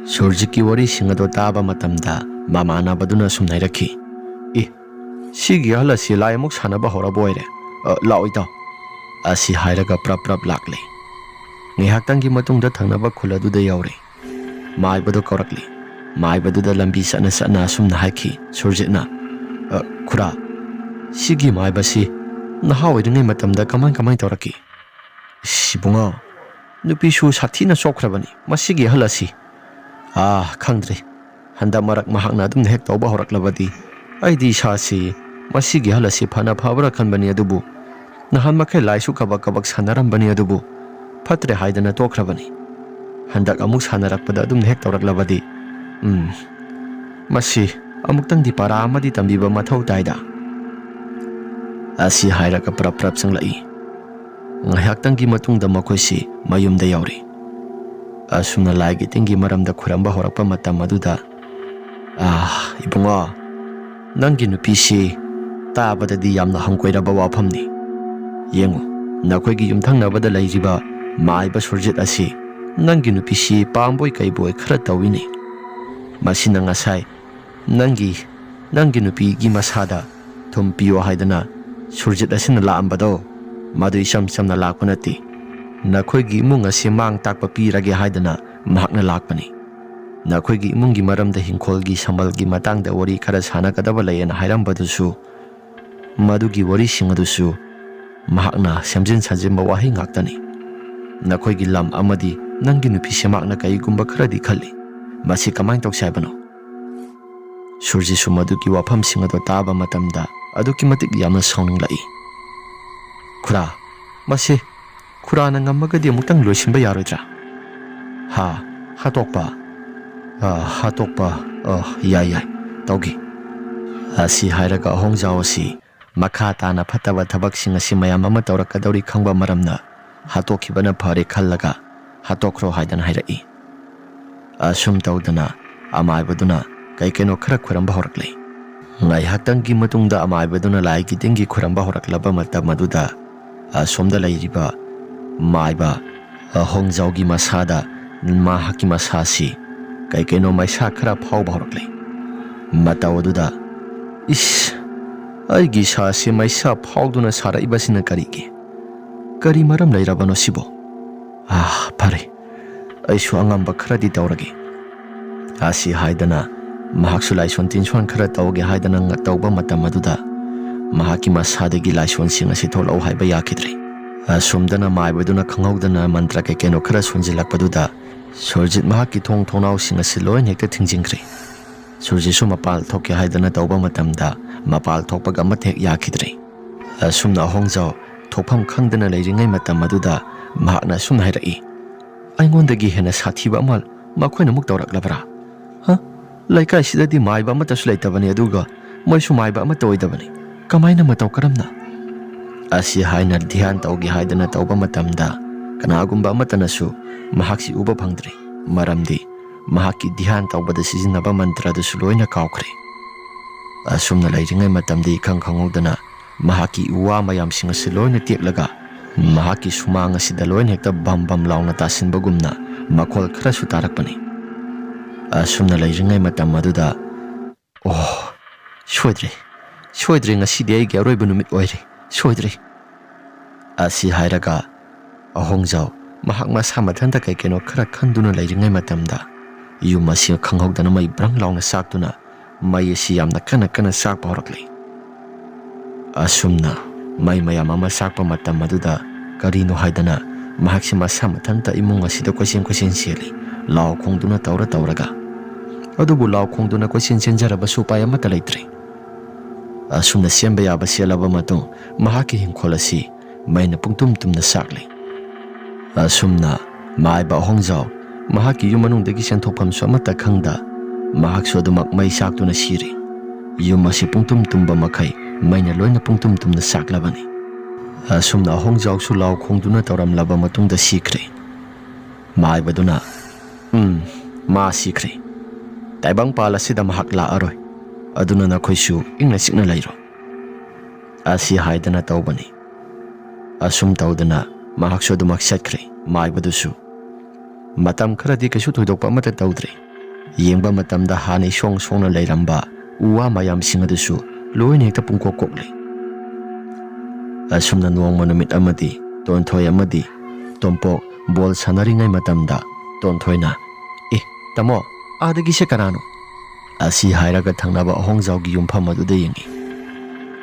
ꯁꯨꯔꯖꯤꯠꯀꯤ ꯋꯥꯔꯤꯁꯤꯡ ꯑꯗꯨ ꯇꯥꯕ ꯃꯇꯝꯗ ꯃꯃꯥꯟꯅꯕꯗꯨꯅ ꯁꯨꯝ ꯍꯥꯏꯔꯛꯈꯤ, "ꯑꯦ, ꯁꯤꯒꯤ ꯑꯍꯜ ꯑꯁꯤ ꯂꯥꯏ ꯑꯃꯨꯛ ꯁꯥꯟꯅꯕ ꯍꯧꯔꯕ ꯑꯣꯏꯔꯦ꯫ ꯑ, ꯂꯥꯛꯑꯣ ꯏꯇꯥꯎ"꯫ ꯑꯁꯤ ꯍꯥꯏꯔꯒ ꯄ꯭ꯔꯞ ꯄ꯭ꯔꯞ ꯂꯥꯛꯂꯦ꯫ ꯉꯥꯏꯍꯥꯛꯇꯪꯒꯤ ꯃꯇꯨꯡꯗ ꯊꯪꯅꯕ ꯈꯨꯜ ꯑꯗꯨꯗ ꯌꯧꯔꯦ꯫ ꯃꯥꯏꯕꯗꯨ ꯀꯧꯔꯛꯂꯤ꯫ ꯃꯥꯏꯕꯗꯨꯗ ꯂꯝꯕꯤ ꯆꯠꯅ ꯆꯠꯅ ꯑꯁꯨꯝꯅ ꯍꯥꯏꯈꯤ ꯁꯨꯔꯖꯤꯠꯅ, "ꯑ, ꯈꯨꯔꯥ, ꯁꯤꯒꯤ ꯃꯥꯏꯕꯁꯤ ꯅꯍꯥ ꯑꯣꯏꯔꯤꯉꯩ ꯃꯇꯝꯗ ꯀꯃꯥꯏ ꯀꯃꯥꯏ ꯇꯧꯔꯛꯈꯤ?" "ꯏꯁ, ꯏꯕꯨꯡꯉꯣ, ꯅꯨꯄꯤꯁꯨ ꯁꯥꯊꯤꯅ ꯆꯣꯞꯈ꯭ꯔꯕꯅꯤ ꯃꯁꯤꯒꯤ ꯑꯍꯜ ꯑꯁꯤ꯫ ꯑꯥ, ꯈꯪꯗ꯭ꯔꯦ꯫ ꯍꯟꯗꯛ ꯃꯔꯛ ꯃꯍꯥꯛꯅ ꯑꯗꯨꯝꯅ ꯍꯦꯛ ꯇꯧꯕ ꯍꯧꯔꯛꯂꯕꯗꯤ ꯑꯩꯗꯤ ꯏꯁꯥꯁꯤ ꯃꯁꯤꯒꯤ ꯑꯍꯜ ꯑꯁꯤ ꯐꯅ ꯐꯕ꯭ꯔꯥ ꯈꯟꯕꯅꯤ, ꯑꯗꯨꯕꯨ ꯅꯍꯥꯟ ꯃꯈꯩ ꯂꯥꯏꯁꯨ ꯀꯕꯛ ꯀꯕꯛ ꯁꯥꯟꯅꯔꯝꯕꯅꯤ, ꯑꯗꯨꯕꯨ ꯐꯠꯇ꯭ꯔꯦ ꯍꯥꯏꯗꯅ ꯇꯣꯛꯈ꯭ꯔꯕꯅꯤ꯫ ꯍꯟꯗꯛ ꯑꯃꯨꯛ ꯁꯥꯟꯅꯔꯛꯄꯗ ꯑꯗꯨꯝꯅ ꯍꯦꯛ ꯇꯧꯔꯛꯂꯕꯗꯤ, ꯎꯝ, ꯃꯁꯤ ꯑꯃꯨꯛꯇꯪꯗꯤ ꯄꯔꯥ ꯑꯃꯗꯤ ꯇꯝꯕꯤꯕ ꯃꯊꯧ ꯇꯥꯏꯗ"꯫ ꯑꯁꯤ ꯍꯥꯏꯔꯒ ꯄ꯭ꯔꯞ ꯄ꯭ꯔꯞ ꯆꯪꯂꯛꯏ꯫ ꯉꯥꯏꯍꯥꯛꯇꯪꯒꯤ ꯃꯇꯨꯡꯗ ꯃꯈꯣꯏꯁꯤ ꯃꯌꯨꯝꯗ ꯌꯧꯔꯦ꯫ ꯑꯁꯨꯝꯅ ꯂꯥꯏꯒꯤ ꯇꯤꯟꯒꯤ ꯃꯔꯝꯗ ꯈꯨꯔꯝꯕ ꯍꯧꯔꯛꯄ ꯃꯇꯝ ꯑꯗꯨꯗ, "ꯑꯥ, ꯏꯕꯨꯡꯉꯣ, ꯅꯪꯒꯤ ꯅꯨꯄꯤꯁꯤ ꯇꯥꯕꯗꯗꯤ ꯌꯥꯝꯅ ꯍꯪꯒꯣꯏꯔꯕ ꯋꯥꯐꯝꯅꯤ꯫ ꯌꯦꯡꯉꯨ, ꯅꯈꯣꯏꯒꯤ ꯌꯨꯝꯊꯪꯅꯕꯗ ꯂꯩꯔꯤꯕ ꯃꯥꯏꯕ ꯁꯨꯔꯖꯤꯠ ꯑꯁꯤ ꯅꯪꯒꯤ ꯅꯨꯄꯤꯁꯤ ꯄꯥꯝꯕꯣꯏ ꯀꯩꯕꯣꯏ ꯈꯔ ꯇꯧꯏꯅꯦ꯫ ꯃꯁꯤꯅ ꯉꯁꯥꯏ ꯅꯪꯒꯤ, ꯅꯪꯒꯤ ꯅꯨꯄꯤꯒꯤ ꯃꯁꯥꯗ ꯊꯨꯝ ꯄꯤꯌꯣ ꯍꯥꯏꯗꯅ ꯁꯨꯔꯖꯤꯠ ꯑꯁꯤꯅ ꯂꯥꯛꯑꯝꯕꯗꯣ, ꯃꯗꯨ ꯏꯆꯝ ꯆꯝꯅ ꯂꯥꯛꯄ ꯅꯠꯇꯦ꯫ ꯅꯈꯣꯏꯒꯤ ꯏꯃꯨꯡ ꯑꯁꯤ ꯃꯥꯡ ꯇꯥꯛꯄ ꯄꯤꯔꯒꯦ ꯍꯥꯏꯗꯅ ꯃꯍꯥꯛꯅ ꯂꯥꯛꯄꯅꯤ꯫ ꯅꯈꯣꯏꯒꯤ ꯏꯃꯨꯡꯒꯤ ꯃꯔꯝꯗ, ꯍꯤꯡꯈꯣꯜꯒꯤ ꯁꯝꯕꯜꯒꯤ ꯃꯇꯥꯡꯗ ꯋꯥꯔꯤ ꯈꯔ ꯁꯥꯟꯅꯒꯗꯕ ꯂꯩꯌꯦꯅ ꯍꯥꯏꯔꯝꯕꯗꯨꯁꯨ, ꯃꯗꯨꯒꯤ ꯋꯥꯔꯤꯁꯤꯡ ꯑꯗꯨꯁꯨ ꯃꯍꯥꯛꯅ ꯁꯦꯝꯖꯤꯟ ꯁꯥꯖꯤꯟꯕ ꯋꯥꯍꯩ ꯉꯥꯛꯇꯅꯤ꯫ ꯅꯈꯣꯏꯒꯤ ꯂꯝ ꯑꯃꯗꯤ ꯅꯪꯒꯤ ꯅꯨꯄꯤꯁꯦ ꯃꯍꯥꯛꯅ ꯀꯔꯤꯒꯨꯝꯕ ꯈꯔꯗꯤ ꯈꯜꯂꯤ꯫ ꯃꯁꯤ ꯀꯃꯥꯏꯅ ꯇꯧꯁꯤ ꯍꯥꯏꯕꯅꯣ? ꯁꯨꯔꯖꯤꯠꯁꯨ ꯃꯗꯨꯒꯤ ꯋꯥꯐꯝꯁꯤꯡ ꯑꯗꯨ ꯇꯥꯕ ꯃꯇꯝꯗ ꯑꯗꯨꯛꯀꯤ ꯃꯇꯤꯛ ꯌꯥꯝꯅ ꯁꯥꯎꯅꯤꯡꯂꯛꯏ꯫ "ꯈꯨꯔꯥ, ꯃꯁꯤ ꯈꯨꯔꯥꯅ ꯉꯝꯃꯒꯗꯤ ꯑꯃꯨꯛꯇꯪ ꯂꯣꯏꯁꯤꯟꯕ ꯌꯥꯔꯣꯏꯗ꯭ꯔꯥ?" "ꯍꯥ? ꯍꯥꯠꯇꯣꯛꯄ? ꯑ, ꯍꯥꯠꯇꯣꯛꯄ? ꯑ, ꯌꯥꯏ, ꯌꯥꯏ, ꯇꯧꯒꯦ꯫" ꯑꯁꯤ ꯍꯥꯏꯔꯒ ꯑꯍꯣꯡꯖꯥꯎ ꯑꯁꯤ ꯃꯈꯥ ꯇꯥꯅ ꯐꯠꯇꯕ ꯊꯕꯛꯁꯤꯡ ꯑꯁꯤ ꯃꯌꯥꯝ ꯑꯃ ꯇꯧꯔꯛꯀꯗꯧꯔꯤ ꯈꯪꯕ ꯃꯔꯝꯅ, "ꯍꯥꯠꯇꯣꯛꯈꯤꯕꯅ ꯐꯔꯦ" ꯈꯜꯂꯒ, "ꯍꯥꯠꯇꯣꯛꯈ꯭ꯔꯣ" ꯍꯥꯏꯗꯅ ꯍꯥꯏꯔꯛꯏ꯫ ꯑꯁꯨꯝ ꯇꯧꯗꯅ ꯑꯃꯥꯏꯕꯗꯨꯅ ꯀꯩ ꯀꯩꯅꯣ ꯈꯔ ꯈꯣꯏꯔꯝꯕ ꯍꯧꯔꯛꯂꯦ꯫ ꯉꯥꯏꯍꯥꯛꯇꯪꯒꯤ ꯃꯇꯨꯡꯗ ꯑꯃꯥꯏꯕꯗꯨꯅ ꯂꯥꯏꯒꯤ ꯇꯤꯟꯒꯤ ꯈꯣꯏꯔꯝꯕ ꯍꯧꯔꯛꯂꯕ ꯃꯇꯝ ꯑꯗꯨꯗ, ꯑꯁꯣꯝꯗ ꯂꯩꯔꯤꯕ ꯃꯥꯏꯕ ꯍꯣꯡꯖꯥꯎꯒꯤ ꯃꯁꯥꯗ ꯃꯍꯥꯛꯀꯤ ꯃꯁꯥꯁꯤ ꯀꯩ ꯀꯩꯅꯣ ꯃꯩꯁꯥ ꯈꯔ ꯐꯥꯎꯕ ꯍꯧꯔꯛꯂꯦ꯫ ꯃꯇꯧ ꯑꯗꯨꯗ, "ꯏꯁ, ꯑꯩꯒꯤ ꯏꯁꯥꯁꯤ ꯃꯩꯁꯥ ꯐꯥꯎꯗꯨꯅ ꯁꯥꯔꯛꯏꯕꯁꯤꯅ ꯀꯔꯤꯒꯤ? ꯀꯔꯤ ꯃꯔꯝ ꯂꯩꯔꯕꯅꯣ ꯁꯤꯕꯣ? ꯑꯥ, ꯐꯔꯦ, ꯑꯩꯁꯨ ꯑꯉꯝꯕ ꯈꯔꯗꯤ ꯇꯧꯔꯒꯦ꯫" ꯑꯁꯤ ꯍꯥꯏꯗꯅ ꯃꯍꯥꯛꯁꯨ ꯂꯥꯏꯁꯣꯟ ꯇꯤꯟꯁꯣꯟ ꯈꯔ ꯇꯧꯒꯦ ꯍꯥꯏꯗꯅ ꯉ-, ꯇꯧꯕ ꯃꯇꯝ ꯑꯗꯨꯗ ꯃꯍꯥꯛꯀꯤ ꯃꯁꯥꯗꯒꯤ ꯂꯥꯏꯁꯣꯟꯁꯤꯡ ꯑꯁꯤ ꯊꯣꯛꯂꯛꯎ ꯍꯥꯏꯕ ꯌꯥꯈꯤꯗ꯭ꯔꯦ꯫ ꯑꯁꯨꯝꯗꯅ ꯃꯥꯏꯕꯗꯨꯅ ꯈꯪꯍꯧꯗꯅ ꯃꯟꯇ꯭ꯔ ꯀꯩ ꯀꯩꯅꯣ ꯈꯔ ꯁꯣꯟꯖꯤꯜꯂꯛꯄꯗꯨꯗ ꯁꯨꯔꯖꯤꯠ ꯃꯍꯥꯛꯀꯤ ꯊꯣꯡ ꯊꯣꯡꯅꯥꯎꯁꯤꯡ ꯑꯁꯤ ꯂꯣꯏꯅ ꯍꯦꯛꯇ ꯊꯤꯡꯖꯤꯟꯈ꯭ꯔꯦ꯫ ꯁꯨꯔꯖꯤꯠꯁꯨ ꯃꯄꯥꯜ ꯊꯣꯛꯀꯦ ꯍꯥꯏꯗꯅ ꯇꯧꯕ ꯃꯇꯝꯗ ꯃꯄꯥꯜ ꯊꯣꯛꯄꯒ ꯑꯃꯠꯇ ꯍꯦꯛ ꯌꯥꯈꯤꯗ꯭ꯔꯦ꯫ ꯑꯁꯨꯝꯅ ꯑꯍꯣꯡꯖꯥꯎ ꯊꯣꯛꯐꯝ ꯈꯪꯗꯅ ꯂꯩꯔꯤꯉꯩ ꯃꯇꯝ ꯑꯗꯨꯗ ꯃꯍꯥꯛꯅ ꯑꯁꯨꯝꯅ ꯍꯥꯏꯔꯛꯏ, "ꯑꯩꯉꯣꯟꯗꯒꯤ ꯍꯦꯟꯅ ꯁꯥꯊꯤꯕ ꯑꯃ ꯃꯈꯣꯏꯅ ꯑꯃꯨꯛ ꯇꯧꯔꯛꯂꯕ꯭ꯔꯥ? ꯍ? ꯂꯩꯀꯥꯏꯁꯤꯗꯗꯤ ꯃꯥꯏꯕ ꯑꯃꯠꯇꯁꯨ ꯂꯩꯇꯕꯅꯤ, ꯑꯗꯨꯒ ꯃꯣꯏꯁꯨ ꯃꯥꯏꯕ ꯑꯃꯠꯇ ꯑꯣꯏꯗꯕꯅꯤ꯫ ꯀꯃꯥꯏꯅ, ꯃꯇꯧ ꯀꯔꯝꯅ?" ꯑꯁꯤ ꯍꯥꯏꯅ ꯙ꯭ꯌꯥꯟ ꯇꯧꯒꯦ ꯍꯥꯏꯗꯅ ꯇꯧꯕ ꯃꯇꯝꯗ ꯀꯅꯥꯒꯨꯝꯕ ꯑꯃꯠꯇꯅꯁꯨ ꯃꯍꯥꯛꯁꯤ ꯎꯕ ꯐꯪꯗ꯭ꯔꯦ, ꯃꯔꯝꯗꯤ ꯃꯍꯥꯛꯀꯤ ꯙ꯭ꯌꯥꯟ ꯇꯧꯕꯗ ꯁꯤꯖꯤꯟꯅꯕ ꯃꯟꯇ꯭ꯔ ꯑꯗꯨꯁꯨ ꯂꯣꯏꯅ ꯀꯥꯎꯈ꯭ꯔꯦ꯫ ꯑꯁꯨꯝꯅ ꯂꯩꯔꯤꯉꯩ ꯃꯇꯝꯗ ꯏꯈꯪ ꯈꯪꯍꯧꯗꯅ ꯃꯍꯥꯛꯀꯤ ꯎ ꯋꯥ ꯃꯌꯥꯝꯁꯤꯡ ꯑꯁꯤ ꯂꯣꯏꯅ ꯇꯦꯛꯂꯒ ꯃꯍꯥꯛꯀꯤ ꯁꯨꯃꯥꯡ ꯑꯁꯤꯗ ꯂꯣꯏꯅ ꯍꯦꯛꯇ ꯕꯝ ꯕꯝ ꯂꯥꯎꯅ ꯇꯥꯁꯤꯟꯕꯒꯨꯝꯅ ꯃꯈꯣꯜ ꯈꯔꯁꯨ ꯇꯥꯔꯛꯄꯅꯤ꯫ ꯑꯁꯨꯝꯅ ꯂꯩꯔꯤꯉꯩ ꯃꯇꯝ ꯑꯗꯨꯗ, "ꯑꯣ, ꯁꯣꯏꯗ꯭ꯔꯦ, "ꯁꯣꯏꯗ꯭ꯔꯦ, ꯉꯁꯤꯗꯤ ꯑꯩꯒꯤ ꯑꯔꯣꯏꯕ ꯅꯨꯃꯤꯠ ꯑꯣꯏꯔꯦ, ꯁꯣꯏꯗ꯭ꯔꯦ"꯫ ꯑꯁꯤ ꯍꯥꯏꯔꯒ ꯑꯍꯣꯡꯖꯥꯎ ꯃꯍꯥꯛ ꯃꯁꯥ ꯃꯊꯟꯇ ꯀꯩ ꯀꯩꯅꯣ ꯈꯔ ꯈꯟꯗꯨꯅ ꯂꯩꯔꯤꯉꯩ ꯃꯇꯝꯗ, ꯌꯨꯝ ꯑꯁꯤ ꯈꯪꯍꯧꯗꯅ ꯃꯩ ꯕ꯭ꯔꯪ ꯂꯥꯎꯅ ꯆꯥꯛꯇꯨꯅ, ꯃꯩ ꯑꯁꯤ ꯌꯥꯝꯅ ꯀꯟꯅ ꯀꯟꯅ ꯆꯥꯛꯄ ꯍꯧꯔꯛꯂꯤ꯫ ꯑꯁꯨꯝꯅ ꯃꯩ ꯃꯌꯥꯝ ꯑꯃ ꯆꯥꯛꯄ ꯃꯇꯝ ꯑꯗꯨꯗ, ꯀꯔꯤꯅꯣ ꯍꯥꯏꯗꯅ ꯃꯍꯥꯛꯁꯤ ꯃꯁꯥ ꯃꯊꯟꯇ ꯏꯃꯨꯡ ꯑꯁꯤꯗ ꯀꯣꯏꯆꯦꯟ ꯀꯣꯏꯆꯦꯟ ꯆꯦꯜꯂꯤ, ꯂꯥꯎ ꯈꯣꯡꯗꯨꯅ ꯇꯧꯔ ꯇꯧꯔꯒ꯫ ꯑꯗꯨꯕꯨ ꯂꯥꯎ ꯈꯣꯡꯗꯨꯅ ꯀꯣꯏꯆꯦꯟ ꯆꯦꯟꯖꯔꯕꯁꯨ ꯎꯄꯥꯏ ꯑꯃꯠꯇ ꯂꯩꯇ꯭ꯔꯦ꯫ ꯑꯁꯨꯝꯅ ꯆꯦꯟꯕ ꯌꯥꯕ ꯆꯦꯜꯂꯕ ꯃꯇꯨꯡ, ꯃꯍꯥꯛꯀꯤ ꯍꯤꯡꯈꯣꯜ ꯑꯁꯤ ꯃꯩꯅ ꯄꯨꯡꯇꯨꯝ ꯇꯨꯝꯅ ꯆꯥꯛꯂꯤ꯫ ꯑꯁꯨꯝꯅ ꯃꯥꯏꯕ ꯑꯍꯣꯡꯖꯥꯎ ꯃꯍꯥꯛꯀꯤ ꯌꯨꯝ ꯃꯅꯨꯡꯗꯒꯤ ꯆꯦꯟꯊꯣꯛꯐꯝꯁꯨ ꯑꯃꯠꯇ ꯈꯪꯗ, ꯃꯍꯥꯛꯁꯨ ꯑꯗꯨꯃꯛ ꯃꯩ ꯆꯥꯛꯇꯨꯅ ꯁꯤꯔꯦ꯫ ꯌꯨꯝ ꯑꯁꯤ ꯄꯨꯡꯇꯨꯝ ꯇꯨꯝꯕ ꯃꯈꯩ ꯃꯩꯅ ꯂꯣꯏꯅ ꯄꯨꯡꯇꯨꯝ ꯇꯨꯝꯅ ꯆꯥꯛꯂꯕꯅꯤ꯫ ꯑꯁꯨꯝꯅ ꯑꯍꯣꯡꯖꯥꯎꯁꯨ ꯂꯥꯎ ꯈꯣꯡꯗꯨꯅ ꯇꯧꯔꯝꯂꯕ ꯃꯇꯨꯡꯗ ꯁꯤꯈ꯭ꯔꯦ꯫ ꯃꯥꯏꯕꯗꯨꯅ, "ꯎꯝ, ꯃꯥ ꯁꯤꯈ꯭ꯔꯦ꯫ ꯇꯥꯏꯕꯪꯄꯥꯜ ꯑꯁꯤꯗ ꯃꯍꯥꯛ ꯂꯥꯛꯑꯔꯣꯏ꯫ ꯑꯗꯨꯅ ꯅꯈꯣꯏꯁꯨ ꯏꯪꯅ ꯆꯤꯛꯅ ꯂꯩꯔꯣ"꯫ ꯑꯁꯤ ꯍꯥꯏꯗꯅ ꯇꯧꯕꯅꯤ꯫ ꯑꯁꯨꯝ ꯇꯧꯗꯅ ꯃꯍꯥꯛꯁꯨ ꯑꯗꯨꯃꯛ ꯆꯠꯈ꯭ꯔꯦ꯫ ꯃꯥꯏꯕꯗꯨꯁꯨ ꯃꯇꯝ ꯈꯔꯗꯤ ꯀꯩꯁꯨ ꯊꯣꯏꯗꯣꯛꯄ ꯑꯃꯠꯇ ꯇꯧꯗ꯭ꯔꯦ꯫ ꯌꯦꯡꯕ ꯃꯇꯝꯗ ꯍꯥꯟꯅ ꯏꯁꯣꯡ ꯁꯣꯡꯅ ꯂꯩꯔꯝꯕ ꯎ ꯋꯥ ꯃꯌꯥꯝꯁꯤꯡ ꯑꯗꯨꯁꯨ ꯂꯣꯏꯅ ꯍꯦꯛꯇ ꯄꯨꯡꯀꯣꯛ ꯀꯣꯛꯂꯦ꯫ ꯑꯁꯨꯝꯅ ꯅꯣꯡꯃ ꯅꯨꯃꯤꯠ ꯑꯃꯗꯤ ꯇꯣꯟꯊꯣꯏ ꯑꯃꯗꯤ ꯇꯣꯝꯄꯣꯛ ꯕꯣꯜ ꯁꯥꯟꯅꯔꯤꯉꯩ ꯃꯇꯝꯗ ꯇꯣꯟꯊꯣꯏꯅ, "ꯑꯦ, ꯇꯥꯃꯣ, ꯑꯥꯗꯒꯤꯁꯦ ꯀꯅꯥꯅꯣ?" ꯑꯁꯤ ꯍꯥꯏꯔꯒ ꯊꯪꯅꯕ ꯑꯍꯣꯡꯖꯥꯎꯒꯤ ꯌꯨꯝꯐꯝ ꯑꯗꯨꯗ ꯌꯦꯡꯉꯤ꯫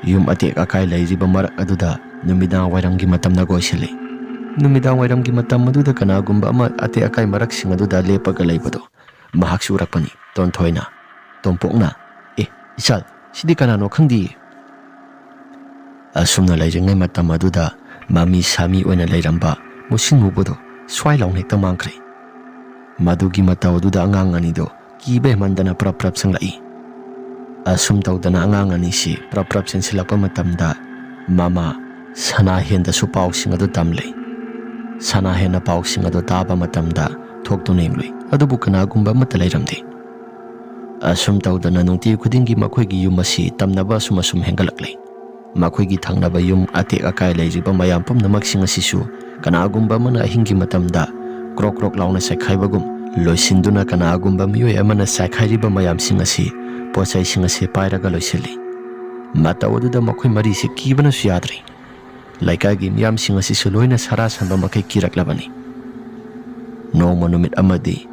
ꯌꯨꯝ ꯑꯇꯦꯛ ꯑꯀꯥꯏ ꯂꯩꯔꯤꯕ ꯃꯔꯛ ꯑꯗꯨꯗ ꯅꯨꯃꯤꯗꯥꯡ ꯋꯥꯏꯔꯝꯒꯤ ꯃꯇꯝꯅ ꯀꯣꯏꯁꯤꯜꯂꯤ꯫ ꯅꯨꯃꯤꯗꯥꯡ ꯋꯥꯏꯔꯝꯒꯤ ꯃꯇꯝ ꯑꯗꯨꯗ ꯀꯅꯥꯒꯨꯝꯕ ꯑꯃ ꯑꯇꯦꯛ ꯑꯀꯥꯏ ꯃꯔꯛꯁꯤꯡ ꯑꯗꯨꯗ ꯂꯦꯞꯄꯒ ꯂꯩꯕꯗꯣ ꯃꯍꯥꯛꯁꯨ ꯎꯔꯛꯄꯅꯤ꯫ ꯇꯣꯟꯊꯣꯏꯅ, ꯇꯣꯝꯄꯣꯛꯅ, "ꯑꯦ, ꯏꯆꯥꯜ, ꯁꯤꯗꯤ ꯀꯅꯥꯅꯣ ꯈꯪꯗꯤꯌꯦ"꯫ ꯑꯁꯨꯝꯅ ꯂꯩꯔꯤꯉꯩ ꯃꯇꯝ ꯑꯗꯨꯗ ꯃꯃꯤ ꯁꯥꯃꯤ ꯑꯣꯏꯅ ꯂꯩꯔꯝꯕ ꯃꯨꯁꯤꯟ ꯃꯨꯕꯗꯣ ꯁ꯭ꯋꯥꯏ ꯂꯥꯎꯅ ꯍꯦꯛꯇ ꯃꯥꯡꯈ꯭ꯔꯦ꯫ ꯃꯗꯨꯒꯤ ꯃꯇꯧ ꯑꯗꯨꯗ ꯑꯉꯥꯡ ꯑꯅꯤꯗꯣ ꯀꯤꯕ ꯍꯦꯟꯃꯟꯗꯅ ꯄ꯭ꯔꯞ ꯄ꯭ꯔꯞ ꯆꯪꯂꯛꯏ꯫ ꯑꯁꯨꯝ ꯇꯧꯗꯅ ꯑꯉꯥꯡ ꯑꯅꯤꯁꯤ ꯄ꯭ꯔꯞ ꯄ꯭ꯔꯞ ꯆꯦꯟꯁꯤꯜꯂꯛꯄ ꯃꯇꯝꯗ ꯃꯃꯥ ꯁꯅꯥꯍꯦꯟꯗꯁꯨ ꯄꯥꯎꯁꯤꯡ ꯑꯗꯨ ꯇꯝꯂꯦ꯫ ꯁꯅꯥꯍꯦꯟꯅ ꯄꯥꯎꯁꯤꯡ ꯑꯗꯨ ꯇꯥꯕ ꯃꯇꯝꯗ ꯊꯣꯛꯇꯨꯅ ꯌꯦꯡꯂꯨꯏ, ꯑꯗꯨꯕꯨ ꯀꯅꯥꯒꯨꯝꯕ ꯑꯃꯠꯇ ꯂꯩꯔꯝꯗꯦ꯫ ꯑꯁꯨꯝ ꯇꯧꯗꯅ ꯅꯨꯡꯇꯤ ꯈꯨꯗꯤꯡꯒꯤ ꯃꯈꯣꯏꯒꯤ ꯌꯨꯝ ꯑꯁꯤ ꯇꯝꯅꯕ ꯑꯁꯨꯝ ꯑꯁꯨꯝ ꯍꯦꯟꯒꯠꯂꯛꯂꯦ꯫ ꯃꯈꯣꯏꯒꯤ ꯊꯪꯅꯕ ꯌꯨꯝ ꯑꯇꯦꯛ ꯑꯀꯥꯏ ꯂꯩꯔꯤꯕ ꯃꯌꯥꯝ ꯄꯨꯝꯅꯃꯛꯁꯤꯡ ꯑꯁꯤꯁꯨ ꯀꯅꯥꯒꯨꯝꯕ ꯑꯃꯅ ꯑꯍꯤꯡꯒꯤ ꯃꯇꯝꯗ ꯀ꯭ꯔꯣꯛ ꯀ꯭ꯔꯣꯛ ꯂꯥꯎꯅ ꯆꯥꯏꯈꯥꯏꯕꯒꯨꯝ ꯂꯣꯏꯁꯤꯟꯗꯨꯅ ꯀꯅꯥꯒꯨꯝꯕ ꯃꯤꯑꯣꯏ ꯑꯃꯅ ꯆꯥꯏꯈꯥꯏꯔꯤꯕ ꯃꯌꯥꯝꯁꯤꯡ ꯑꯁꯤ, ꯄꯣꯠ ꯆꯩꯁꯤꯡ ꯑꯁꯤ ꯄꯥꯏꯔꯒ ꯂꯣꯏꯁꯤꯜꯂꯤ꯫ ꯃꯇꯧ ꯑꯗꯨꯗ ꯃꯈꯣꯏ ꯃꯔꯤꯁꯦ ꯀꯤꯕꯅꯁꯨ ꯌꯥꯗ꯭ꯔꯦ꯫ ꯂꯩꯀꯥꯏꯒꯤ ꯃꯤꯌꯥꯝꯁꯤꯡ ꯑꯁꯤꯁꯨ ꯂꯣꯏꯅ ꯁꯥꯔꯥ ꯁꯟꯕ ꯃꯈꯩ ꯀꯤꯔꯛꯂꯕꯅꯤ꯫ ꯅꯣꯡꯃ ꯅꯨꯃꯤꯠ ꯑꯃꯗꯤ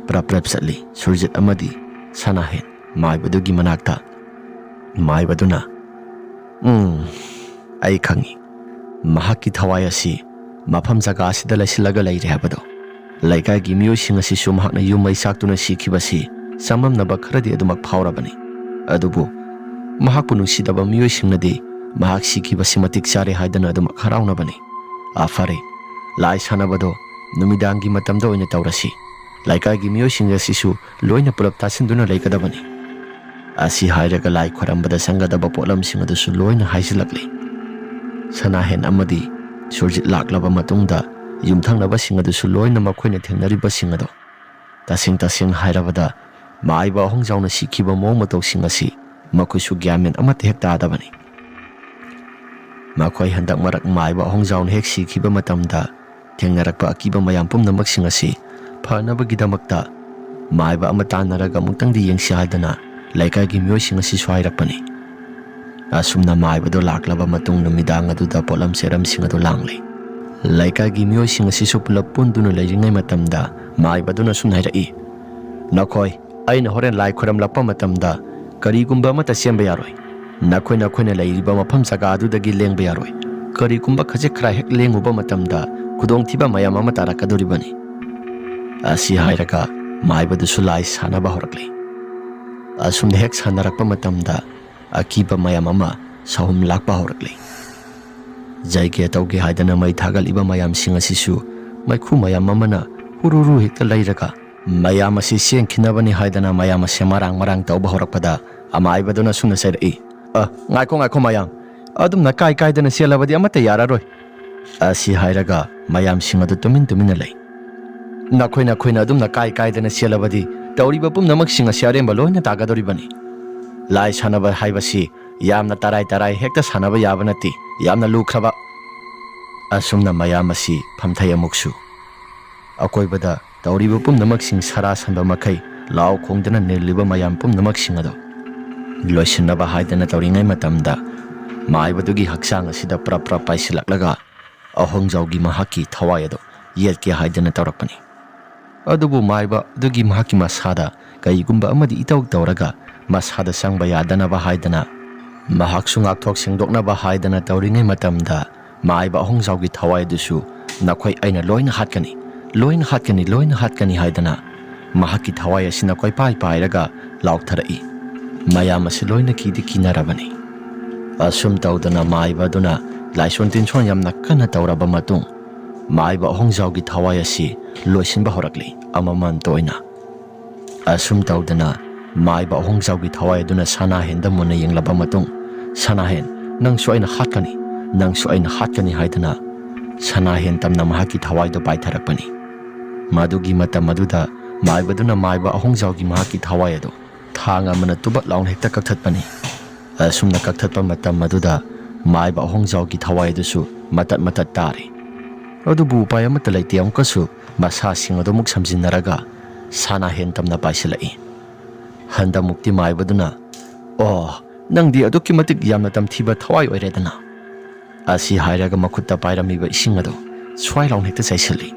ꯄ꯭ꯔꯞ ꯄ꯭ꯔꯞ ꯆꯠꯂꯤ꯫ ꯁꯨꯔꯖꯤꯠ ꯑꯃꯗꯤ ꯁꯅꯥꯍꯦꯟ ꯃꯥꯏꯕꯗꯨꯒꯤ ꯃꯅꯥꯛꯇ꯫ ꯃꯥꯏꯕꯗꯨꯅ, "ꯎꯝ, ꯑꯩ ꯈꯪꯏ꯫ ꯃꯍꯥꯛꯀꯤ ꯊꯋꯥꯏ ꯑꯁꯤ ꯃꯐꯝ ꯖꯒꯥ ꯑꯁꯤꯗ ꯂꯩꯁꯤꯜꯂꯒ ꯂꯩꯔꯦ ꯍꯥꯏꯕꯗꯣ꯫ ꯂꯩꯀꯥꯏꯒꯤ ꯃꯤꯑꯣꯏꯁꯤꯡ ꯑꯁꯤꯁꯨ ꯃꯍꯥꯛꯅ ꯌꯨꯝ ꯃꯩ ꯆꯥꯛꯇꯨꯅ ꯁꯤꯈꯤꯕꯁꯤ ꯆꯃꯝꯅꯕ ꯈꯔꯗꯤ ꯑꯗꯨꯃꯛ ꯐꯥꯎꯔꯕꯅꯤ꯫ ꯑꯗꯨꯕꯨ ꯃꯍꯥꯛꯄꯨ ꯅꯨꯡꯁꯤꯗꯕ ꯃꯤꯑꯣꯏꯁꯤꯡꯅꯗꯤ ꯃꯍꯥꯛ ꯁꯤꯈꯤꯕꯁꯤ ꯃꯇꯤꯛ ꯆꯥꯔꯦ ꯍꯥꯏꯗꯅ ꯑꯗꯨꯃꯛ ꯍꯔꯥꯎꯅꯕꯅꯤ꯫ ꯑꯥ, ꯐꯔꯦ, ꯂꯥꯏ ꯁꯥꯟꯅꯕꯗꯣ ꯅꯨꯃꯤꯗꯥꯡꯒꯤ ꯃꯇꯝꯗ ꯑꯣꯏꯅ ꯇꯧꯔꯁꯤ꯫ ꯂꯩꯀꯥꯏꯒꯤ ꯃꯤꯑꯣꯏꯁꯤꯡ ꯑꯁꯤꯁꯨ ꯂꯣꯏꯅ ꯄꯨꯂꯞ ꯇꯥꯁꯤꯟꯗꯨꯅ ꯂꯩꯒꯗꯕꯅꯤ"꯫ ꯑꯁꯤ ꯍꯥꯏꯔꯒ ꯂꯥꯏ ꯈꯣꯏꯔꯝꯕꯗ ꯆꯪꯒꯗꯕ ꯄꯣꯠꯂꯝꯁꯤꯡ ꯑꯗꯨꯁꯨ ꯂꯣꯏꯅ ꯍꯥꯏꯖꯤꯜꯂꯛꯂꯤ꯫ ꯁꯅꯥꯍꯦꯟ ꯑꯃꯗꯤ ꯁꯨꯔꯖꯤꯠ ꯂꯥꯛꯂꯕ ꯃꯇꯨꯡꯗ ꯌꯨꯝꯊꯪꯅꯕꯁꯤꯡ ꯑꯗꯨꯁꯨ ꯂꯣꯏꯅ ꯃꯈꯣꯏꯅ ꯊꯦꯡꯅꯔꯤꯕꯁꯤꯡ ꯑꯗꯣ, ꯇꯁꯦꯡ ꯇꯁꯦꯡ ꯍꯥꯏꯔꯕꯗ ꯃꯥꯏꯕ ꯑꯍꯣꯡꯖꯥꯎꯅ ꯁꯤꯈꯤꯕ ꯃꯑꯣꯡ ꯃꯇꯧꯁꯤꯡ ꯑꯁꯤ ꯃꯈꯣꯏꯁꯨ ꯒ꯭ꯌꯥꯟ ꯃꯦꯟ ꯑꯃꯠꯇ ꯍꯦꯛ ꯇꯥꯗꯕꯅꯤ꯫ ꯃꯈꯣꯏ ꯍꯟꯗꯛ ꯃꯔꯛ ꯃꯥꯏꯕ ꯑꯍꯣꯡꯖꯥꯎꯅ ꯍꯦꯛ ꯁꯤꯈꯤꯕ ꯃꯇꯝꯗ ꯊꯦꯡꯅꯔꯛꯄ ꯑꯀꯤꯕ ꯃꯌꯥꯝ ꯄꯨꯝꯅꯃꯛꯁꯤꯡ ꯑꯁꯤ ꯐꯅꯕꯒꯤꯗꯃꯛꯇ ꯃꯥꯏꯕ ꯑꯃ ꯇꯥꯟꯅꯔꯒ ꯑꯃꯨꯛꯇꯪꯗꯤ ꯌꯦꯡꯁꯤ ꯍꯥꯏꯗꯅ ꯂꯩꯀꯥꯏꯒꯤ ꯃꯤꯑꯣꯏꯁꯤꯡ ꯑꯁꯤꯁꯨ ꯍꯥꯏꯔꯛꯄꯅꯤ꯫ ꯑꯁꯨꯝꯅ ꯃꯥꯏꯕꯗꯨ ꯂꯥꯛꯂꯕ ꯃꯇꯨꯡ ꯅꯨꯃꯤꯗꯥꯡ ꯑꯗꯨꯗ ꯄꯣꯠꯂꯝ ꯆꯦꯔꯝꯁꯤꯡ ꯑꯗꯨ ꯂꯥꯡꯂꯤ꯫ ꯂꯩꯀꯥꯏꯒꯤ ꯃꯤꯑꯣꯏꯁꯤꯡ ꯑꯁꯤꯁꯨ ꯄꯨꯂꯞ ꯄꯨꯟꯗꯨꯅ ꯂꯩꯔꯤꯉꯩ ꯃꯇꯝꯗ ꯃꯥꯏꯕꯗꯨꯅ ꯁꯨꯝ ꯍꯥꯏꯔꯛꯏ, "ꯅꯈꯣꯏ, ꯑꯩꯅ ꯍꯣꯔꯦꯟ ꯂꯥꯏ ꯈꯣꯏꯔꯝꯂꯛꯄ ꯃꯇꯝꯗ ꯀꯔꯤꯒꯨꯝꯕ ꯑꯃꯠꯇ ꯆꯦꯟꯕ ꯌꯥꯔꯣꯏ꯫ ꯅꯈꯣꯏ ꯅꯈꯣꯏꯅ ꯂꯩꯔꯤꯕ ꯃꯐꯝ ꯖꯒꯥ ꯑꯗꯨꯗꯒꯤ ꯂꯦꯡꯕ ꯌꯥꯔꯣꯏ꯫ ꯀꯔꯤꯒꯨꯝꯕ ꯈꯖꯤꯛ ꯈꯔ ꯍꯦꯛ ꯂꯦꯡꯉꯨꯕ ꯃꯇꯝꯗ ꯈꯨꯗꯣꯡꯊꯤꯕ ꯃꯌꯥꯝ ꯑꯃ ꯇꯥꯔꯛꯀꯗꯧꯔꯤꯕꯅꯤ"꯫ ꯑꯁꯤ ꯍꯥꯏꯔꯒ ꯃꯥꯏꯕꯗꯨꯁꯨ ꯂꯥꯏ ꯁꯥꯟꯅꯕ ꯍꯧꯔꯛꯂꯤ꯫ ꯑꯁꯨꯝꯅ ꯍꯦꯛ ꯁꯥꯟꯅꯔꯛꯄ ꯃꯇꯝꯗ ꯑꯀꯤꯕ ꯃꯌꯥꯝ ꯑꯃ ꯁꯥꯍꯨꯝ ꯂꯥꯛꯄ ꯍꯧꯔꯛꯂꯤ꯫ ꯖꯩꯒ꯭ꯌ ꯇꯧꯒꯦ ꯍꯥꯏꯗꯅ ꯃꯩ ꯊꯥꯒꯠꯂꯤꯕ ꯃꯌꯥꯝꯁꯤꯡ ꯑꯁꯤꯁꯨ ꯃꯩꯈꯨ ꯃꯌꯥꯝ ꯑꯃꯅ ꯍꯨꯔꯨꯔꯨ ꯍꯦꯛꯇ ꯂꯩꯔꯒ ꯃꯌꯥꯝ ꯑꯁꯤ ꯆꯦꯟꯈꯤꯅꯕꯅꯤ ꯍꯥꯏꯗꯅ ꯃꯌꯥꯝ ꯑꯁꯤ ꯃꯔꯥꯡ ꯃꯔꯥꯡ ꯇꯧꯕ ꯍꯧꯔꯛꯄꯗ ꯑꯃꯥꯏꯕꯗꯨꯅ ꯁꯨꯝꯅ ꯆꯩꯔꯛꯏ, "ꯑ, ꯉꯥꯏꯈꯣ, ꯉꯥꯏꯈꯣ ꯃꯌꯥꯝ, ꯑꯗꯨꯝꯅ ꯀꯥꯏ ꯀꯥꯏꯗꯅ ꯆꯦꯜꯂꯕꯗꯤ ꯑꯃꯠꯇ ꯌꯥꯔꯔꯣꯏ"꯫ ꯑꯁꯤ ꯍꯥꯏꯔꯒ ꯃꯌꯥꯝꯁꯤꯡ ꯑꯗꯨ ꯇꯨꯃꯤꯟ ꯇꯨꯃꯤꯟꯅ ꯂꯩ꯫ "ꯅꯈꯣꯏ ꯅꯈꯣꯏꯅ ꯑꯗꯨꯝꯅ ꯀꯥꯏ ꯀꯥꯏꯗꯅ ꯆꯦꯜꯂꯕꯗꯤ ꯇꯧꯔꯤꯕ ꯄꯨꯝꯅꯃꯛꯁꯤꯡ ꯑꯁꯤ ꯑꯔꯦꯝꯕ ꯂꯣꯏꯅ ꯇꯥꯒꯗꯧꯔꯤꯕꯅꯤ꯫ ꯂꯥꯏ ꯁꯥꯟꯅꯕ ꯍꯥꯏꯕꯁꯤ ꯌꯥꯝꯅ ꯇꯔꯥꯏ ꯇꯔꯥꯏ ꯍꯦꯛꯇ ꯁꯥꯟꯅꯕ ꯌꯥꯕ ꯅꯠꯇꯦ, ꯌꯥꯝꯅ ꯂꯨꯈ꯭ꯔꯕ"꯫ ꯑꯁꯨꯝꯅ ꯃꯌꯥꯝ ꯑꯁꯤ ꯐꯝꯊꯩ꯫ ꯑꯃꯨꯛꯁꯨ ꯑꯀꯣꯏꯕꯗ ꯇꯧꯔꯤꯕ ꯄꯨꯝꯅꯃꯛꯁꯤꯡ ꯁꯔꯥ ꯁꯟꯕ ꯃꯈꯩ ꯂꯥꯎ ꯈꯣꯡꯗꯨꯅ ꯅꯤꯜꯂꯤꯕ ꯃꯌꯥꯝ ꯄꯨꯝꯅꯃꯛꯁꯤꯡ ꯑꯗꯣ ꯂꯣꯏꯁꯤꯟꯅꯕ ꯍꯥꯏꯗꯅ ꯇꯧꯔꯤꯉꯩ ꯃꯇꯝꯗ, ꯃꯥꯏꯕꯗꯨꯒꯤ ꯍꯛꯆꯥꯡ ꯑꯁꯤꯗ ꯄ꯭ꯔꯞ ꯄ꯭ꯔꯞ ꯄꯥꯏꯁꯤꯜꯂꯛꯂꯒ ꯑꯍꯣꯡꯖꯥꯎꯒꯤ ꯃꯍꯥꯛꯀꯤ ꯊꯋꯥꯏ ꯑꯗꯨ ꯌꯦꯠꯀꯦ ꯍꯥꯏꯗꯅ ꯇꯧꯔꯛꯄꯅꯤ꯫ ꯑꯗꯨꯕꯨ ꯃꯥꯏꯕ ꯑꯗꯨꯒꯤ ꯃꯍꯥꯛꯀꯤ ꯃꯁꯥꯗ ꯀꯔꯤꯒꯨꯝꯕ ꯑꯃꯗꯤ ꯏꯇꯧ ꯇꯧꯔꯒ ꯃꯁꯥꯗ ꯆꯪꯕ ꯌꯥꯗꯅꯕ ꯍꯥꯏꯗꯅ, ꯃꯍꯥꯛꯁꯨ ꯉꯥꯛꯊꯣꯛ ꯁꯦꯡꯗꯣꯛꯅꯕ ꯍꯥꯏꯗꯅ ꯇꯧꯔꯤꯉꯩ ꯃꯇꯝꯗ, ꯃꯥꯏꯕ ꯑꯍꯣꯡꯖꯥꯎꯒꯤ ꯊꯋꯥꯏ ꯑꯗꯨꯁꯨ "ꯅꯈꯣꯏ ꯑꯩꯅ ꯂꯣꯏꯅ ꯍꯥꯠꯀꯅꯤ, ꯂꯣꯏꯅ ꯍꯥꯠꯀꯅꯤ, ꯂꯣꯏꯅ ꯍꯥꯠꯀꯅꯤ" ꯍꯥꯏꯗꯅ ꯃꯍꯥꯛꯀꯤ ꯊꯋꯥꯏ ꯑꯁꯤꯅ ꯀꯣꯏꯄꯥꯏ ꯄꯥꯏꯔꯒ ꯂꯥꯎꯊꯔꯛꯏ꯫ ꯃꯌꯥꯝ ꯑꯁꯤ ꯂꯣꯏꯅ ꯀꯤꯗꯤ ꯀꯤꯅꯔꯕꯅꯤ꯫ ꯑꯁꯨꯝ ꯇꯧꯗꯅ ꯃꯥꯏꯕ ꯑꯗꯨꯅ ꯂꯥꯏꯁꯣꯟ ꯇꯤꯟꯁꯣꯟ ꯌꯥꯝꯅ ꯀꯟꯅ ꯇꯧꯔꯕ ꯃꯇꯨꯡ, ꯃꯥꯏꯕ ꯑꯍꯣꯡꯖꯥꯎꯒꯤ ꯊꯋꯥꯏ ꯑꯁꯤ ꯂꯣꯏꯁꯤꯟꯕ ꯍꯧꯔꯛꯂꯤ, ꯑꯃꯃꯝꯇ ꯑꯣꯏꯅ꯫ ꯑꯁꯨꯝ ꯇꯧꯗꯅ ꯃꯥꯏꯕ ꯑꯍꯣꯡꯖꯥꯎꯒꯤ ꯊꯋꯥꯏ ꯑꯗꯨꯅ ꯁꯅꯥꯍꯦꯟꯗ ꯃꯨꯟꯅ ꯌꯦꯡꯂꯕ ꯃꯇꯨꯡ, "ꯁꯅꯥꯍꯦꯟ, ꯅꯪꯁꯨ ꯑꯩꯅ ꯍꯥꯠꯀꯅꯤ, ꯅꯪꯁꯨ ꯑꯩꯅ ꯍꯥꯠꯀꯅꯤ" ꯍꯥꯏꯗꯨꯅ ꯁꯅꯥꯍꯦꯟ ꯇꯝꯅ ꯃꯍꯥꯛꯀꯤ ꯊꯋꯥꯏꯗꯨ ꯄꯥꯏꯊꯔꯛꯄꯅꯤ꯫ ꯃꯗꯨꯒꯤ ꯃꯇꯝ ꯑꯗꯨꯗ ꯃꯥꯏꯕꯗꯨꯅ ꯃꯥꯏꯕ ꯑꯍꯣꯡꯖꯥꯎꯒꯤ ꯃꯍꯥꯛꯀꯤ ꯊꯋꯥꯏ ꯑꯗꯨ ꯊꯥꯡ ꯑꯃꯅ ꯇꯨꯕꯠ ꯂꯥꯎꯅ ꯍꯦꯛꯇ ꯀꯛꯊꯠꯄꯅꯤ꯫ ꯑꯁꯨꯝꯅ ꯀꯛꯊꯠꯄ ꯃꯇꯝ ꯑꯗꯨꯗ ꯃꯥꯏꯕ ꯑꯍꯣꯡꯖꯥꯎꯒꯤ ꯊꯋꯥꯏ ꯑꯗꯨꯁꯨ ꯃꯇꯠ ꯃꯇꯠ ꯇꯥꯔꯤ꯫ ꯑꯗꯨꯕꯨ ꯎꯄꯥꯏ ꯑꯃꯠꯇ ꯂꯩꯇꯦ, ꯑꯃꯨꯛꯀꯁꯨ ꯃꯁꯥꯁꯤꯡ ꯑꯗꯨ ꯑꯃꯨꯛ ꯁꯝꯖꯤꯟꯅꯔꯒ ꯁꯅꯥꯍꯦꯟ ꯇꯝꯅ ꯄꯥꯏꯁꯤꯜꯂꯛꯏ꯫ ꯍꯟꯗꯛꯃꯨꯛꯇꯤ ꯃꯥꯏꯕꯗꯨꯅ, "ꯑꯣ, ꯅꯪꯗꯤ ꯑꯗꯨꯛꯀꯤ ꯃꯇꯤꯛ ꯌꯥꯝꯅ ꯇꯝꯊꯤꯕ ꯊꯋꯥꯏ ꯑꯣꯏꯔꯦꯗꯅ" ꯑꯁꯤ ꯍꯥꯏꯔꯒ ꯃꯈꯨꯠꯇ ꯄꯥꯏꯔꯝꯃꯤꯕ ꯏꯁꯤꯡ ꯑꯗꯨ ꯁ꯭ꯋꯥꯏ ꯂꯥꯎꯅ ꯍꯦꯛꯇ ꯆꯥꯏꯁꯤꯜꯂꯤ꯫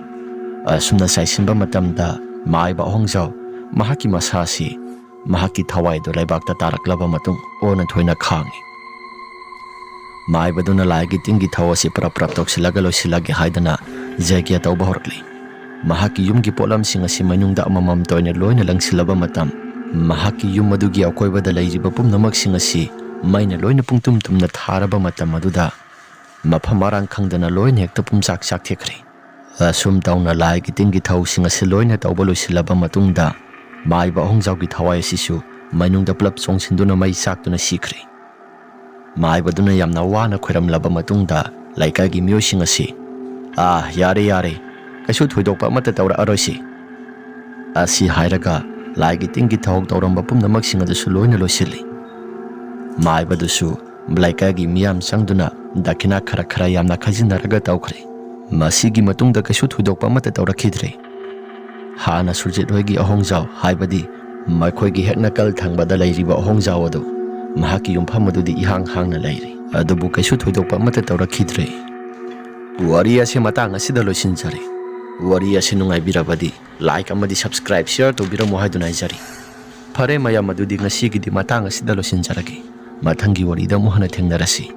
ꯑꯁꯨꯝꯅ ꯆꯥꯏꯁꯤꯟꯕ ꯃꯇꯝꯗ ꯃꯥꯏꯕ ꯑꯍꯣꯡꯖꯥꯎ ꯃꯍꯥꯛꯀꯤ ꯃꯁꯥ ꯑꯁꯤ, ꯃꯍꯥꯛꯀꯤ ꯊꯋꯥꯏꯗꯨ ꯂꯩꯕꯥꯛꯇ ꯇꯥꯔꯛꯂꯕ ꯃꯇꯨꯡ ꯑꯣꯟꯅ ꯊꯣꯏꯅ ꯈꯥꯡꯏ꯫ ꯃꯥꯏꯕꯗꯨꯅ ꯂꯥꯏꯒꯤ ꯇꯤꯟꯒꯤ ꯊꯧ ꯑꯁꯤ ꯄ꯭ꯔꯞ ꯄ꯭ꯔꯞ ꯇꯧꯁꯤꯜꯂꯒ ꯂꯣꯏꯁꯤꯜꯂꯒꯦ ꯍꯥꯏꯗꯅ ꯖꯒ꯭ꯌ ꯇꯧꯕ ꯍꯧꯔꯛꯂꯤ꯫ ꯃꯍꯥꯛꯀꯤ ꯌꯨꯝꯒꯤ ꯄꯣꯠꯂꯝꯁꯤꯡ ꯑꯁꯤ ꯃꯅꯨꯡꯗ ꯑꯃꯃꯝꯇ ꯑꯣꯏꯅ ꯂꯣꯏꯅ ꯂꯪꯁꯤꯜꯂꯕ ꯃꯇꯝ, ꯃꯍꯥꯛꯀꯤ ꯌꯨꯝ ꯑꯗꯨꯒꯤ ꯑꯀꯣꯏꯕꯗ ꯂꯩꯔꯤꯕ ꯄꯨꯝꯅꯃꯛꯁꯤꯡ ꯑꯁꯤ ꯃꯩꯅ ꯂꯣꯏꯅ ꯄꯨꯡꯇꯨꯝ ꯇꯨꯝꯅ ꯊꯥꯔꯕ ꯃꯇꯝ ꯑꯗꯨꯗ, ꯃꯐꯝ ꯃꯔꯥꯡ ꯈꯪꯗꯅ ꯂꯣꯏꯅ ꯍꯦꯛꯇ ꯄꯨꯝꯆꯥꯛ ꯆꯥꯛꯊꯦꯛꯈ꯭ꯔꯦ꯫ ꯑꯁꯨꯝ ꯇꯧꯅ ꯂꯥꯏꯒꯤ ꯇꯤꯟꯒꯤ ꯊꯧꯁꯤꯡ ꯑꯁꯤ ꯂꯣꯏꯅ ꯇꯧꯕ ꯂꯣꯏꯁꯤꯜꯂꯕ ꯃꯇꯨꯡꯗ, ꯃꯥꯏꯕ ꯑꯍꯣꯡꯖꯥꯎꯒꯤ ꯊꯋꯥꯏ ꯑꯁꯤꯁꯨ ꯃꯅꯨꯡꯗ ꯄꯨꯂꯞ ꯆꯣꯡꯁꯤꯟꯗꯨꯅ ꯃꯩ ꯆꯥꯛꯇꯨꯅ ꯁꯤꯈ꯭ꯔꯦ꯫ ꯃꯥꯏꯕꯗꯨꯅ ꯌꯥꯝꯅ ꯋꯥꯅ ꯈꯣꯏꯔꯝꯂꯕ ꯃꯇꯨꯡꯗ, ꯂꯩꯀꯥꯏꯒꯤ ꯃꯤꯑꯣꯏꯁꯤꯡ ꯑꯁꯤ, "ꯑꯥ, ꯌꯥꯔꯦ, ꯌꯥꯔꯦ, ꯀꯩꯁꯨ ꯊꯣꯏꯗꯣꯛꯄ ꯑꯃꯠꯇ ꯇꯧꯔꯛꯑꯔꯣꯏꯁꯤ" ꯑꯁꯤ ꯍꯥꯏꯔꯒ ꯂꯥꯏꯒꯤ ꯇꯤꯟꯒꯤ ꯊꯧ ꯇꯧꯔꯝꯕ ꯄꯨꯝꯅꯃꯛꯁꯤꯡ ꯑꯗꯨꯁꯨ ꯂꯣꯏꯅ ꯂꯣꯏꯁꯤꯜꯂꯤ꯫ ꯃꯥꯏꯕꯗꯨꯁꯨ ꯂꯩꯀꯥꯏꯒꯤ ꯃꯤꯌꯥꯝ ꯆꯪꯗꯨꯅ ꯗꯈꯤꯅꯥ ꯈꯔ ꯈꯔ ꯌꯥꯝꯅ ꯈꯥꯏꯖꯤꯟꯅꯔꯒ ꯇꯧꯈ꯭ꯔꯦ꯫ ꯃꯁꯤꯒꯤ ꯃꯇꯨꯡꯗ ꯀꯩꯁꯨ ꯊꯣꯏꯗꯣꯛꯄ ꯑꯃꯠꯇ ꯇꯧꯔꯛꯈꯤꯗ꯭ꯔꯦ꯫ ꯍꯥꯟꯅ ꯁꯨꯔꯖꯤꯠ ꯍꯣꯏꯒꯤ ꯑꯍꯣꯡꯖꯥꯎ, ꯍꯥꯏꯕꯗꯤ ꯃꯈꯣꯏꯒꯤ ꯍꯦꯛ ꯅꯥꯀꯜ ꯊꯪꯕꯗ ꯂꯩꯔꯤꯕ ꯑꯍꯣꯡꯖꯥꯎ ꯑꯗꯨ ꯃꯍꯥꯛꯀꯤ ꯌꯨꯝꯐꯝ ꯑꯗꯨꯗꯤ ꯏꯍꯥꯡ ꯍꯥꯡꯅ ꯂꯩꯔꯤ꯫ ꯑꯗꯨꯕꯨ ꯀꯩꯁꯨ ꯊꯣꯏꯗꯣꯛꯄ ꯑꯃꯠꯇ ꯇꯧꯔꯛꯈꯤꯗ꯭ꯔꯦ꯫ ꯋꯥꯔꯤ ꯑꯁꯤ ꯃꯇꯥꯡ ꯑꯁꯤꯗ ꯂꯣꯏꯁꯤꯟꯖꯔꯦ꯫ ꯋꯥꯔꯤ ꯑꯁꯤ ꯅꯨꯡꯉꯥꯏꯕꯤꯔꯕꯗꯤ like ꯑꯃꯗꯤ subscribe, share ꯇꯧꯕꯤꯔꯝꯃꯨ ꯍꯥꯏꯗꯨꯅ ꯍꯥꯏꯖꯔꯤ꯫ ꯐꯔꯦ ꯃꯌꯥꯝ, ꯑꯗꯨꯗꯤ ꯉꯁꯤꯒꯤꯗꯤ ꯃꯇꯥꯡ ꯑꯁꯤꯗ ꯂꯣꯏꯁꯤꯟꯖꯔꯒꯦ꯫ ꯃꯊꯪꯒꯤ ꯋꯥꯔꯤꯗ ꯑꯃꯨꯛ ꯍꯟꯅ ꯊꯦꯡꯅꯔꯁꯤ꯫